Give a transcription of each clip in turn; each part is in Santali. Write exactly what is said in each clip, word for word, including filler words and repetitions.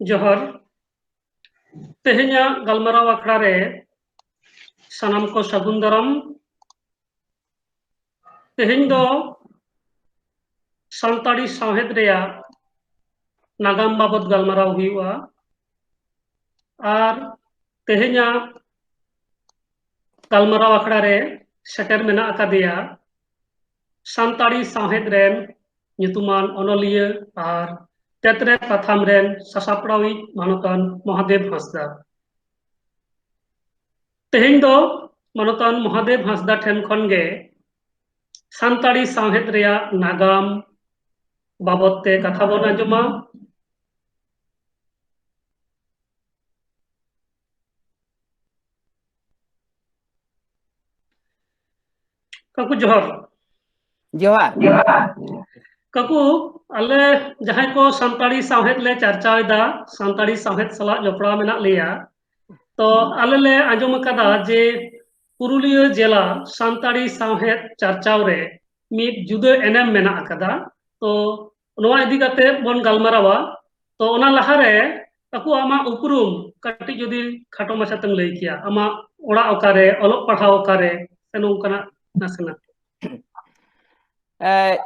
ᱡᱚᱦᱟᱨ᱾ ᱛᱮᱦᱮᱧᱟᱜ ᱜᱟᱞᱢᱟᱨᱟᱣ ᱟᱠᱷᱲᱟ ᱨᱮ ᱥᱟᱱᱟᱢ ᱠᱚ ᱥᱟᱹᱜᱩᱱ ᱫᱟᱨᱟᱢ᱾ ᱛᱮᱦᱮᱧ ᱫᱚ ᱥᱟᱱᱛᱟᱲᱤ ᱥᱟᱶᱦᱮᱫ ᱨᱮᱭᱟᱜ ᱱᱟᱜᱟᱢ ᱵᱟᱵᱚᱛ ᱜᱟᱞᱢᱟᱨᱟᱣ ᱦᱩᱭᱩᱜᱼᱟ᱾ ᱟᱨ ᱛᱮᱦᱮᱧᱟᱜ ᱜᱟᱞᱢᱟᱨᱟᱣ ᱟᱠᱷᱲᱟ ᱨᱮ ᱥᱮᱴᱮᱨ ᱢᱮᱱᱟᱜ ᱟᱠᱟᱫᱮᱭᱟ ᱥᱟᱱᱛᱟᱲᱤ ᱥᱟᱶᱦᱮᱫ ᱨᱮᱱ ᱧᱩᱛᱩᱢᱟᱱ ᱚᱱᱚᱞᱤᱭᱟᱹ ᱟᱨ ᱛᱮᱛᱨᱮ ᱯᱟᱛᱷᱟᱢ ᱨᱮᱱ ᱥᱟᱥᱟᱯᱲᱟᱣᱤᱡ ᱢᱟᱱᱚᱛᱟᱱ ᱢᱚᱦᱟᱫᱮᱵ ᱦᱟᱸᱥᱫᱟ᱾ ᱛᱮᱦᱮᱧ ᱫᱚ ᱢᱟᱱᱚᱛᱟᱱ ᱢᱚᱦᱟᱫᱮᱵ ᱦᱟᱸᱥᱫᱟ ᱴᱷᱮᱱ ᱠᱷᱚᱱ ᱜᱮ ᱥᱟᱱᱛᱟᱲᱤ ᱥᱟᱶᱦᱮᱫ ᱨᱮᱭᱟᱜ ᱱᱟᱜᱟᱢ ᱵᱟᱵᱚᱛ ᱛᱮ ᱠᱟᱛᱷᱟ ᱵᱚᱱ ᱟᱸᱡᱚᱢᱟ᱾ ᱠᱟᱠᱩ ᱡᱚᱦᱟᱨ᱾ ᱡᱚᱦᱟᱨ᱾ ᱠᱟᱠᱩ, ᱟᱞᱮ ᱡᱟᱦᱟᱸᱭ ᱠᱚ ᱥᱟᱱᱛᱟᱲᱤ ᱥᱟᱶᱦᱮᱫ ᱞᱮ ᱪᱟᱨᱪᱟᱣ ᱮᱫᱟ, ᱥᱟᱱᱛᱟᱲᱤ ᱥᱟᱶᱦᱮᱫ ᱥᱟᱞᱟᱜ ᱡᱚᱯᱲᱟᱣ ᱢᱮᱱᱟᱜ ᱞᱮᱭᱟ, ᱛᱚ ᱟᱞᱮ ᱞᱮ ᱟᱸᱡᱚᱢ ᱟᱠᱟᱫᱟ ᱡᱮ ᱯᱩᱨᱩᱞᱤᱭᱟᱹ ᱡᱮᱞᱟ ᱥᱟᱱᱛᱟᱲᱤ ᱥᱟᱶᱦᱮᱫ ᱪᱟᱨᱪᱟᱣ ᱨᱮ ᱢᱤᱫ ᱡᱩᱫᱟᱹ ᱮᱱᱮᱢ ᱢᱮᱱᱟᱜ ᱟᱠᱟᱫᱟ᱾ ᱛᱚ ᱱᱚᱣᱟ ᱤᱫᱤ ᱠᱟᱛᱮ ᱵᱚᱱ ᱜᱟᱞᱢᱟᱨᱟᱣᱟ᱾ ᱛᱚ ᱚᱱᱟ ᱞᱟᱦᱟᱨᱮ ᱠᱟᱠᱩ, ᱟᱢᱟᱜ ᱩᱯᱨᱩᱢ ᱠᱟᱹᱴᱤᱡ ᱡᱩᱫᱤ ᱠᱷᱟᱴᱚ ᱢᱟᱪᱷᱟ ᱛᱮᱢ ᱞᱟᱹᱭ ᱠᱮᱭᱟ, ᱟᱢᱟᱜ ᱚᱲᱟᱜ ᱚᱠᱟᱨᱮ, ᱚᱞᱚᱜ ᱯᱟᱲᱦᱟᱣ ᱚᱠᱟᱨᱮ, ᱥᱮ ᱱᱚᱝᱠᱟᱱᱟᱜ ᱱᱟᱥᱮᱱᱟᱜ᱾ ᱮ,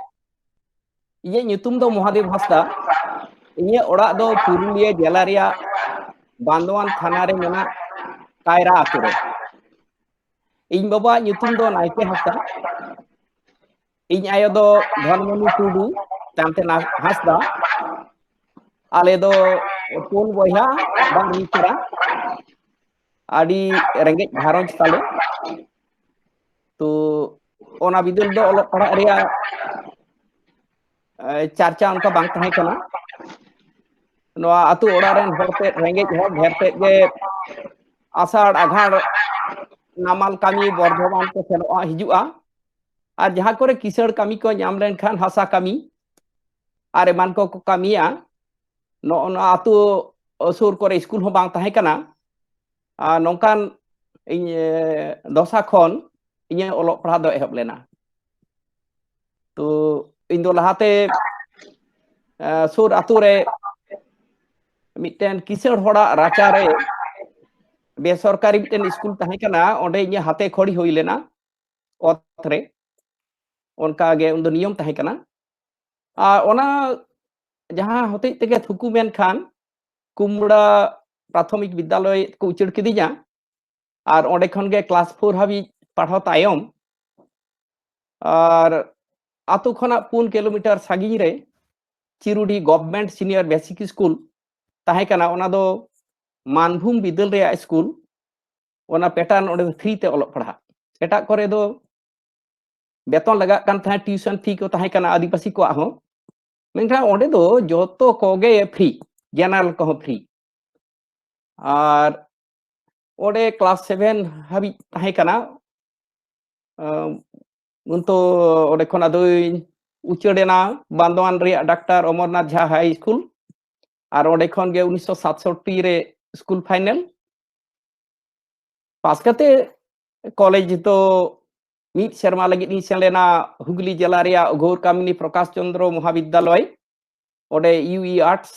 ᱤᱧᱟᱹᱜ ᱧᱩᱛᱩᱢ ᱫᱚ ᱢᱚᱦᱟᱫᱮᱵ ᱦᱟᱸᱥᱫᱟ᱾ ᱤᱧᱟᱹᱜ ᱚᱲᱟᱜ ᱫᱚ ᱯᱩᱨᱩᱞᱤᱭᱟᱹ ᱡᱮᱞᱟ ᱨᱮᱭᱟᱜ ᱵᱟᱱᱫᱳᱣᱟᱱ ᱛᱷᱟᱱᱟ ᱨᱮ ᱢᱮᱱᱟᱜ ᱠᱟᱭᱨᱟ ᱟᱛᱳ ᱨᱮ᱾ ᱤᱧ ᱵᱟᱵᱟᱣᱟᱜ ᱧᱩᱛᱩᱢ ᱫᱚ ᱱᱟᱭᱠᱮ ᱦᱟᱸᱥᱫᱟ᱾ ᱤᱧ ᱟᱭᱳ ᱫᱚ ᱫᱷᱚᱱᱢᱚᱱᱤ ᱴᱩᱰᱩ, ᱪᱟᱱᱛᱮᱱᱟ ᱦᱟᱸᱥᱫᱟ᱾ ᱟᱞᱮ ᱫᱚ ᱯᱩᱱ ᱵᱚᱭᱦᱟ, ᱵᱟᱨ ᱢᱤᱥᱨᱟ᱾ ᱟᱹᱰᱤ ᱨᱮᱸᱜᱮᱡ ᱜᱷᱟᱨᱚᱸᱡᱽ ᱛᱟᱞᱮ᱾ ᱛᱚ ᱚᱱᱟ ᱵᱤᱫᱟᱹᱞ ᱫᱚ ᱚᱞᱚᱜ ᱯᱟᱲᱦᱟᱜ ᱨᱮᱭᱟᱜ ᱮ, ᱪᱟᱨᱪᱟ ᱚᱱᱠᱟ ᱵᱟᱝ ᱛᱟᱦᱮᱸ ᱠᱟᱱᱟ᱾ ᱱᱚᱣᱟ ᱟᱹᱛᱩ ᱚᱲᱟᱜ ᱨᱮᱱ ᱦᱚᱲ ᱛᱮᱫ, ᱨᱮᱸᱜᱮᱡ ᱦᱚᱲ ᱰᱷᱮᱨ ᱛᱮᱫ ᱜᱮ ᱟᱥᱟᱲ ᱟᱜᱷᱟᱲ ᱱᱟᱢᱟᱞ ᱠᱟᱹᱢᱤ ᱵᱚᱨᱫᱷᱚᱢᱟᱱ ᱠᱚ ᱥᱮᱱᱚᱜᱼᱟ, ᱦᱤᱡᱩᱜᱼᱟ᱾ ᱟᱨ ᱡᱟᱦᱟᱸ ᱠᱚᱨᱮ ᱠᱤᱥᱟᱹᱬ ᱠᱟᱹᱢᱤ ᱠᱚ ᱧᱟᱢ ᱞᱮᱱᱠᱷᱟᱱ ᱦᱟᱥᱟ ᱠᱟᱹᱢᱤ ᱟᱨ ᱮᱢᱟᱱ ᱠᱚᱠᱚ ᱠᱟᱹᱢᱤᱭᱟ᱾ ᱱᱚᱜᱼᱚ ᱱᱚᱣᱟ ᱟᱹᱛᱩ ᱥᱩᱨ ᱠᱚᱨᱮ ᱥᱠᱩᱞ ᱦᱚᱸ ᱵᱟᱝ ᱛᱟᱦᱮᱸ ᱠᱟᱱᱟ᱾ ᱟᱨ ᱱᱚᱝᱠᱟᱱ ᱤᱧ, ᱮ, ᱫᱚᱥᱟ ᱠᱷᱚᱱ ᱤᱧᱟᱹᱜ ᱚᱞᱚᱜ ᱯᱟᱲᱦᱟᱜ ᱫᱚ ᱮᱦᱚᱵ ᱞᱮᱱᱟ᱾ ᱛᱚ ᱤᱧ ᱫᱚ ᱞᱟᱦᱟᱛᱮ ᱥᱩᱨ ᱟᱛᱳ ᱨᱮ ᱢᱤᱫᱴᱮᱱ ᱠᱤᱥᱟᱹᱬ ᱦᱚᱲᱟᱜ ᱨᱟᱪᱟᱨᱮ ᱵᱮᱥᱚᱨᱠᱟᱨᱤ ᱢᱤᱫᱴᱮᱱ ᱥᱠᱩᱞ ᱛᱟᱦᱮᱸ ᱠᱟᱱᱟ, ᱚᱸᱰᱮ ᱤᱧᱟᱹᱜ ᱦᱟᱛᱮ ᱠᱷᱚᱲᱤ ᱦᱩᱭ ᱞᱮᱱᱟ ᱚᱛ ᱨᱮ᱾ ᱚᱱᱠᱟ ᱜᱮ ᱩᱱᱫᱚ ᱱᱤᱭᱚᱢ ᱛᱟᱦᱮᱸ ᱠᱟᱱᱟ᱾ ᱟᱨ ᱚᱱᱟ ᱡᱟᱦᱟᱸ ᱦᱚᱛᱮᱡ ᱛᱮᱜᱮ ᱛᱷᱩᱠᱩ ᱢᱮᱱᱠᱷᱟᱱ ᱠᱩᱢᱲᱟ ᱯᱨᱟᱛᱷᱚᱢᱤᱠ ᱵᱤᱫᱽᱫᱟᱞᱚᱭ ᱠᱚ ᱩᱪᱟᱹᱲ ᱠᱤᱫᱤᱧᱟ᱾ ᱟᱨ ᱚᱸᱰᱮ ᱠᱷᱚᱱ ᱜᱮ ᱠᱞᱟᱥ ᱯᱷᱳᱨ ᱦᱟᱹᱵᱤᱡ ᱯᱟᱲᱦᱟᱣ ᱛᱟᱭᱚᱢ ᱟᱨ ᱟᱛᱳ ᱠᱷᱚᱱᱟᱜ ᱯᱩᱱ ᱠᱤᱞᱳᱢᱤᱴᱟᱨ ᱥᱟᱺᱜᱤᱧ ᱨᱮ ᱪᱤᱨᱩᱰᱤ ᱜᱚᱵᱷᱢᱮᱱᱴ ᱥᱤᱱᱤᱭᱚᱨ ᱵᱮᱥᱤᱠ ᱥᱠᱩᱞ ᱛᱟᱦᱮᱸ ᱠᱟᱱᱟ᱾ ᱚᱱᱟ ᱫᱚ ᱢᱟᱱᱵᱷᱩᱢ ᱵᱤᱫᱟᱹᱞ ᱨᱮᱭᱟᱜ ᱥᱠᱩᱞ᱾ ᱚᱱᱟ ᱯᱮᱴᱟᱨᱱ ᱚᱸᱰᱮ ᱫᱚ ᱯᱷᱨᱤ ᱛᱮ ᱚᱞᱚᱜ ᱯᱟᱲᱦᱟᱜ᱾ ᱮᱴᱟᱜ ᱠᱚᱨᱮ ᱫᱚ ᱵᱮᱛᱚᱱ ᱞᱟᱜᱟᱜ ᱠᱟᱱ ᱛᱟᱦᱮᱸᱫ, ᱴᱤᱭᱩᱥᱚᱱ ᱯᱷᱤ ᱠᱚ ᱛᱟᱦᱮᱸ ᱠᱟᱱᱟ ᱟᱹᱫᱤᱵᱟᱹᱥᱤ ᱠᱚᱣᱟᱜ ᱦᱚᱸ, ᱢᱮᱱᱠᱷᱟᱱ ᱚᱸᱰᱮ ᱫᱚ ᱡᱚᱛᱚ ᱠᱚᱜᱮ ᱯᱷᱨᱤ, ᱡᱮᱱᱟᱨᱮᱞ ᱠᱚᱦᱚᱸ ᱯᱷᱨᱤ᱾ ᱟᱨ ᱚᱸᱰᱮ ᱠᱞᱟᱥ ᱥᱮᱵᱷᱮᱱ ᱦᱟᱹᱵᱤᱡ ᱛᱟᱦᱮᱸ ᱠᱟᱱᱟ᱾ ᱟᱢ, ᱩᱱ ᱛᱚ ᱚᱸᱰᱮ ᱠᱷᱚᱱ ᱟᱫᱚᱧ ᱩᱪᱟᱹᱲ ᱮᱱᱟ ᱵᱟᱱᱫᱳᱣᱟᱱ ᱨᱮᱭᱟᱜ ᱰᱟᱠᱛᱟᱨ ᱚᱢᱚᱨᱱᱟᱛᱷ ᱡᱷᱟ ᱦᱟᱭ ᱥᱠᱩᱞ᱾ ᱟᱨ ᱚᱸᱰᱮ ᱠᱷᱚᱱ ᱜᱮ ᱩᱱᱤᱥᱥᱚ ᱥᱟᱛᱥᱚᱴᱴᱤ ᱨᱮ ᱥᱠᱩᱞ ᱯᱷᱟᱭᱱᱮᱞ ᱯᱟᱥ ᱠᱟᱛᱮ ᱠᱚᱞᱮᱡᱽ ᱫᱚ ᱢᱤᱫ ᱥᱮᱨᱢᱟ ᱞᱟᱹᱜᱤᱫ ᱤᱧ ᱥᱮᱱ ᱞᱮᱱᱟ ᱦᱩᱜᱽᱞᱤ ᱡᱮᱞᱟ ᱨᱮᱭᱟᱜ ᱜᱷᱳᱨ ᱠᱟᱢᱤᱱᱤ ᱯᱨᱚᱠᱟᱥ ᱪᱚᱱᱫᱨᱚ ᱢᱚᱦᱟᱵᱤᱫᱽᱫᱟᱞᱚᱭ, ᱚᱸᱰᱮ ᱤᱭᱩ ᱤ ᱟᱨᱴᱥ᱾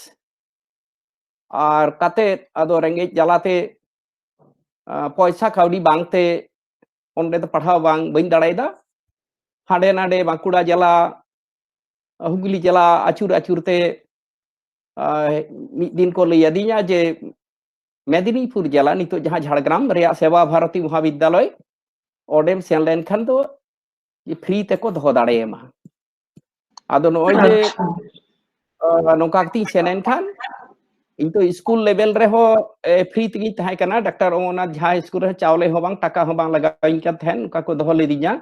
ᱟᱨ ᱠᱟᱛᱮ ᱟᱫᱚ ᱨᱮᱸᱜᱮᱡ ᱡᱟᱞᱟᱛᱮ, ᱟᱸ, ᱯᱚᱭᱥᱟ ᱠᱟᱹᱣᱰᱤ ᱵᱟᱝᱛᱮ ᱚᱸᱰᱮ ᱫᱚ ᱯᱟᱲᱦᱟᱣ ᱵᱟᱝ, ᱵᱟᱹᱧ ᱫᱟᱲᱮᱭᱟᱫᱟ᱾ ᱦᱟᱸᱰᱮ ᱱᱟᱰᱮ ᱵᱟᱸᱠᱩᱲᱟ ᱡᱮᱞᱟ, ᱦᱩᱜᱽᱞᱤ ᱡᱮᱞᱟ ᱟᱹᱪᱩᱨ ᱟᱹᱪᱩᱨ ᱛᱮ, ᱟᱸ, ᱢᱤᱫ ᱫᱤᱱ ᱠᱚ ᱞᱟᱹᱭ ᱟᱹᱫᱤᱧᱟ ᱡᱮ ᱢᱮᱫᱤᱱᱤᱯᱩᱨ ᱡᱮᱞᱟ, ᱱᱤᱛᱚᱜ ᱡᱟᱦᱟᱸ ᱡᱷᱟᱲᱜᱨᱟᱢ ᱨᱮᱭᱟᱜ ᱥᱮᱵᱟ ᱵᱷᱟᱨᱚᱛᱤ ᱢᱚᱦᱟᱵᱤᱫᱽᱫᱟᱞᱚᱭ, ᱚᱸᱰᱮᱢ ᱥᱮᱱ ᱞᱮᱱᱠᱷᱟᱱ ᱫᱚ ᱯᱷᱨᱤ ᱛᱮᱠᱚ ᱫᱚᱦᱚ ᱫᱟᱲᱮᱭᱟᱢᱟ᱾ ᱟᱫᱚ ᱱᱚᱜᱼᱚᱭ ᱡᱮ, ᱟᱪᱪᱷᱟ᱾ ᱟᱸ, ᱱᱚᱝᱠᱟ ᱠᱟᱛᱮᱧ ᱥᱮᱱ ᱮᱱ ᱠᱷᱟᱱ, ᱤᱧ ᱫᱚ ᱥᱠᱩᱞ ᱞᱮᱵᱮᱞ ᱨᱮᱦᱚᱸ, ᱮ, ᱯᱷᱨᱤ ᱛᱮᱜᱤᱧ ᱛᱟᱦᱮᱸ ᱠᱟᱱᱟ᱾ ᱰᱟᱠᱛᱟᱨ ᱚᱢᱚᱨᱱᱟᱛᱷ ᱡᱷᱟ ᱥᱠᱩᱞ ᱨᱮᱦᱚᱸ ᱪᱟᱣᱞᱮ ᱦᱚᱸ ᱵᱟᱝ, ᱴᱟᱠᱟ ᱦᱚᱸ ᱵᱟᱝ ᱞᱟᱜᱟᱣᱤᱧ ᱠᱟᱱ ᱛᱟᱦᱮᱸᱫ, ᱱᱚᱝᱠᱟ ᱠᱚ ᱫᱚᱦᱚ ᱞᱤᱫᱤᱧᱟ,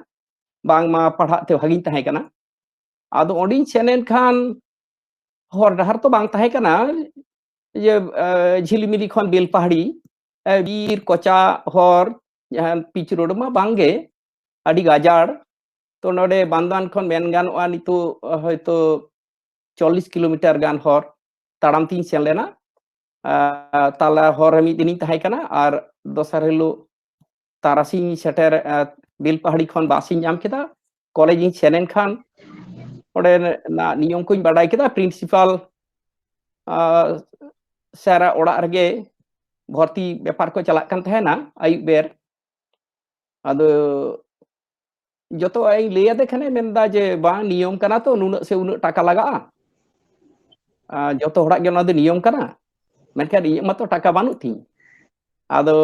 ᱵᱟᱝᱢᱟ ᱯᱟᱲᱦᱟᱜ ᱛᱮ ᱵᱷᱟᱜᱤᱧ ᱛᱟᱦᱮᱸ ᱠᱟᱱᱟ᱾ ᱟᱫᱚ ᱚᱸᱰᱮᱧ ᱥᱮᱱ ᱮᱱ ᱠᱷᱟᱱ ᱦᱚᱨ ᱰᱟᱦᱟᱨ ᱛᱚ ᱵᱟᱝ ᱛᱟᱦᱮᱸ ᱠᱟᱱᱟ, ᱤᱭᱟᱹ, ᱮ, ᱡᱷᱤᱞᱤᱢᱤᱞᱤ ᱠᱷᱚᱱ ᱵᱮᱞᱯᱟᱦᱟᱲᱤ, ᱮ, ᱵᱤᱨ ᱠᱚᱪᱟ ᱦᱚᱨ, ᱡᱟᱦᱟᱸ ᱯᱤᱪ ᱨᱳᱰ ᱢᱟ ᱵᱟᱝᱜᱮ, ᱟᱹᱰᱤ ᱜᱟᱡᱟᱲ᱾ ᱛᱚ ᱱᱚᱰᱮ ᱵᱟᱱᱫᱳᱣᱟᱱ ᱠᱷᱚᱱ ᱢᱮᱱ ᱜᱟᱱᱚᱜᱼᱟ ᱱᱤᱛᱚᱜ ᱦᱚᱭᱛᱚ ᱪᱚᱞᱞᱤᱥ ᱠᱤᱞᱳᱢᱤᱴᱟᱨ ᱜᱟᱱ ᱦᱚᱨ ᱛᱟᱲᱟᱢ ᱛᱤᱧ ᱥᱮᱱ ᱞᱮᱱᱟ᱾ ᱟᱨ ᱛᱟᱞᱟ ᱦᱚᱨ ᱨᱮ ᱢᱤᱫ ᱫᱤᱱᱤᱧ ᱛᱟᱦᱮᱸ ᱠᱟᱱᱟ ᱟᱨ ᱫᱚᱥᱟᱨ ᱦᱤᱞᱳᱜ ᱛᱟᱨᱟᱥᱤᱧ ᱥᱮᱴᱮᱨ, ᱟᱨ ᱵᱮᱞᱯᱟᱦᱟᱲᱤ ᱠᱷᱚᱱ ᱵᱟᱥ ᱤᱧ ᱧᱟᱢ ᱠᱮᱫᱟ᱾ ᱠᱚᱞᱮᱡᱽ ᱤᱧ ᱥᱮᱱ ᱮᱱ ᱠᱷᱟᱱ ᱚᱸᱰᱮᱱᱟᱜ ᱱᱤᱭᱚᱢ ᱠᱚᱧ ᱵᱟᱰᱟᱭ ᱠᱮᱫᱟ᱾ ᱯᱨᱤᱱᱥᱤᱯᱟᱞ ᱥᱟᱨᱟᱜ ᱚᱲᱟᱜ ᱨᱮᱜᱮ ᱵᱷᱚᱨᱛᱤ ᱵᱮᱯᱟᱨ ᱠᱚ ᱪᱟᱞᱟᱜ ᱠᱟᱱ ᱛᱟᱦᱮᱱᱟ ᱟᱹᱭᱩᱵ ᱵᱮᱨ᱾ ᱟᱫᱚ ᱡᱚᱛᱚ ᱤᱧ ᱞᱟᱹᱭ ᱟᱫᱮ ᱠᱷᱟᱱᱮ ᱢᱮᱱᱫᱟ ᱡᱮ, "ᱵᱟᱝ, ᱱᱤᱭᱚᱢ ᱠᱟᱱᱟ ᱛᱚ, ᱱᱩᱱᱟᱹᱜ ᱥᱮ ᱩᱱᱟᱹᱜ ᱴᱟᱠᱟ ᱞᱟᱜᱟᱜᱼᱟ, ᱟᱨ ᱡᱚᱛᱚ ᱦᱚᱲᱟᱜ ᱜᱮ ᱚᱱᱟ ᱫᱚ ᱱᱤᱭᱚᱢ ᱠᱟᱱᱟ, ᱢᱮᱱᱠᱷᱟᱱ ᱤᱧᱟᱹᱜ ᱢᱟᱛᱚ ᱴᱟᱠᱟ ᱵᱟᱹᱱᱩᱜ ᱛᱤᱧ᱾" ᱟᱫᱚ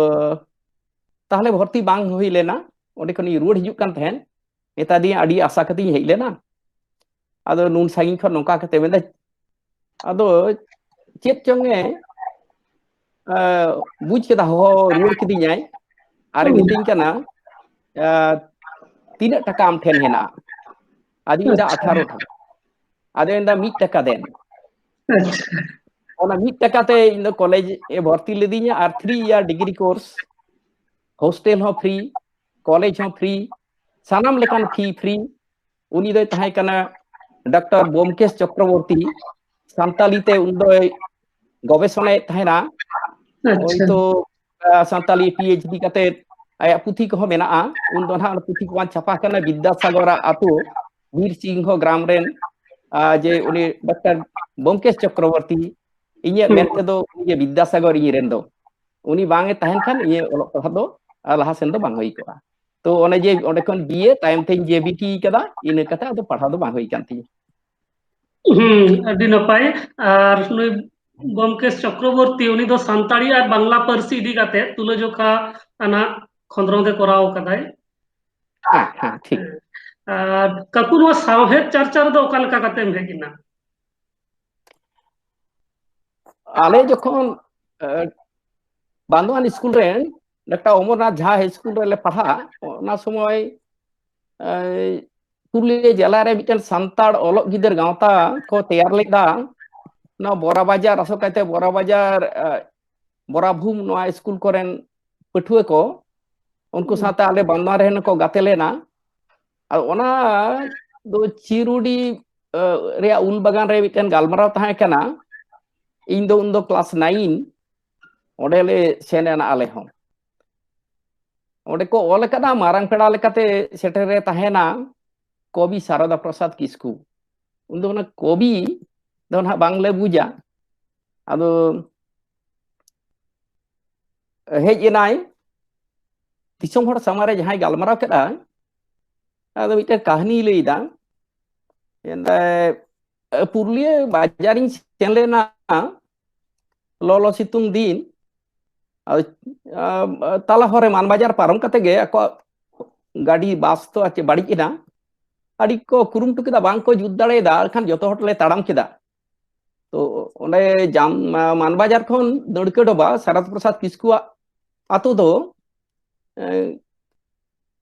ᱛᱟᱦᱞᱮ ᱵᱷᱚᱨᱛᱤ ᱵᱟᱝ ᱦᱩᱭ ᱞᱮᱱᱟ᱾ ᱚᱸᱰᱮ ᱠᱷᱚᱱᱤᱧ ᱨᱩᱣᱟᱹᱲ ᱦᱤᱡᱩᱜ ᱠᱟᱱ ᱛᱟᱦᱮᱸᱫ, ᱢᱮᱛᱟ ᱫᱤᱭᱟᱹᱧ, "ᱟᱹᱰᱤ ᱟᱥᱟ ᱠᱟᱛᱮᱧ ᱦᱮᱡ ᱞᱮᱱᱟ, ᱟᱫᱚ ᱱᱩᱱ ᱥᱟᱺᱜᱤᱧ ᱠᱷᱚᱱ ᱱᱚᱝᱠᱟ ᱠᱟᱛᱮ ᱢᱮᱱᱫᱟ", ᱟᱫᱚ ᱪᱮᱫ ᱪᱚᱝ ᱮ ᱵᱩᱡᱽ ᱠᱮᱫᱟ, ᱦᱚᱦᱚ ᱨᱩᱣᱟᱹᱲ ᱠᱤᱫᱤᱧᱟᱭ ᱟᱨ ᱮ ᱢᱤᱛᱟᱹᱧ ᱠᱟᱱᱟ, "ᱛᱤᱱᱟᱹᱜ ᱴᱟᱠᱟ ᱟᱢ ᱴᱷᱮᱱ ᱦᱮᱱᱟᱜᱼᱟ?" ᱟᱫᱚᱧ ᱢᱮᱱᱫᱟ, "ᱟᱴᱷᱟᱨᱚ ᱴᱟᱠᱟ᱾" ᱟᱫᱚ ᱢᱮᱱᱫᱟ, "ᱢᱤᱫ ᱴᱟᱠᱟ ᱫᱮᱱ᱾" ᱚᱱᱟ ᱢᱤᱫ ᱴᱟᱠᱟ ᱛᱮ ᱤᱧ ᱫᱚ ᱠᱚᱞᱮᱡᱽ ᱮ ᱵᱷᱚᱨᱛᱤ ᱞᱤᱫᱤᱧᱟ ᱟᱨ three year degree course, hostel ᱦᱚᱸ ᱯᱷᱨᱤ, ᱠᱚᱞᱮᱡᱽ ᱦᱚᱸ ᱯᱷᱨᱤ, ᱥᱟᱱᱟᱢ ᱞᱮᱠᱟᱱ ᱯᱷᱤ ᱯᱷᱨᱤ᱾ ᱩᱱᱤ ᱫᱚᱭ ᱛᱟᱦᱮᱸ ᱠᱟᱱᱟ ᱰᱚᱠᱴᱚᱨ ᱵᱳᱢᱠᱮᱥ ᱪᱚᱠᱨᱚᱵᱚᱨᱛᱤ᱾ ᱥᱟᱱᱛᱟᱞᱤ ᱛᱮ ᱩᱱ ᱫᱚᱭ ᱜᱚᱵᱮᱥᱚᱱᱟᱭᱮᱫ ᱛᱟᱦᱮᱱᱟ᱾ ᱦᱳᱭᱛᱳ ᱥᱟᱱᱛᱟᱞᱤ ᱯᱤ ᱮᱭᱤᱪ ᱰᱤ ᱠᱟᱛᱮ ᱟᱭᱟᱜ ᱯᱩᱛᱷᱤ ᱠᱚᱦᱚᱸ ᱢᱮᱱᱟᱜᱼᱟ᱾ ᱩᱱ ᱫᱚ ᱱᱟᱦᱟᱜ ᱚᱱᱟ ᱯᱩᱛᱷᱤ ᱠᱚ ᱵᱟᱝ ᱪᱷᱟᱯᱟ ᱠᱟᱱᱟ᱾ ᱵᱤᱫᱽᱫᱟᱥᱟᱜᱚᱨᱟᱜ ᱟᱹᱛᱩ, ᱵᱤᱨ ᱥᱤᱝᱦᱚ ᱜᱨᱟᱢ ᱨᱮᱱ, ᱟᱨ ᱡᱮ ᱩᱱᱤ ᱰᱚᱠᱴᱚᱨ ᱵᱳᱢᱠᱮᱥ ᱪᱚᱠᱨᱚᱵᱚᱨᱛᱤ, ᱤᱧᱟᱹᱜ ᱢᱮᱱ ᱛᱮᱫᱚ ᱩᱱᱤ ᱡᱮ ᱵᱤᱫᱽᱫᱟᱥᱟᱜᱚᱨ ᱤᱧ ᱨᱮᱱ ᱫᱚ, ᱩᱱᱤ ᱵᱟᱝ ᱮ ᱛᱟᱦᱮᱱ ᱠᱷᱟᱱ ᱤᱧᱟᱹᱜ ᱚᱞᱚᱜ ᱯᱟᱲᱦᱟᱜ ᱫᱚ ᱟᱨ ᱞᱟᱦᱟ ᱥᱮᱱ ᱫᱚ ᱵᱟᱝ ᱦᱩᱭ ᱠᱚᱜᱼᱟ᱾ ᱛᱚ ᱚᱱᱮ ᱡᱮ ᱚᱸᱰᱮ ᱠᱷᱚᱱ ᱵᱤ ᱮ ᱛᱟᱭᱚᱢ ᱛᱮᱧ ᱡᱮ ᱵᱤ ᱴᱤ ᱠᱟᱫᱟ, ᱤᱱᱟᱹ ᱠᱟᱛᱮ ᱟᱫᱚ ᱯᱟᱲᱦᱟᱣ ᱫᱚ ᱵᱟᱝ ᱦᱩᱭ ᱠᱟᱱ ᱛᱤᱧᱟᱹ᱾ ᱦᱩᱸ, ᱟᱹᱰᱤ ᱱᱟᱯᱟᱭ᱾ ᱟᱨ ᱱᱩᱭ ᱵᱳᱢᱠᱮᱥ ᱪᱚᱠᱨᱚᱵᱚᱨᱛᱤ, ᱩᱱᱤ ᱫᱚ ᱥᱟᱱᱛᱟᱲᱤ ᱟᱨ ᱵᱟᱝᱞᱟ ᱯᱟᱹᱨᱥᱤ ᱤᱫᱤ ᱠᱟᱛᱮ ᱛᱩᱞᱟᱹᱡᱚᱠᱷᱟ ᱟᱱᱟᱜ ᱠᱷᱚᱸᱫᱽᱨᱚᱸᱫᱽ ᱮ ᱠᱚᱨᱟᱣ ᱠᱟᱫᱟᱭ᱾ ᱦᱮᱸ, ᱦᱮᱸ, ᱴᱷᱤᱠ᱾ ᱟᱨ ᱠᱟᱠᱩ, ᱱᱚᱣᱟ ᱥᱟᱶᱦᱮᱫ ᱪᱟᱨᱪᱟ ᱨᱮᱫᱚ ᱚᱠᱟ ᱞᱮᱠᱟ ᱠᱟᱛᱮᱢ ᱦᱮᱡ ᱮᱱᱟ? ᱟᱞᱮ ᱡᱚᱠᱷᱚᱱ, ᱮ, ᱵᱟᱱᱫᱳᱣᱟᱱ ᱥᱠᱩᱞ ᱨᱮ, ᱰᱟᱠᱛᱟᱨ ᱚᱢᱚᱨᱱᱟᱛᱷ ᱡᱷᱟ ᱦᱟᱭ ᱥᱠᱩᱞ ᱨᱮᱞᱮ ᱯᱟᱲᱦᱟᱜ, ᱚᱱᱟ ᱥᱚᱢᱚᱭ, ᱮ, ᱯᱩᱨᱩᱞᱤᱭᱟᱹ ᱡᱮᱞᱟ ᱨᱮ ᱢᱤᱫᱴᱮᱱ ᱥᱟᱱᱛᱟᱲ ᱚᱞᱚᱜ ᱜᱤᱫᱟᱹᱨ ᱜᱟᱶᱛᱟ ᱠᱚ ᱛᱮᱭᱟᱨ ᱞᱮᱫᱟ᱾ ᱱᱚᱣᱟ ᱵᱚᱨᱟ ᱵᱟᱡᱟᱨ, ᱟᱥᱚᱞ ᱠᱟᱭᱛᱮ ᱵᱚᱨᱟ ᱵᱟᱡᱟᱨ, ᱮ, ᱵᱚᱨᱟᱵᱷᱩᱢ, ᱱᱚᱣᱟ ᱥᱠᱩᱞ ᱠᱚᱨᱮᱱ ᱯᱟᱹᱴᱷᱩᱣᱟᱹ ᱠᱚ, ᱩᱱᱠᱩ ᱦᱩᱸ᱾ ᱥᱟᱶᱛᱮ ᱟᱞᱮ ᱵᱟᱱᱫᱳᱣᱟᱱ ᱨᱮᱦᱚᱸ ᱠᱚ ᱜᱟᱛᱮ ᱞᱮᱱᱟ᱾ ᱟᱨ ᱚᱱᱟ ᱫᱚ ᱪᱤᱨᱩᱰᱤ, ᱮ, ᱨᱮᱭᱟᱜ ᱩᱞ ᱵᱟᱜᱟᱱ ᱨᱮ ᱢᱤᱫᱴᱮᱱ ᱜᱟᱞᱢᱟᱨᱟᱣ ᱛᱟᱦᱮᱸ ᱠᱟᱱᱟ᱾ ᱤᱧ ᱫᱚ ᱩᱱᱫᱚ ᱠᱞᱟᱥ ᱱᱟᱭᱤᱱ, ᱚᱸᱰᱮ ᱞᱮ ᱥᱮᱱ ᱮᱱᱟ ᱟᱞᱮ ᱦᱚᱸ᱾ ᱚᱸᱰᱮ ᱠᱚ ᱚᱞ ᱟᱠᱟᱫᱟ, ᱢᱟᱨᱟᱝ ᱯᱮᱲᱟ ᱞᱮᱠᱟᱛᱮ ᱥᱮᱴᱮᱨ ᱨᱮ ᱛᱟᱦᱮᱱᱟ ᱠᱚᱵᱤ ᱥᱟᱨᱚᱫᱟ ᱯᱨᱚᱥᱟᱫᱽ ᱠᱤᱥᱠᱩ᱾ ᱩᱱ ᱫᱚ ᱚᱱᱟ ᱠᱚᱵᱤ ᱫᱚ ᱱᱟᱦᱟᱜ ᱵᱟᱝᱞᱮ ᱵᱩᱡᱟ᱾ ᱟᱫᱚ ᱦᱮᱡ ᱮᱱᱟᱭ, ᱫᱤᱥᱚᱢ ᱦᱚᱲ ᱥᱟᱢᱟᱝ ᱨᱮ ᱡᱟᱦᱟᱸᱭ ᱜᱟᱞᱢᱟᱨᱟᱣ ᱠᱮᱫᱟᱭ, ᱟᱫᱚ ᱢᱤᱫᱴᱮᱱ ᱠᱟᱹᱦᱱᱤᱭ ᱞᱟᱹᱭᱫᱟ᱾ ᱢᱮᱱᱫᱟᱭ, ᱯᱩᱨᱩᱞᱤᱭᱟᱹ ᱵᱟᱡᱟᱨᱤᱧ ᱥᱮᱱ ᱞᱮᱱᱟ ᱞᱚᱞᱚ ᱥᱤᱛᱩᱝ ᱫᱤᱱ᱾ ᱟᱫᱚ, ᱟ, ᱛᱟᱞᱟ ᱦᱚᱨ ᱨᱮ ᱢᱟᱱᱵᱟᱡᱟᱨ ᱯᱟᱨᱚᱢ ᱠᱟᱛᱮ ᱜᱮ ᱟᱠᱚᱣᱟᱜ ᱜᱟᱹᱰᱤ, ᱵᱟᱥ ᱛᱚ ᱟᱨ ᱪᱮᱫ ᱵᱟᱹᱲᱤᱡ ᱮᱱᱟ᱾ ᱟᱹᱰᱤ ᱠᱚ ᱠᱩᱨᱩᱢᱩᱴᱩ ᱠᱮᱫᱟ, ᱵᱟᱝ ᱠᱚ ᱡᱩᱛ ᱫᱟᱲᱮᱭᱟᱫᱟ, ᱮᱱᱠᱷᱟᱱ ᱡᱚᱛᱚ ᱦᱚᱲ ᱞᱮ ᱛᱟᱲᱟᱢ ᱠᱮᱫᱟ᱾ ᱛᱚ ᱚᱸᱰᱮ ᱡᱟᱢ-, ᱢᱟᱱᱵᱟᱡᱟᱨ ᱠᱷᱚᱱ ᱫᱟᱹᱲᱠᱟᱹ ᱰᱚᱵᱟ ᱥᱟᱨᱚᱫ ᱯᱨᱚᱥᱟᱫᱽ ᱠᱤᱥᱠᱩᱣᱟᱜ ᱟᱛᱳ ᱫᱚ, ᱮ,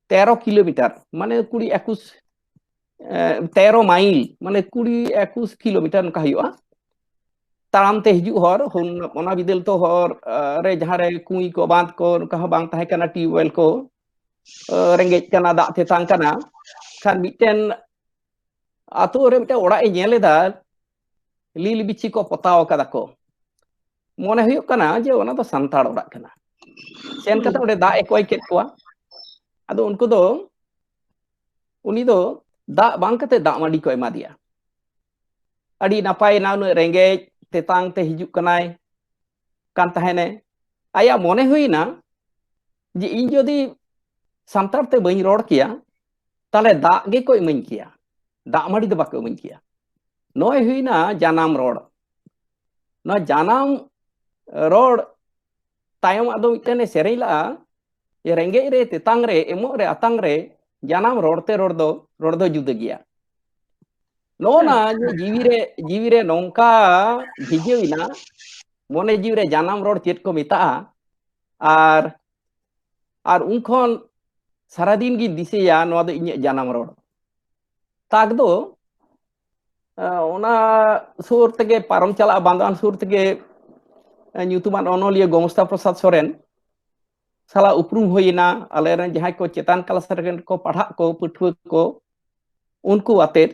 ᱛᱮᱨᱚ ᱠᱤᱞᱳᱢᱤᱴᱟᱨ, ᱢᱟᱱᱮ ᱠᱩᱲᱤ ᱮᱠᱩᱥ, ᱮ, ᱛᱮᱨᱚ ᱢᱟᱭᱤᱞ, ᱢᱟᱱᱮ ᱠᱩᱲᱤ ᱮᱠᱩᱥ ᱠᱤᱞᱳᱢᱤᱴᱟᱨ ᱱᱚᱝᱠᱟ ᱦᱩᱭᱩᱜᱼᱟ᱾ ᱛᱟᱲᱟᱢ ᱛᱮ ᱦᱤᱡᱩᱜ ᱦᱚᱨ, ᱦᱩᱱ-, ᱚᱱᱟ ᱵᱤᱫᱟᱹᱞ ᱛᱚ ᱦᱚᱨ, ᱮ, ᱨᱮ ᱡᱟᱦᱟᱸ ᱨᱮ ᱠᱩᱸᱭ ᱠᱚ, ᱵᱟᱸᱫᱷ ᱠᱚ, ᱱᱚᱝᱠᱟ ᱦᱚᱸ ᱵᱟᱝ ᱛᱟᱦᱮᱸ ᱠᱟᱱᱟ, ᱴᱤᱭᱩᱵᱽᱣᱮᱞ ᱠᱚ, ᱮ, ᱨᱮᱸᱜᱮᱡ ᱠᱟᱱᱟ, ᱫᱟᱜ ᱛᱮᱛᱟᱝ ᱠᱟᱱᱟ᱾ ᱠᱷᱟᱱ ᱢᱤᱫᱴᱮᱱ ᱟᱛᱳ ᱨᱮ ᱢᱤᱫᱴᱮᱱ ᱚᱲᱟᱜ ᱮ ᱧᱮᱞ ᱮᱫᱟ, ᱞᱤᱞ ᱵᱤᱪᱷᱤ ᱠᱚ ᱯᱚᱛᱟᱣ ᱟᱠᱟᱫᱟ ᱠᱚ᱾ ᱢᱚᱱᱮ ᱦᱩᱭᱩᱜ ᱠᱟᱱᱟ ᱡᱮ ᱚᱱᱟ ᱫᱚ ᱥᱟᱱᱛᱟᱲ ᱚᱲᱟᱜ ᱠᱟᱱᱟ᱾ ᱥᱮᱱ ᱠᱟᱛᱮ ᱚᱸᱰᱮ ᱫᱟᱜ ᱮ ᱠᱚᱭ ᱠᱮᱫ ᱠᱚᱣᱟ᱾ ᱟᱫᱚ ᱩᱱᱠᱩ ᱫᱚ, ᱩᱱᱤ ᱫᱚ ᱫᱟᱜ ᱵᱟᱝ ᱠᱟᱛᱮ ᱫᱟᱜ ᱢᱟᱹᱰᱤ ᱠᱚ ᱮᱢᱟ ᱫᱮᱭᱟ᱾ ᱟᱹᱰᱤ ᱱᱟᱯᱟᱭ ᱮᱱᱟ, ᱩᱱᱟᱹᱜ ᱨᱮᱸᱜᱮᱡ ᱛᱮᱛᱟᱝ ᱛᱮ ᱦᱤᱡᱩᱜ ᱠᱟᱱᱟᱭ, ᱠᱟᱱ ᱛᱟᱦᱮᱱᱮ᱾ ᱟᱭᱟᱜ ᱢᱚᱱᱮ ᱦᱩᱭᱱᱟ ᱡᱮ ᱤᱧ ᱡᱩᱫᱤ ᱥᱟᱱᱛᱟᱲ ᱛᱮ ᱵᱟᱹᱧ ᱨᱚᱲ ᱠᱮᱭᱟ, ᱛᱟᱦᱞᱮ ᱫᱟᱜ ᱜᱮᱠᱚ ᱤᱢᱟᱹᱧ ᱠᱮᱭᱟ, ᱫᱟᱜ ᱢᱟᱹᱰᱤ ᱫᱚ ᱵᱟᱠᱚ ᱤᱢᱟᱹᱧ ᱠᱮᱭᱟ᱾ ᱱᱚᱜᱼᱚᱭ ᱦᱩᱭᱱᱟ ᱡᱟᱱᱟᱢ ᱨᱚᱲ᱾ ᱱᱚᱣᱟ ᱡᱟᱱᱟᱢ ᱨᱚᱲ ᱛᱟᱭᱚᱢ ᱟᱫᱚ ᱢᱤᱫᱴᱮᱱ ᱮ ᱥᱮᱨᱮᱧ ᱞᱟᱜᱼᱟ, ᱡᱮ ᱨᱮᱸᱜᱮᱡ ᱨᱮ ᱛᱮᱛᱟᱝ ᱨᱮ ᱮᱢᱚᱜ ᱨᱮ ᱟᱛᱟᱝ ᱨᱮ, ᱡᱟᱱᱟᱢ ᱨᱚᱲ ᱛᱮ ᱨᱚᱲ ᱫᱚ, ᱨᱚᱲ ᱫᱚ ᱡᱩᱫᱟᱹ ᱜᱮᱭᱟ᱾ ᱱᱚᱜᱼᱚ ᱱᱟ ᱡᱮ ᱡᱤᱣᱤ ᱨᱮ, ᱡᱤᱣᱤ ᱨᱮ ᱱᱚᱝᱠᱟ ᱵᱷᱤᱡᱟᱹᱣ ᱮᱱᱟ, ᱢᱚᱱᱮ ᱡᱤᱣᱤ ᱨᱮ ᱡᱟᱱᱟᱢ ᱨᱚᱲ ᱪᱮᱫ ᱠᱚ ᱢᱮᱛᱟᱜᱼᱟ᱾ ᱟᱨ, ᱟᱨ ᱩᱱ ᱠᱷᱚᱱ ᱥᱟᱨᱟᱫᱤᱱ ᱜᱤᱧ ᱫᱤᱥᱟᱹᱭᱟ ᱱᱚᱣᱟ ᱫᱚ ᱤᱧᱟᱹᱜ ᱡᱟᱱᱟᱢ ᱨᱚᱲ᱾ ᱛᱟᱠ ᱫᱚ, ᱮ, ᱚᱱᱟ ᱥᱩᱨ ᱛᱮᱜᱮ ᱯᱟᱨᱚᱢ ᱪᱟᱞᱟᱜᱼᱟ, ᱵᱟᱸᱫᱣᱟᱱ ᱥᱩᱨ ᱛᱮᱜᱮ, ᱮ, ᱧᱩᱛᱩᱢᱟᱱ ᱚᱱᱚᱞᱤᱭᱟᱹ ᱜᱚᱢᱚᱥᱛᱟ ᱯᱨᱚᱥᱟᱫᱽ ᱥᱚᱨᱮᱱ ᱥᱟᱞᱟᱜ ᱩᱯᱨᱩᱢ ᱦᱩᱭᱮᱱᱟ᱾ ᱟᱞᱮᱨᱮᱱ ᱡᱟᱦᱟᱸᱭ ᱠᱚ ᱪᱮᱛᱟᱱ ᱠᱞᱟᱥ ᱨᱮᱱ ᱠᱚ ᱯᱟᱲᱦᱟᱜ ᱠᱚ, ᱯᱟᱹᱴᱷᱩᱣᱟᱹ ᱠᱚ, ᱩᱱᱠᱩ ᱟᱛᱮᱫ,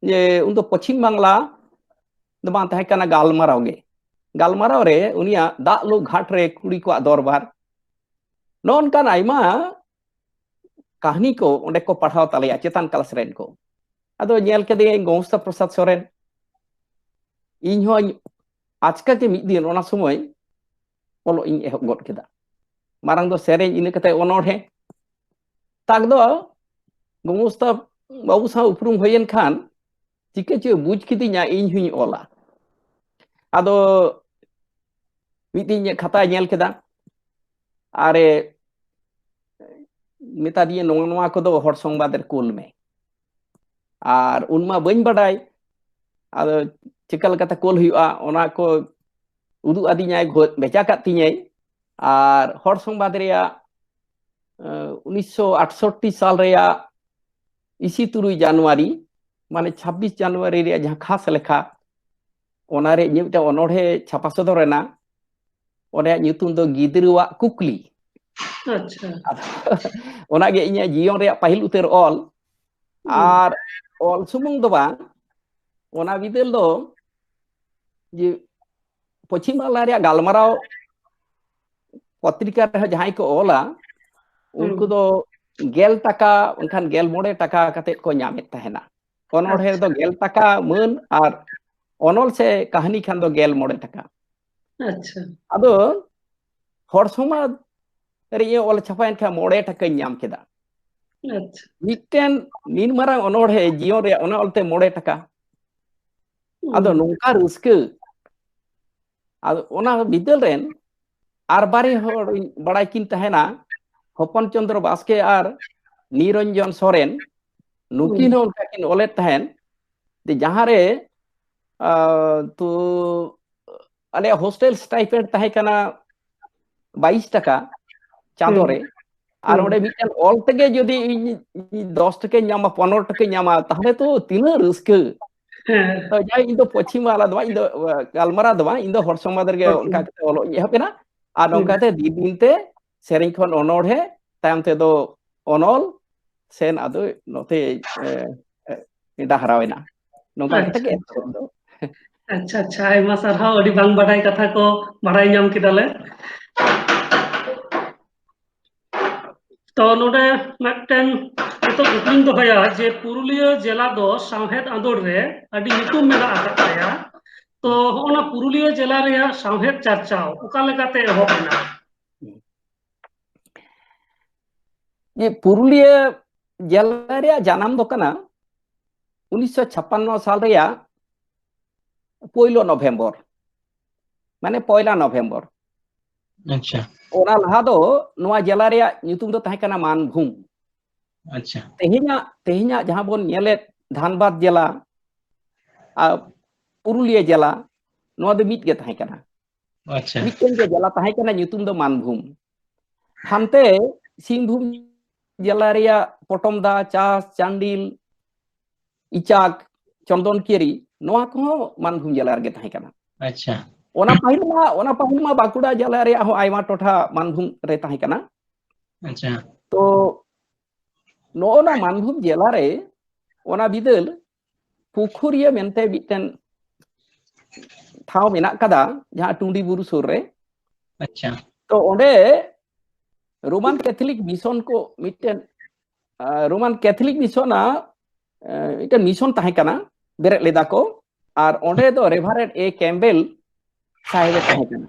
ᱡᱮ ᱩᱱᱫᱚ ᱯᱚᱪᱷᱤᱢ ᱵᱟᱝᱞᱟ ᱫᱚ ᱵᱟᱝ ᱛᱟᱦᱮᱸ ᱠᱟᱱᱟ, ᱜᱟᱞᱢᱟᱨᱟᱣ ᱜᱮ᱾ ᱜᱟᱞᱢᱟᱨᱟᱣ ᱨᱮ ᱩᱱᱤᱭᱟᱜ ᱫᱟᱜ ᱞᱩ ᱜᱷᱟᱴ ᱨᱮ ᱠᱩᱲᱤ ᱠᱚᱣᱟᱜ ᱫᱚᱨᱵᱟᱨ, ᱱᱚᱜᱼᱚ ᱱᱚᱝᱠᱟᱱ ᱟᱭᱢᱟ ᱠᱟᱹᱦᱱᱤ ᱠᱚ ᱚᱸᱰᱮ ᱠᱚ ᱯᱟᱲᱦᱟᱣ ᱛᱟᱞᱮᱭᱟ ᱪᱮᱛᱟᱱ ᱠᱞᱟᱥ ᱨᱮᱱ ᱠᱚ᱾ ᱟᱫᱚ ᱧᱮᱞ ᱠᱮᱫᱮᱭᱟᱹᱧ ᱜᱚᱝᱥᱛᱟ ᱯᱨᱚᱥᱟᱫᱽ ᱥᱚᱨᱮᱱ᱾ ᱤᱧ ᱦᱚᱸ ᱟᱪᱠᱟ ᱜᱮ ᱢᱤᱫ ᱫᱤᱱ ᱚᱱᱟ ᱥᱚᱢᱚᱭ ᱚᱞᱚᱜ ᱤᱧ ᱮᱦᱚᱵ ᱜᱚᱫ ᱠᱮᱫᱟ᱾ ᱢᱟᱲᱟᱝ ᱫᱚ ᱥᱮᱨᱮᱧ, ᱤᱱᱟᱹ ᱠᱟᱛᱮ ᱚᱱᱚᱬᱦᱮ᱾ ᱛᱟᱠ ᱫᱚ ᱜᱚᱝᱥᱛᱟ ᱵᱟᱹᱵᱩ ᱥᱟᱶ ᱩᱯᱨᱩᱢ ᱦᱩᱭᱮᱱ ᱠᱷᱟᱱ ᱪᱤᱠᱟᱹ ᱪᱚᱭ ᱵᱩᱡᱽ ᱠᱤᱫᱤᱧᱟ ᱤᱧ ᱦᱚᱧ ᱚᱞᱟ᱾ ᱟᱫᱚ ᱢᱤᱫ ᱫᱤᱱ ᱤᱧᱟᱹᱜ ᱠᱷᱟᱛᱟᱭ ᱧᱮᱞ ᱠᱮᱫᱟ, ᱟᱨᱮ ᱢᱮᱛᱟ ᱫᱤᱧᱟ, "ᱱᱚᱣᱟ, ᱱᱚᱣᱟ ᱠᱚᱫᱚ ᱦᱚᱲ ᱥᱚᱝᱵᱟᱫ ᱨᱮ ᱠᱩᱞ ᱢᱮ᱾" ᱟᱨ ᱩᱱᱢᱟ ᱵᱟᱹᱧ ᱵᱟᱰᱟᱭ, ᱟᱫᱚ ᱪᱤᱠᱟ ᱞᱮᱠᱟᱛᱮ ᱠᱩᱞ ᱦᱩᱭᱩᱜᱼᱟ, ᱚᱱᱟ ᱠᱚ ᱩᱫᱩᱜ ᱟᱹᱫᱤᱧᱟᱭ, ᱜᱷᱚ-, ᱵᱷᱮᱡᱟ ᱠᱟᱫ ᱛᱤᱧᱟᱹᱭ᱾ ᱟᱨ ᱦᱚᱲ ᱥᱚᱝᱵᱟᱫ ᱨᱮᱭᱟᱜ, ᱟᱸ, ᱩᱱᱤᱥᱥᱚ ᱟᱴᱥᱚᱴᱴᱤ ᱥᱟᱞ ᱨᱮᱭᱟᱜ ᱤᱥᱤ ᱛᱩᱨᱩᱭ ᱡᱟᱱᱩᱣᱟᱨᱤ, ᱢᱟᱱᱮ ᱪᱷᱟᱵᱵᱤᱥ ᱡᱟᱱᱩᱣᱟᱨᱤ ᱨᱮᱭᱟᱜ ᱡᱟᱦᱟᱸ ᱠᱷᱟᱥ ᱞᱮᱠᱷᱟ, ᱚᱱᱟ ᱨᱮ ᱤᱧᱟᱹᱜ ᱢᱤᱫᱴᱟᱝ ᱚᱱᱚᱬᱦᱮ ᱪᱷᱟᱯᱟ ᱥᱚᱫᱚᱨ ᱮᱱᱟ᱾ ᱚᱱᱟ ᱨᱮᱭᱟᱜ ᱧᱩᱛᱩᱢ ᱫᱚ ᱜᱤᱫᱽᱨᱟᱹᱣᱟᱜ ᱠᱩᱠᱞᱤ᱾ ᱟᱪᱪᱷᱟ᱾ ᱟᱫᱚ ᱚᱱᱟᱜᱮ ᱤᱧᱟᱹᱜ ᱡᱤᱭᱚᱱ ᱨᱮᱭᱟᱜ ᱯᱟᱹᱦᱤᱞ ᱩᱛᱟᱹᱨ ᱚᱞ᱾ ᱦᱩᱸ᱾ ᱟᱨ ᱚᱞ ᱥᱩᱢᱩᱝ ᱫᱚ ᱵᱟᱝ, ᱚᱱᱟ ᱵᱤᱫᱟᱹᱞ ᱫᱚ ᱡᱮ ᱯᱚᱪᱷᱤᱢ ᱵᱟᱝᱞᱟ ᱨᱮᱭᱟᱜ ᱜᱟᱞᱢᱟᱨᱟᱣ ᱯᱚᱛᱨᱤᱠᱟ ᱨᱮᱦᱚᱸ ᱡᱟᱦᱟᱸᱭ ᱠᱚ ᱚᱞᱟ, ᱩᱱᱠᱩ ᱦᱩᱸ᱾ ᱫᱚ ᱜᱮᱞ ᱴᱟᱠᱟ, ᱵᱟᱝᱠᱷᱟᱱ ᱜᱮᱞ ᱢᱚᱬᱮ ᱴᱟᱠᱟ ᱠᱟᱛᱮᱫ ᱠᱚ ᱧᱟᱢᱮᱫ ᱛᱟᱦᱮᱱᱟ᱾ ᱚᱱᱚᱬᱦᱮ ᱟᱪᱪᱷᱟ᱾ ᱨᱮᱫᱚ ᱜᱮᱞ ᱴᱟᱠᱟ ᱢᱟᱹᱱ ᱟᱨ ᱚᱱᱚᱞ ᱥᱮ ᱠᱟᱹᱦᱱᱤ ᱠᱷᱟᱱ ᱫᱚ ᱜᱮᱞ ᱢᱚᱬᱮ ᱴᱟᱠᱟ᱾ ᱟᱪᱪᱷᱟ᱾ ᱟᱫᱚ ᱦᱚᱲ ᱥᱚᱢᱟᱡᱽ ᱨᱮ ᱤᱧᱟᱹᱜ ᱚᱞ ᱪᱷᱟᱯᱟᱭᱮᱱ ᱠᱷᱟᱱ ᱢᱚᱬᱮ ᱴᱟᱠᱟᱧ ᱧᱟᱢ ᱠᱮᱫᱟ᱾ ᱟᱪᱪᱷᱟ᱾ ᱢᱤᱫᱴᱮᱱ ᱱᱤᱱ ᱢᱟᱨᱟᱝ ᱚᱱᱚᱬᱦᱮ ᱡᱤᱭᱚᱱ ᱨᱮᱭᱟᱜ ᱚᱱᱟ ᱚᱞᱛᱮ ᱢᱚᱬᱮ ᱴᱟᱠᱟ᱾ ᱟᱫᱚ ᱦᱩᱸ᱾ ᱱᱚᱝᱠᱟ ᱨᱟᱹᱥᱠᱟᱹ᱾ ᱟᱫᱚ ᱚᱱᱟ ᱵᱤᱫᱟᱹᱞ ᱨᱮᱱ ᱟᱨ ᱵᱟᱨᱮ ᱦᱚᱲ ᱵᱟᱲᱟᱭ ᱠᱤᱱ ᱛᱟᱦᱮᱱᱟ, ᱦᱚᱯᱚᱱ ᱪᱚᱸᱫᱽᱨᱚ ᱵᱟᱥᱠᱮ ᱟᱨ ᱱᱤᱨᱚᱧᱡᱚᱱ ᱥᱚᱨᱮᱱ, ᱱᱩᱠᱤᱱ ᱦᱩᱸ᱾ ᱦᱚᱸ ᱚᱱᱠᱟ ᱠᱤᱱ ᱚᱞᱮᱫ ᱛᱟᱦᱮᱱ᱾ ᱡᱮ ᱡᱟᱦᱟᱸ ᱨᱮ, ᱟ, ᱛᱚ, ᱟᱞᱮᱭᱟᱜ ᱦᱳᱥᱴᱮᱞ ᱥᱴᱟᱭᱯᱮᱱᱰ ᱛᱟᱦᱮᱸ ᱠᱟᱱᱟ ᱵᱟᱭᱤᱥ ᱴᱟᱠᱟ ᱪᱟᱸᱫᱳ ᱦᱩᱸ᱾ ᱨᱮ, ᱟᱨ ᱦᱩᱸ᱾ ᱚᱸᱰᱮ ᱢᱤᱫᱴᱮᱱ ᱚᱞ ᱛᱮᱜᱮ ᱡᱩᱫᱤ ᱤᱧ, ᱤᱧ ᱫᱚᱥ ᱴᱟᱠᱟᱧ ᱧᱟᱢᱟ, ᱯᱚᱱᱨᱚ ᱴᱟᱠᱟᱧ ᱧᱟᱢᱟ, ᱛᱟᱦᱞᱮ ᱛᱚ ᱛᱤᱱᱟᱹᱜ ᱨᱟᱹᱥᱠᱟᱹ᱾ ᱦᱮᱸ᱾ ᱛᱚ ᱡᱟᱭ, ᱤᱧ ᱫᱚ ᱯᱚᱪᱷᱤᱢ ᱵᱟᱝᱞᱟ ᱫᱚ ᱵᱟᱝ, ᱤᱧ ᱫᱚ, ᱟ, ᱜᱟᱞᱢᱟᱨᱟᱣ ᱫᱚ ᱵᱟᱝ, ᱤᱧ ᱫᱚ ᱦᱚᱲ ᱥᱚᱢᱟᱡᱽ ᱨᱮᱜᱮ ᱦᱳᱭ᱾ ᱚᱱᱠᱟ ᱠᱟᱛᱮ ᱚᱞᱚᱜ ᱤᱧ ᱮᱦᱚᱵ ᱮᱱᱟ᱾ ᱟᱨ ᱦᱩᱸ᱾ ᱱᱚᱝᱠᱟᱛᱮ ᱫᱤᱱ ᱫᱤᱱ ᱛᱮ ᱥᱮᱨᱮᱧ ᱠᱷᱚᱱ ᱚᱱᱚᱬᱦᱮ, ᱛᱟᱭᱚᱢ ᱛᱮᱫᱚ ᱚᱱᱚᱞ, ᱥᱮᱱ ᱟᱫᱚ ᱱᱚᱛᱮ, ᱮ, ᱮ, ᱰᱟᱦᱟᱨᱟᱣ ᱮᱱᱟ᱾ ᱱᱚᱝᱠᱟ ᱠᱟᱛᱮ ᱟᱪᱪᱷᱟ, ᱜᱮ ᱟᱪᱪᱷᱟ᱾ ᱮᱛᱚᱦᱚᱵ ᱫᱚ᱾ ᱟᱪᱪᱷᱟ, ᱟᱪᱪᱷᱟ, ᱟᱭᱢᱟ ᱥᱟᱨᱦᱟᱣ ᱟᱹᱰᱤ ᱵᱟᱝ ᱵᱟᱰᱟᱭ ᱠᱟᱛᱷᱟ ᱠᱚ ᱵᱟᱰᱟᱭ ᱧᱟᱢ ᱠᱮᱫᱟᱞᱮ᱾ ᱛᱚ ᱱᱚᱰᱮ ᱢᱤᱫᱴᱮᱱ ᱱᱤᱛᱚᱜ ᱠᱩᱠᱞᱤᱧ ᱫᱚᱦᱚᱭᱟ ᱡᱮ ᱯᱩᱨᱩᱞᱤᱭᱟᱹ ᱡᱮᱞᱟ ᱫᱚ ᱥᱟᱶᱦᱮᱫ ᱟᱸᱫᱳᱲ ᱨᱮ ᱟᱹᱰᱤ ᱧᱩᱛᱩᱢ ᱢᱮᱱᱟᱜ ᱟᱠᱟᱫ ᱛᱟᱭᱟ᱾ ᱛᱚ ᱦᱚᱸᱜᱼᱚ ᱱᱟ ᱯᱩᱨᱩᱞᱤᱭᱟᱹ ᱡᱮᱞᱟ ᱨᱮᱭᱟᱜ ᱥᱟᱶᱦᱮᱫ ᱪᱟᱨᱪᱟᱣ ᱚᱠᱟ ᱞᱮᱠᱟᱛᱮ ᱮᱦᱚᱵ ᱮᱱᱟ? ᱡᱮ ᱯᱩᱨᱩᱞᱤᱭᱟᱹ ᱡᱮᱞᱟ ᱨᱮᱭᱟᱜ ᱡᱟᱱᱟᱢ ᱫᱚ ᱠᱟᱱᱟ ᱩᱱᱤᱥᱥᱚ ᱪᱷᱟᱯᱟᱱᱱᱚ ᱥᱟᱞ ᱨᱮᱭᱟᱜ ᱯᱳᱭᱞᱳ ᱱᱚᱵᱷᱮᱢᱵᱚᱨ, ᱢᱟᱱᱮ ᱯᱚᱭᱞᱟ ᱱᱚᱵᱷᱮᱢᱵᱚᱨ᱾ ᱟᱪᱪᱷᱟ᱾ ᱚᱱᱟ ᱞᱟᱦᱟ ᱫᱚ ᱱᱚᱣᱟ ᱡᱮᱞᱟ ᱨᱮᱭᱟᱜ ᱧᱩᱛᱩᱢ ᱫᱚ ᱛᱟᱦᱮᱸ ᱠᱟᱱᱟ ᱢᱟᱱᱵᱷᱩᱢ᱾ ᱟᱪᱪᱷᱟ᱾ ᱛᱮᱦᱮᱧᱟᱜ ᱛᱮᱦᱮᱧᱟᱜ ᱡᱟᱦᱟᱸ ᱵᱚᱱ ᱧᱮᱞᱮᱫ ᱫᱷᱟᱱᱵᱟᱫᱽ ᱡᱮᱞᱟ ᱟᱨ ᱯᱩᱨᱩᱞᱤᱭᱟᱹ ᱡᱮᱞᱟ, ᱱᱚᱣᱟ ᱫᱚ ᱢᱤᱫ ᱜᱮ ᱛᱟᱦᱮᱸ ᱠᱟᱱᱟ᱾ ᱟᱪᱪᱷᱟ᱾ ᱢᱤᱫᱴᱮᱱ ᱜᱮ ᱡᱮᱞᱟ ᱛᱟᱦᱮᱸ ᱠᱟᱱᱟ, ᱧᱩᱛᱩᱢ ᱫᱚ ᱢᱟᱱᱵᱷᱩᱢ᱾ ᱦᱟᱱᱛᱮ ᱥᱤᱝᱵᱷᱩᱢ ᱡᱮᱞᱟ ᱨᱮᱭᱟᱜ ᱯᱚᱴᱚᱢᱫᱟ, ᱪᱟᱥ, ᱪᱟᱱᱰᱤᱞ, ᱤᱪᱟᱠ, ᱪᱚᱱᱫᱚᱱᱠᱮᱨᱤ, ᱱᱚᱣᱟ ᱠᱚᱦᱚᱸ ᱢᱟᱱᱵᱷᱩᱢ ᱡᱮᱞᱟ ᱨᱮᱜᱮ ᱛᱟᱦᱮᱸ ᱠᱟᱱᱟ᱾ ᱟᱪᱪᱷᱟ᱾ ᱚᱱᱟ ᱯᱟᱹᱦᱤᱞ ᱢᱟ ᱚᱱᱟ ᱯᱟᱹᱦᱤᱞ ᱢᱟ ᱵᱟᱸᱠᱩᱲᱟ ᱡᱮᱞᱟ ᱨᱮᱭᱟᱜ ᱦᱚᱸ ᱟᱭᱢᱟ ᱴᱚᱴᱷᱟ ᱢᱟᱱᱵᱷᱩᱢ ᱨᱮ ᱛᱟᱦᱮᱸ ᱠᱟᱱᱟ᱾ ᱟᱪᱪᱷᱟ᱾ ᱛᱚ ᱱᱚᱜᱼᱚ ᱱᱟ ᱢᱟᱱᱵᱷᱩᱢ ᱡᱮᱞᱟ ᱨᱮ ᱚᱱᱟ ᱵᱤᱫᱟᱹᱞ ᱯᱩᱠᱷᱩᱨᱤᱭᱟᱹ ᱢᱮᱱᱛᱮ ᱢᱤᱫᱴᱮᱱ ᱴᱷᱟᱶ ᱢᱮᱱᱟᱜ ᱠᱟᱫᱟ, ᱡᱟᱦᱟᱸ ᱴᱩᱸᱰᱤ ᱵᱩᱨᱩ ᱥᱩᱨ ᱨᱮ᱾ ᱟᱪᱪᱷᱟ᱾ ᱛᱚ ᱚᱸᱰᱮ ᱨᱳᱢᱟᱱ ᱠᱮᱛᱷᱚᱞᱤᱠ ᱢᱤᱥᱚᱱ ᱠᱚ ᱢᱤᱫᱴᱮᱱ, ᱟᱸ, ᱨᱳᱢᱟᱱ ᱠᱮᱛᱷᱚᱞᱤᱠ ᱢᱤᱥᱚᱱᱟᱜ, ᱟᱸ, ᱢᱤᱫᱴᱮᱱ ᱢᱤᱥᱚᱱ ᱛᱟᱦᱮᱸ ᱠᱟᱱᱟ, ᱵᱮᱨᱮᱫ ᱞᱮᱫᱟ ᱠᱚ᱾ ᱟᱨ ᱚᱸᱰᱮ ᱫᱚ ᱨᱮᱵᱷᱟᱨᱮᱱᱰ ᱮ ᱠᱮᱢᱵᱮᱞ ᱥᱟᱦᱮᱵ ᱮ ᱛᱟᱦᱮᱸ ᱠᱟᱱᱟ᱾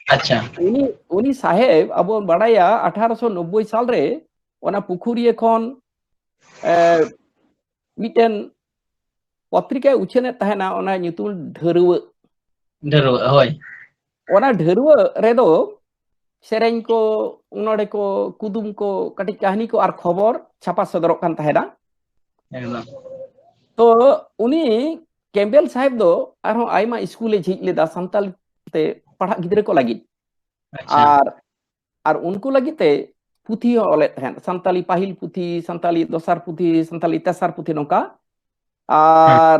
ᱟᱪᱪᱷᱟ᱾ ᱩᱱᱤ ᱩᱱᱤ ᱥᱟᱦᱮᱵ ᱟᱵᱚ ᱵᱚᱱ ᱵᱟᱲᱟᱭᱟ ᱟᱴᱷᱟᱨᱚᱥᱚ ᱱᱚᱵᱵᱳᱭ ᱥᱟᱞ ᱨᱮ ᱚᱱᱟ ᱯᱩᱠᱷᱩᱨᱤᱭᱟᱹ ᱠᱷᱚᱱ, ᱮ, ᱢᱤᱫᱴᱮᱱ ᱯᱚᱛᱨᱤᱠᱟᱭ ᱩᱪᱷᱟᱹᱱᱮᱫ ᱛᱟᱦᱮᱱᱟ, ᱚᱱᱟ ᱧᱩᱛᱩᱢ ᱰᱷᱟᱹᱨᱣᱟᱹᱜ᱾ ᱰᱷᱟᱹᱨᱣᱟᱹᱜ, ᱦᱳᱭ᱾ ᱚᱱᱟ ᱰᱷᱟᱹᱨᱣᱟᱹᱜ ᱨᱮᱫᱚ ᱥᱮᱨᱮᱧ ᱠᱚ, ᱚᱱᱚᱬᱦᱮ ᱠᱚ, ᱠᱩᱫᱩᱢ ᱠᱚ, ᱠᱟᱹᱴᱤᱡ ᱠᱟᱹᱦᱱᱤ ᱠᱚ ᱟᱨ ᱠᱷᱚᱵᱚᱨ ᱪᱷᱟᱯᱟ ᱥᱚᱫᱚᱨᱚᱜ ᱠᱟᱱ ᱛᱟᱦᱮᱱᱟ᱾ ᱮᱠᱫᱚᱢ᱾ ᱛᱚ ᱩᱱᱤ ᱠᱮᱢᱵᱮᱞ ᱥᱟᱦᱮᱵ ᱫᱚ ᱟᱨᱦᱚᱸ ᱟᱭᱢᱟ ᱥᱠᱩᱞᱮ ᱡᱷᱤᱡ ᱞᱮᱫᱟ ᱥᱟᱱᱛᱟᱲ ᱛᱮ ᱯᱟᱲᱦᱟᱜ ᱜᱤᱫᱽᱨᱟᱹ ᱠᱚ ᱞᱟᱹᱜᱤᱫ᱾ ᱟᱪᱪᱷᱟ᱾ ᱟᱨ ᱟᱨ ᱩᱱᱠᱩ ᱞᱟᱹᱜᱤᱫ ᱛᱮ ᱯᱩᱛᱷᱤ ᱦᱚᱸ ᱚᱞᱮᱫ ᱛᱟᱦᱮᱸᱫ, ᱥᱟᱱᱛᱟᱞᱤ ᱯᱟᱹᱦᱤᱞ ᱯᱩᱛᱷᱤ, ᱥᱟᱱᱛᱟᱞᱤ ᱫᱚᱥᱟᱨ ᱯᱩᱛᱷᱤ, ᱥᱟᱱᱛᱟᱞᱤ ᱛᱮᱥᱟᱨ ᱯᱩᱛᱷᱤ, ᱱᱚᱝᱠᱟ᱾ ᱟᱨ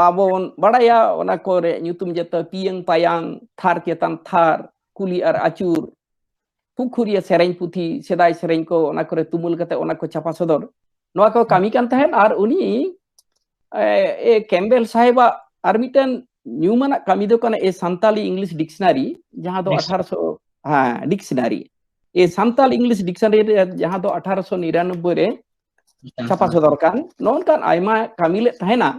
ᱟᱵᱚ ᱵᱚᱱ ᱵᱟᱲᱟᱭᱟ ᱚᱱᱟ ᱠᱚᱨᱮ ᱧᱩᱛᱩᱢ ᱡᱚᱛᱚ ᱯᱤᱭᱟᱹᱝ ᱯᱟᱭᱟᱝ, ᱛᱷᱟᱨ ᱪᱮᱛᱟᱱ ᱛᱷᱟᱨ, ᱠᱩᱞᱤ ᱟᱨ ᱟᱹᱪᱩᱨ, ᱯᱩᱠᱷᱩᱨᱤᱭᱟᱹ ᱥᱮᱨᱮᱧ ᱯᱩᱛᱷᱤ, ᱥᱮᱫᱟᱭ ᱥᱮᱨᱮᱧ ᱠᱚ, ᱚᱱᱟ ᱠᱚᱨᱮ ᱛᱩᱢᱟᱹᱞ ᱠᱟᱛᱮ ᱚᱱᱟ ᱠᱚ ᱪᱷᱟᱯᱟ ᱥᱚᱫᱚᱨ, ᱱᱚᱣᱟ ᱠᱚ ᱠᱟᱹᱢᱤ ᱠᱟᱱ ᱛᱟᱦᱮᱸᱫ᱾ ᱟᱨ ᱩᱱᱤ, ᱮ, ᱮ, ᱠᱮᱢᱵᱮᱞ ᱥᱟᱦᱮᱵᱟᱜ ᱟᱨ ᱢᱤᱫᱴᱮᱱ ᱧᱩᱢᱟᱱᱟᱜ ᱠᱟᱹᱢᱤ ᱫᱚ ᱠᱟᱱᱟ ᱮ ᱥᱟᱱᱛᱟᱞᱤ ᱤᱝᱞᱤᱥ ᱰᱤᱠᱥᱱᱟᱨᱤ, ᱡᱟᱦᱟᱸ ᱫᱚ ᱰᱤᱠᱥ- ᱟᱴᱷᱟᱨᱚᱥᱚ, ᱦᱮᱸ, ᱰᱤᱠᱥᱱᱟᱨᱤ᱾ ᱮ ᱥᱟᱱᱛᱟᱞ ᱤᱝᱞᱤᱥ ᱰᱤᱠᱥᱚᱱᱟᱨᱤ ᱨᱮ, ᱡᱟᱦᱟᱸ ᱫᱚ ᱟᱴᱷᱟᱨᱚᱥᱚ ᱱᱤᱨᱟᱱᱚᱵᱵᱳᱭ ᱨᱮ ᱪᱷᱟᱯᱟ ᱥᱚᱫᱚᱨ ᱠᱟᱱ, ᱱᱚᱜᱼᱚ ᱱᱚᱝᱠᱟᱱ ᱟᱭᱢᱟ ᱠᱟᱹᱢᱤ ᱞᱮᱫ ᱛᱟᱦᱮᱱᱟ᱾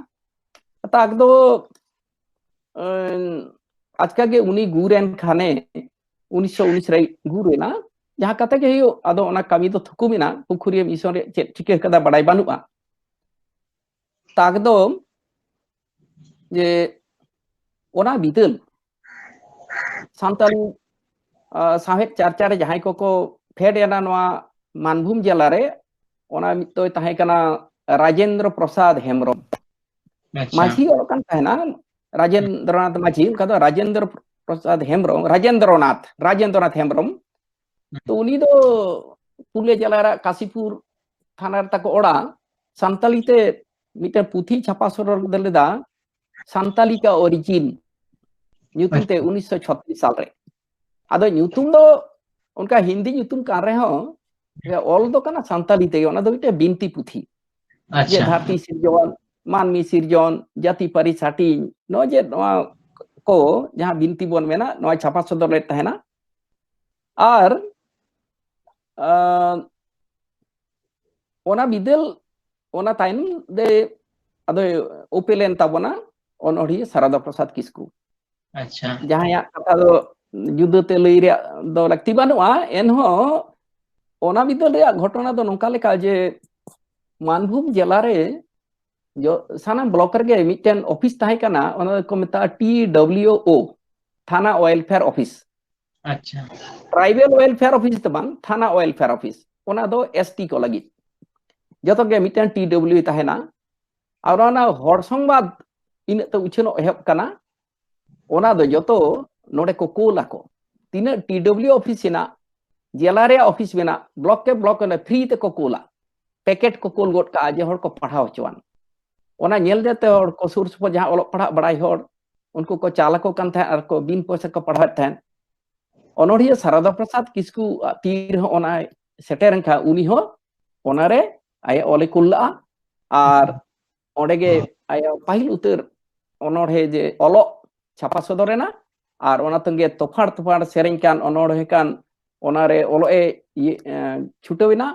ᱛᱟᱠ ᱫᱚ ᱟᱪᱠᱟ ᱜᱮ ᱩᱱᱤ ᱜᱩᱨ ᱮᱱ ᱠᱷᱟᱱᱮ, ᱩᱱᱤᱥᱥᱚ ᱩᱱᱤᱥ ᱨᱮ ᱜᱩᱨ ᱮᱱᱟ᱾ ᱡᱟᱦᱟᱸ ᱠᱟᱛᱷᱟ ᱜᱮ ᱦᱩᱭᱩᱜ, ᱟᱫᱚ ᱚᱱᱟ ᱠᱟᱹᱢᱤ ᱫᱚ ᱛᱷᱩᱠᱩᱢ ᱮᱱᱟ᱾ ᱯᱩᱠᱷᱩᱨᱤᱭᱟᱹ ᱢᱤᱥᱚᱱ ᱨᱮ ᱪᱮᱫ ᱪᱤᱠᱟᱹ ᱠᱟᱫᱟ ᱵᱟᱲᱟᱭ ᱵᱟᱹᱱᱩᱜᱼᱟ᱾ ᱛᱟᱠ ᱫᱚ ᱡᱮ ᱚᱱᱟ ᱵᱤᱫᱟᱹᱞ ᱥᱟᱱᱛᱟᱞᱤ ᱥᱟᱶᱦᱮᱫ ᱪᱟᱨᱪᱟ ᱨᱮ ᱡᱟᱦᱟᱸᱭ ᱠᱚᱠᱚ ᱯᱷᱮᱰ ᱮᱱᱟ ᱱᱚᱣᱟ ᱢᱟᱱᱵᱷᱩᱢ ᱡᱮᱞᱟ ᱨᱮ, ᱚᱱᱟ ᱢᱤᱫ ᱫᱚᱭ ᱛᱟᱦᱮᱸ ᱠᱟᱱᱟ ᱨᱟᱡᱮᱱᱫᱨᱚ ᱯᱨᱚᱥᱟᱫᱽ ᱦᱮᱢᱵᱨᱚᱢ᱾ ᱢᱟᱹᱡᱷᱤ ᱚᱲᱟᱜ ᱠᱟᱱ ᱛᱟᱦᱮᱱᱟ ᱨᱟᱡᱮᱱᱫᱨᱚᱱᱟᱛᱷ ᱢᱟᱹᱡᱷᱤ, ᱚᱱᱠᱟ ᱫᱚ ᱨᱟᱡᱮᱱᱫᱨᱚ ᱯᱨᱚᱥᱟᱫᱽ ᱦᱮᱢᱵᱨᱚᱢ, ᱨᱟᱡᱮᱱᱫᱨᱚᱱᱟᱛᱷ, ᱨᱟᱡᱮᱱᱫᱨᱚᱱᱟᱛᱷ ᱦᱮᱢᱵᱨᱚᱢ᱾ ᱛᱚ ᱩᱱᱤ ᱫᱚ ᱯᱩᱨᱩᱞᱤᱭᱟᱹ ᱡᱮᱞᱟ ᱨᱮᱭᱟᱜ ᱠᱟᱥᱤᱯᱩᱨ ᱛᱷᱟᱱᱟ ᱨᱮ ᱛᱟᱠᱚ ᱚᱲᱟᱜ᱾ ᱥᱟᱱᱛᱟᱞᱤ ᱛᱮ ᱢᱤᱫᱴᱮᱱ ᱯᱩᱛᱷᱤ ᱪᱷᱟᱯᱟ ᱥᱚᱫᱚᱨ ᱞᱮᱫᱟ, ᱥᱟᱱᱛᱟᱞᱤ ᱠᱟ ᱚᱨᱤᱡᱤᱱ ᱧᱩᱛᱩᱢ ᱛᱮ, ᱩᱱᱤᱥᱥᱚ ᱪᱷᱚᱛᱨᱤᱥ ᱥᱟᱞ ᱨᱮ᱾ ᱟᱫᱚ ᱧᱩᱛᱩᱢ ᱫᱚ ᱚᱱᱠᱟ ᱦᱤᱱᱫᱤ ᱧᱩᱛᱩᱢ ᱠᱟᱱ ᱨᱮᱦᱚᱸ, ᱚᱞ ᱫᱚ ᱠᱟᱱᱟ ᱥᱟᱱᱛᱟᱞᱤ ᱛᱮᱜᱮ᱾ ᱚᱱᱟ ᱫᱚ ᱢᱤᱫᱴᱮᱱ ᱵᱤᱱᱛᱤ ᱯᱩᱛᱷᱤ, ᱡᱮ ᱫᱷᱟᱹᱨᱛᱤ ᱥᱤᱨᱡᱚᱱ, ᱢᱟᱹᱱᱢᱤ ᱥᱤᱨᱡᱚᱱ, ᱡᱟᱹᱛᱤ ᱯᱟᱹᱨᱤᱥ ᱦᱟᱹᱴᱤᱧ, ᱱᱚᱜᱼᱚᱭ ᱡᱮ ᱱᱚᱣᱟ ᱠᱚ ᱡᱟᱦᱟᱸ ᱵᱤᱱᱛᱤ ᱵᱚᱱ ᱢᱮᱱᱟ, ᱱᱚᱣᱟ ᱪᱷᱟᱯᱟ ᱥᱚᱫᱚᱨ ᱞᱮᱫ ᱛᱟᱦᱮᱱᱟ᱾ ᱟᱨ ᱚᱱᱟ ᱵᱤᱫᱟᱹᱞ, ᱚᱱᱟ ᱛᱟᱭᱱᱚᱢ ᱫᱮ ᱟᱫᱚ ᱩᱯᱮᱞ ᱮᱱ ᱛᱟᱵᱚᱱᱟ ᱚᱱᱚᱬᱦᱤᱭᱟᱹ ᱥᱟᱨᱚᱫᱟ ᱯᱨᱚᱥᱟᱫᱽ ᱠᱤᱥᱠᱩ᱾ ᱟᱪᱪᱷᱟ᱾ ᱡᱟᱦᱟᱸᱭᱟᱜ ᱠᱟᱛᱷᱟ ᱫᱚ ᱡᱩᱫᱟᱹ ᱛᱮ ᱞᱟᱹᱭ ᱨᱮᱭᱟᱜ ᱫᱚ ᱞᱟᱹᱠᱛᱤ ᱵᱟᱹᱱᱩᱜᱼᱟ, ᱮᱱᱦᱚᱸ ᱚᱱᱟ ᱵᱤᱫᱟᱹᱞ ᱨᱮᱭᱟᱜ ᱜᱷᱚᱴᱚᱱᱟ ᱫᱚ ᱱᱚᱝᱠᱟ ᱞᱮᱠᱟ ᱡᱮ ᱢᱟᱱᱵᱷᱩᱢ ᱡᱮᱞᱟ ᱨᱮ ᱡᱚ-, ᱥᱟᱱᱟᱢ ᱵᱞᱚᱠ ᱨᱮᱜᱮ ᱢᱤᱫᱴᱮᱱ ᱚᱯᱷᱤᱥ ᱛᱟᱦᱮᱸ ᱠᱟᱱᱟ, ᱚᱱᱟ ᱫᱚᱠᱚ ᱢᱮᱛᱟᱜᱼᱟ ᱴᱤ ᱰᱟᱵᱞᱤᱭᱩ ᱳ, ᱛᱷᱟᱱᱟ ᱣᱮᱞᱯᱷᱮᱭᱟᱨ ᱚᱯᱷᱤᱥ᱾ ᱟᱪᱪᱷᱟ᱾ ᱴᱨᱟᱭᱵᱮᱞ ᱣᱮᱞᱯᱷᱮᱭᱟᱨ ᱚᱯᱷᱤᱥ ᱫᱚ ᱵᱟᱝ, ᱛᱷᱟᱱᱟ ᱣᱮᱞᱯᱷᱮᱭᱟᱨ ᱚᱯᱷᱤᱥ, ᱚᱱᱟ ᱫᱚ ᱮᱥ ᱴᱤ ᱠᱚ ᱞᱟᱹᱜᱤᱫ᱾ ᱡᱚᱛᱚ ᱜᱮ ᱢᱤᱫᱴᱮᱱ ᱴᱤ ᱰᱟᱵᱞᱤᱭᱩ ᱛᱟᱦᱮᱱᱟ᱾ ᱟᱨ ᱚᱱᱟ ᱦᱚᱲ ᱥᱚᱝᱵᱟᱫ ᱤᱱᱟᱹᱜ ᱛᱮ ᱩᱪᱷᱟᱹᱱᱚᱜ ᱮᱦᱚᱵ ᱠᱟᱱᱟ, ᱚᱱᱟ ᱫᱚ ᱡᱚᱛᱚ ᱱᱚᱰᱮ ᱠᱚ ᱠᱳᱞ ᱟᱠᱚ᱾ ᱛᱤᱱᱟᱹᱜ ᱴᱤ ᱰᱟᱵᱞᱤᱭᱩ ᱚᱯᱷᱤᱥ ᱦᱮᱱᱟᱜ, ᱡᱮᱞᱟ ᱨᱮᱭᱟᱜ ᱚᱯᱷᱤᱥ ᱢᱮᱱᱟᱜ, ᱵᱞᱚᱠ ᱠᱮ ᱵᱞᱚᱠ ᱚᱸᱰᱮ ᱯᱷᱨᱤ ᱛᱮᱠᱚ ᱠᱳᱞᱟ, ᱯᱮᱠᱮᱴ ᱠᱚ ᱠᱳᱞ ᱜᱚᱫ ᱠᱟᱜᱼᱟ ᱡᱮ ᱦᱚᱲ ᱠᱚ ᱯᱟᱲᱦᱟᱣ ᱦᱚᱪᱚᱣᱟᱱ᱾ ᱚᱱᱟ ᱧᱮᱞ ᱧᱮᱞ ᱛᱮ ᱦᱚᱲ ᱠᱚ ᱥᱩᱨ ᱥᱩᱯᱩᱨ ᱡᱟᱦᱟᱸ ᱚᱞᱚᱜ ᱯᱟᱲᱦᱟᱜ ᱵᱟᱲᱟᱭ ᱦᱚᱲ, ᱩᱱᱠᱩ ᱠᱚ ᱪᱟᱞ ᱟᱠᱚ ᱠᱟᱱ ᱛᱟᱦᱮᱸᱫ ᱟᱨ ᱠᱚ ᱵᱤᱱ ᱯᱚᱭᱥᱟ ᱠᱚ ᱯᱟᱲᱦᱟᱣᱮᱫ ᱛᱟᱦᱮᱸᱫ᱾ ᱚᱱᱚᱬᱦᱤᱭᱟᱹ ᱥᱟᱨᱚᱫᱟ ᱯᱨᱚᱥᱟᱫᱽ ᱠᱤᱥᱠᱩ ᱟᱜ ᱛᱤ ᱨᱮᱦᱚᱸ ᱚᱱᱟ ᱥᱮᱴᱮᱨ ᱮᱱ ᱠᱷᱟᱱ ᱩᱱᱤ ᱦᱚᱸ ᱚᱱᱟᱨᱮ ᱟᱭᱟᱜ ᱚᱞᱮ ᱠᱩᱞ ᱞᱟᱜᱼᱟ᱾ ᱟᱨ ᱚᱸᱰᱮ ᱜᱮ ᱟᱭᱟᱜ ᱯᱟᱹᱦᱤᱞ ᱩᱛᱟᱹᱨ ᱚᱱᱚᱬᱦᱮ ᱡᱮ ᱚᱞᱚᱜ ᱪᱷᱟᱯᱟ ᱥᱚᱫᱚᱨ ᱮᱱᱟ᱾ ᱟᱨ ᱚᱱᱟ ᱛᱚᱸᱜᱮ ᱛᱚᱯᱷᱟᱲ ᱛᱚᱯᱷᱟᱲ ᱥᱮᱨᱮᱧ ᱠᱟᱱ, ᱚᱱᱚᱬᱦᱮ ᱠᱟᱱ, ᱚᱱᱟᱨᱮ ᱚᱞᱚᱜ ᱮ ᱤᱭᱟᱹ, ᱮ, ᱪᱷᱩᱴᱟᱹᱣ ᱮᱱᱟ᱾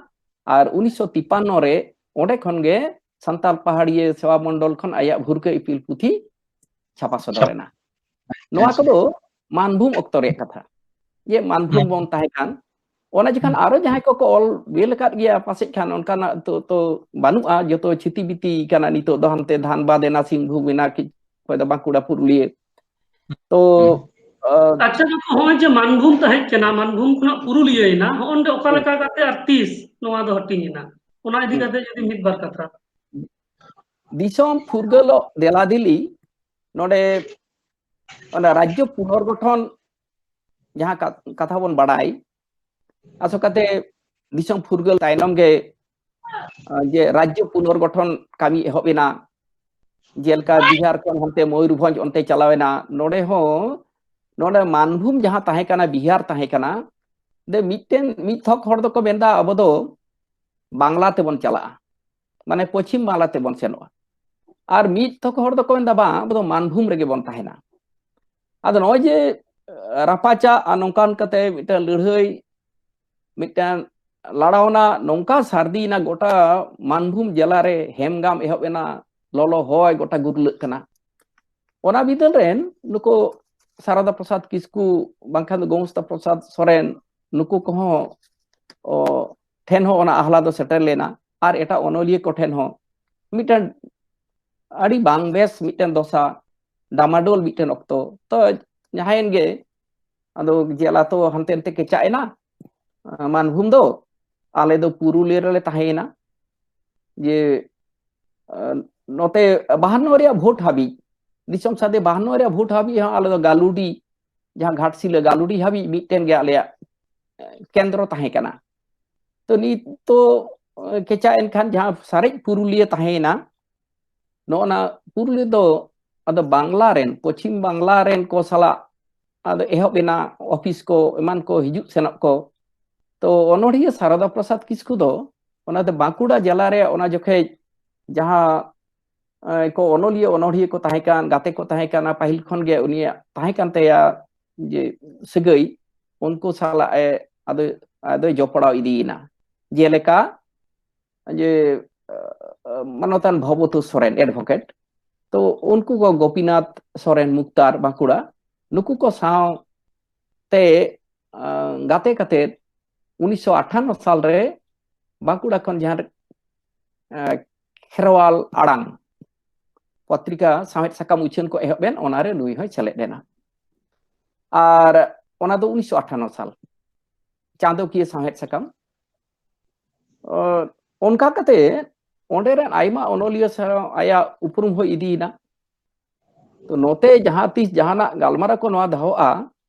ᱟᱨ ᱩᱱᱤᱥᱥᱚ ᱛᱤᱯᱟᱱᱱᱚ ᱨᱮ ᱚᱸᱰᱮ ᱠᱷᱚᱱ ᱜᱮ ᱥᱟᱱᱛᱟᱲ ᱯᱟᱦᱟᱲᱤᱭᱟᱹ ᱥᱮᱵᱟ ᱢᱚᱱᱰᱚᱞ ᱠᱷᱚᱱ ᱟᱭᱟᱜ ᱵᱷᱩᱨᱠᱟᱹ ᱤᱯᱤᱞ ᱯᱩᱛᱷᱤ ᱪᱷᱟᱯᱟ ᱥᱚᱫᱚᱨ ᱮᱱᱟ᱾ ᱱᱚᱣᱟ ᱠᱚᱫᱚ ᱢᱟᱱᱵᱷᱩᱢ ᱚᱠᱛᱚ ᱨᱮᱭᱟᱜ ᱠᱟᱛᱷᱟ, ᱡᱮ ᱢᱟᱱᱵᱷᱩᱢ ᱵᱚᱱ ᱛᱟᱦᱮᱸ ᱠᱟᱱ᱾ ᱚᱱᱟ ᱡᱚᱠᱷᱚᱱ ᱟᱨᱚ ᱡᱟᱦᱟᱸᱭ ᱠᱚᱠᱚ ᱚᱞ ᱵᱮᱞ ᱟᱠᱟᱫ ᱜᱮᱭᱟ ᱯᱟᱥᱮᱡ ᱠᱷᱟᱱ, ᱚᱱᱠᱟᱱᱟᱜ ᱛᱚ, ᱛᱚ ᱵᱟᱹᱱᱩᱜᱼᱟ, ᱡᱚᱛᱚ ᱪᱷᱤᱛᱤ ᱵᱤᱛᱤ ᱠᱟᱱᱟ ᱱᱤᱛᱚᱜ ᱫᱚ, ᱦᱟᱱᱛᱮ ᱫᱷᱟᱱᱵᱟᱫ ᱮᱱᱟ, ᱥᱤᱝᱵᱷᱩᱢ ᱮᱱᱟ, ᱠᱤ ᱚᱠᱚᱭ ᱫᱚ ᱵᱟᱸᱠᱩᱲᱟ ᱯᱩᱨᱩᱞᱤᱭᱟᱹ᱾ ᱛᱚ ᱟᱪᱪᱷᱟ, ᱱᱚᱜᱼᱚᱭ ᱡᱮ ᱢᱟᱱᱵᱷᱩᱢ ᱛᱟᱦᱮᱸ ᱠᱟᱱᱟ, ᱢᱟᱱᱵᱷᱩᱢ ᱠᱷᱚᱱᱟᱜ ᱯᱩᱨᱩᱞᱤᱭᱟᱹ ᱮᱱᱟ, ᱦᱚᱸᱜᱼᱚ ᱱᱚᱰᱮ ᱚᱠᱟ ᱞᱮᱠᱟ ᱠᱟᱛᱮ ᱟᱨ ᱛᱤᱥ ᱱᱚᱣᱟ ᱫᱚ ᱦᱟᱹᱴᱤᱧ ᱮᱱᱟ, ᱚᱱᱟ ᱤᱫᱤ ᱠᱟᱛᱮ ᱡᱩᱫᱤ ᱢᱤᱫ ᱵᱟᱨ ᱠᱟᱛᱷᱟ᱾ ᱫᱤᱥᱚᱢ ᱯᱷᱩᱨᱜᱟᱹᱞᱚᱜ ᱫᱮᱞᱟ ᱫᱤᱞᱤ ᱱᱚᱰᱮ ᱚᱱᱟ ᱨᱟᱡᱽᱡᱚ ᱯᱩᱱᱚᱨᱜᱚᱴᱷᱚᱱ ᱡᱟᱦᱟᱸ ᱠᱟ-, ᱠᱟᱛᱷᱟ ᱵᱚᱱ ᱵᱟᱲᱟᱭ, ᱟᱥᱚᱠᱟᱛᱮ ᱫᱤᱥᱚᱢ ᱯᱷᱩᱨᱜᱟᱹᱞ ᱛᱟᱭᱱᱚᱢ ᱜᱮ, ᱟᱸ, ᱡᱮ ᱨᱟᱡᱽᱡᱚ ᱯᱩᱱᱚᱨᱜᱚᱴᱷᱚᱱ ᱠᱟᱹᱢᱤ ᱮᱦᱚᱵ ᱮᱱᱟ᱾ ᱡᱮᱞᱮᱠᱟ ᱵᱤᱦᱟᱨ ᱠᱷᱚᱱ ᱦᱟᱱᱛᱮ ᱢᱚᱭᱩᱨᱵᱷᱚᱸᱡᱽ ᱚᱱᱛᱮ ᱪᱟᱞᱟᱣ ᱮᱱᱟ᱾ ᱱᱚᱰᱮ ᱦᱚᱸ, ᱱᱚᱰᱮ ᱢᱟᱱᱵᱷᱩᱢ ᱡᱟᱦᱟᱸ ᱛᱟᱦᱮᱸ ᱠᱟᱱᱟ, ᱵᱤᱦᱟᱨ ᱛᱟᱦᱮᱸ ᱠᱟᱱᱟ, ᱫᱮ ᱢᱤᱫᱴᱮᱱ, ᱢᱤᱫ ᱛᱷᱚᱠ ᱦᱚᱲ ᱫᱚᱠᱚ ᱢᱮᱱᱫᱟ, ᱟᱵᱚ ᱫᱚ ᱵᱟᱝᱞᱟ ᱛᱮᱵᱚᱱ ᱪᱟᱞᱟᱜᱼᱟ, ᱢᱟᱱᱮ ᱯᱚᱪᱷᱤᱢ ᱵᱟᱝᱞᱟ ᱛᱮᱵᱚᱱ ᱥᱮᱱᱚᱜᱼᱟ᱾ ᱟᱨ ᱢᱤᱫ ᱛᱷᱚᱠ ᱦᱚᱲ ᱫᱚᱠᱚ ᱢᱮᱱᱫᱟ, ᱵᱟᱝ, ᱟᱵᱚ ᱫᱚ ᱢᱟᱱᱵᱷᱩᱢ ᱨᱮᱜᱮ ᱵᱚᱱ ᱛᱟᱦᱮᱱᱟ᱾ ᱟᱫᱚ ᱱᱚᱜᱼᱚᱭ ᱡᱮ, ᱮ, ᱨᱟᱯᱟᱪᱟᱜ ᱟᱨ ᱱᱚᱝᱠᱟᱱ ᱠᱟᱛᱮ ᱢᱤᱫᱴᱟᱝ ᱞᱟᱹᱲᱦᱟᱹᱭ, ᱢᱤᱫᱴᱟᱝ ᱞᱟᱲᱟᱣᱱᱟ ᱱᱚᱝᱠᱟ ᱥᱟᱹᱨᱫᱤᱭᱮᱱᱟ ᱜᱚᱴᱟ ᱢᱟᱱᱵᱷᱩᱢ ᱡᱮᱞᱟ ᱨᱮ ᱦᱮᱢᱜᱟᱢ ᱮᱦᱚᱵ ᱮᱱᱟ, ᱞᱚᱞᱚ ᱦᱚᱭ ᱜᱚᱴᱟ ᱜᱩᱨᱞᱟᱹᱜ ᱠᱟᱱᱟ᱾ ᱚᱱᱟ ᱵᱤᱫᱟᱹᱞ ᱨᱮᱱ ᱱᱩᱠᱩ ᱥᱟᱨᱚᱫᱟ ᱯᱨᱚᱥᱟᱫᱽ ᱠᱤᱥᱠᱩ ᱵᱟᱝᱠᱷᱟᱱ ᱫᱚ ᱜᱳᱢᱚᱥᱛᱟ ᱯᱨᱚᱥᱟᱫᱽ ᱥᱚᱨᱮᱱ, ᱱᱩᱠᱩ ᱠᱚᱦᱚᱸ, ᱚ, ᱴᱷᱮᱱ ᱦᱚᱸ ᱚᱱᱟ ᱟᱦᱞᱟ ᱫᱚ ᱥᱮᱴᱮᱨ ᱞᱮᱱᱟ᱾ ᱟᱨ ᱮᱴᱟᱜ ᱚᱱᱚᱞᱤᱭᱟᱹ ᱠᱚ ᱴᱷᱮᱱ ᱦᱚᱸ ᱢᱤᱫᱴᱮᱱ ᱟᱹᱰᱤ ᱵᱟᱝ ᱵᱮᱥ ᱢᱤᱫᱴᱮᱱ ᱫᱚᱥᱟ, ᱰᱟᱢᱟᱰᱳᱞ ᱢᱤᱫᱴᱮᱱ ᱚᱠᱛᱚ᱾ ᱛᱚ ᱡᱟᱦᱟᱸᱭᱮᱱ ᱜᱮ, ᱟᱫᱚ ᱡᱮᱞᱟ ᱛᱚ ᱦᱟᱱᱛᱮ ᱱᱟᱛᱮ ᱠᱮᱪᱟᱜ ᱮᱱᱟ, ᱟᱸ, ᱢᱟᱱᱵᱷᱩᱢ ᱫᱚ, ᱟᱞᱮ ᱫᱚ ᱯᱩᱨᱩᱞᱤᱭᱟᱹ ᱨᱮᱞᱮ ᱛᱟᱦᱮᱸᱭᱮᱱᱟ᱾ ᱡᱮ, ᱟᱸ, ᱱᱚᱛᱮ ᱵᱟᱦᱟᱱᱱᱚ ᱨᱮᱭᱟᱜ ᱵᱷᱳᱴ ᱦᱟᱹᱵᱤᱡ, ᱫᱤᱥᱚᱢ ᱥᱟᱫᱮ ᱵᱟᱦᱟᱱᱱᱚ ᱨᱮᱭᱟᱜ ᱵᱷᱳᱴ ᱦᱟᱹᱵᱤᱡ ᱦᱚᱸ ᱟᱞᱮ ᱫᱚ ᱜᱟᱞᱩᱰᱤ, ᱡᱟᱦᱟᱸ ᱜᱷᱟᱴᱥᱤᱞᱟᱹ ᱜᱟᱞᱩᱰᱤ ᱦᱟᱹᱵᱤᱡ ᱢᱤᱫᱴᱮᱱ ᱜᱮ ᱟᱞᱮᱭᱟᱜ, ᱮᱸ, ᱠᱮᱱᱫᱨᱚ ᱛᱟᱦᱮᱸ ᱠᱟᱱᱟ᱾ ᱛᱚ ᱱᱤᱛ ᱛᱚ, ᱮᱸ, ᱠᱮᱪᱟ ᱮᱱᱠᱷᱟᱱ ᱡᱟᱦᱟᱸ ᱥᱟᱨᱮᱡ ᱯᱩᱨᱩᱞᱤᱭᱟᱹ ᱛᱟᱦᱮᱸᱭᱮᱱᱟ, ᱱᱚᱜᱼᱚ ᱱᱟ ᱯᱩᱨᱩᱞᱤᱭᱟᱹ ᱫᱚ ᱟᱫᱚ ᱵᱟᱝᱞᱟ ᱨᱮᱱ, ᱯᱚᱪᱷᱤᱢ ᱵᱟᱝᱞᱟ ᱨᱮᱱ ᱠᱚ ᱥᱟᱞᱟᱜ ᱟᱫᱚ ᱮᱦᱚᱵ ᱮᱱᱟ, ᱚᱯᱷᱤᱥ ᱠᱚ ᱮᱢᱟᱱ ᱠᱚ ᱦᱤᱡᱩᱜ ᱥᱮᱱᱚᱜ ᱠᱚ᱾ ᱛᱚ ᱚᱱᱚᱲᱦᱤᱭᱟᱹ ᱥᱟᱨᱚᱫᱟ ᱯᱨᱚᱥᱟᱫᱽ ᱠᱤᱥᱠᱩ ᱫᱚ ᱚᱱᱟᱛᱮ ᱵᱟᱸᱠᱩᱲᱟ ᱡᱮᱞᱟ ᱨᱮ ᱚᱱᱟ ᱡᱚᱠᱷᱮᱡ ᱡᱟᱦᱟᱸ, ᱮ, ᱠᱚ ᱚᱱᱚᱞᱤᱭᱟᱹ ᱚᱱᱚᱲᱦᱤᱭᱟᱹ ᱠᱚ ᱛᱟᱦᱮᱸ ᱠᱟᱱ, ᱜᱟᱛᱮ ᱠᱚ ᱛᱟᱦᱮᱸ ᱠᱟᱱᱟ, ᱯᱟᱹᱦᱤᱞ ᱠᱷᱚᱱ ᱜᱮ ᱩᱱᱤᱭᱟᱜ ᱛᱟᱦᱮᱸ ᱠᱟᱱ ᱛᱟᱭᱟ ᱡᱮ ᱥᱟᱹᱜᱟᱹᱭ, ᱩᱱᱠᱩ ᱥᱟᱞᱟᱜ ᱮ ᱟᱫᱚ ᱟᱫᱚᱭ ᱡᱚᱯᱲᱟᱣ ᱤᱫᱤᱭᱮᱱᱟ᱾ ᱡᱮᱞᱮᱠᱟ ᱡᱮ ᱟᱸ, ᱢᱟᱱᱚᱛᱟᱱ ᱵᱷᱚᱵᱚᱛᱳᱥ ᱥᱚᱨᱮᱱ, ᱮᱰᱵᱷᱚᱠᱮᱴ, ᱛᱚ ᱩᱱᱠᱩ ᱠᱚ ᱜᱳᱯᱤᱱᱟᱛᱷ ᱥᱚᱨᱮᱱ ᱢᱩᱠᱛᱟᱨ ᱵᱟᱸᱠᱩᱲᱟ, ᱱᱩᱠᱩ ᱠᱚ ᱥᱟᱶ ᱛᱮ ᱟᱸ, ᱜᱟᱛᱮ ᱠᱟᱛᱮ ᱩᱱᱤᱥᱥᱚ ᱟᱴᱷᱟᱱᱱᱚ ᱥᱟᱞ ᱨᱮ ᱵᱟᱸᱠᱩᱲᱟ ᱠᱷᱚᱱ ᱡᱟᱦᱟᱸ ᱟᱸ, ᱠᱷᱮᱨᱣᱟᱞ ᱟᱲᱟᱝ ᱯᱚᱛᱨᱤᱠᱟ ᱥᱟᱶᱦᱮᱫ ᱥᱟᱠᱟᱢ ᱩᱪᱷᱟᱹᱱ ᱠᱚ ᱮᱦᱚᱵ ᱮᱱ, ᱚᱱᱟᱨᱮ ᱱᱩᱭ ᱦᱚᱸᱭ ᱥᱮᱞᱮᱫ ᱮᱱᱟ᱾ ᱟᱨ ᱚᱱᱟ ᱫᱚ ᱩᱱᱤᱥᱥᱚ ᱟᱴᱷᱟᱱᱱᱚ ᱥᱟᱞ ᱪᱟᱸᱫᱚᱠᱤᱭᱟᱹ ᱥᱟᱶᱦᱮᱫ ᱥᱟᱠᱟᱢ᱾ ᱚ, ᱚᱱᱠᱟ ᱠᱟᱛᱮ ᱚᱸᱰᱮ ᱨᱮᱱ ᱟᱭᱢᱟ ᱚᱱᱚᱞᱤᱭᱟᱹ ᱥᱟᱶ ᱟᱭᱟᱜ ᱩᱯᱨᱩᱢ ᱦᱚᱸ ᱤᱫᱤᱭᱮᱱᱟ᱾ ᱛᱚ ᱱᱚᱛᱮ ᱡᱟᱦᱟᱸ ᱛᱤᱥ ᱡᱟᱦᱟᱱᱟᱜ ᱜᱟᱞᱢᱟᱨᱟᱣ ᱠᱚ ᱱᱚᱣᱟ ᱫᱚᱦᱚᱜᱼᱟ,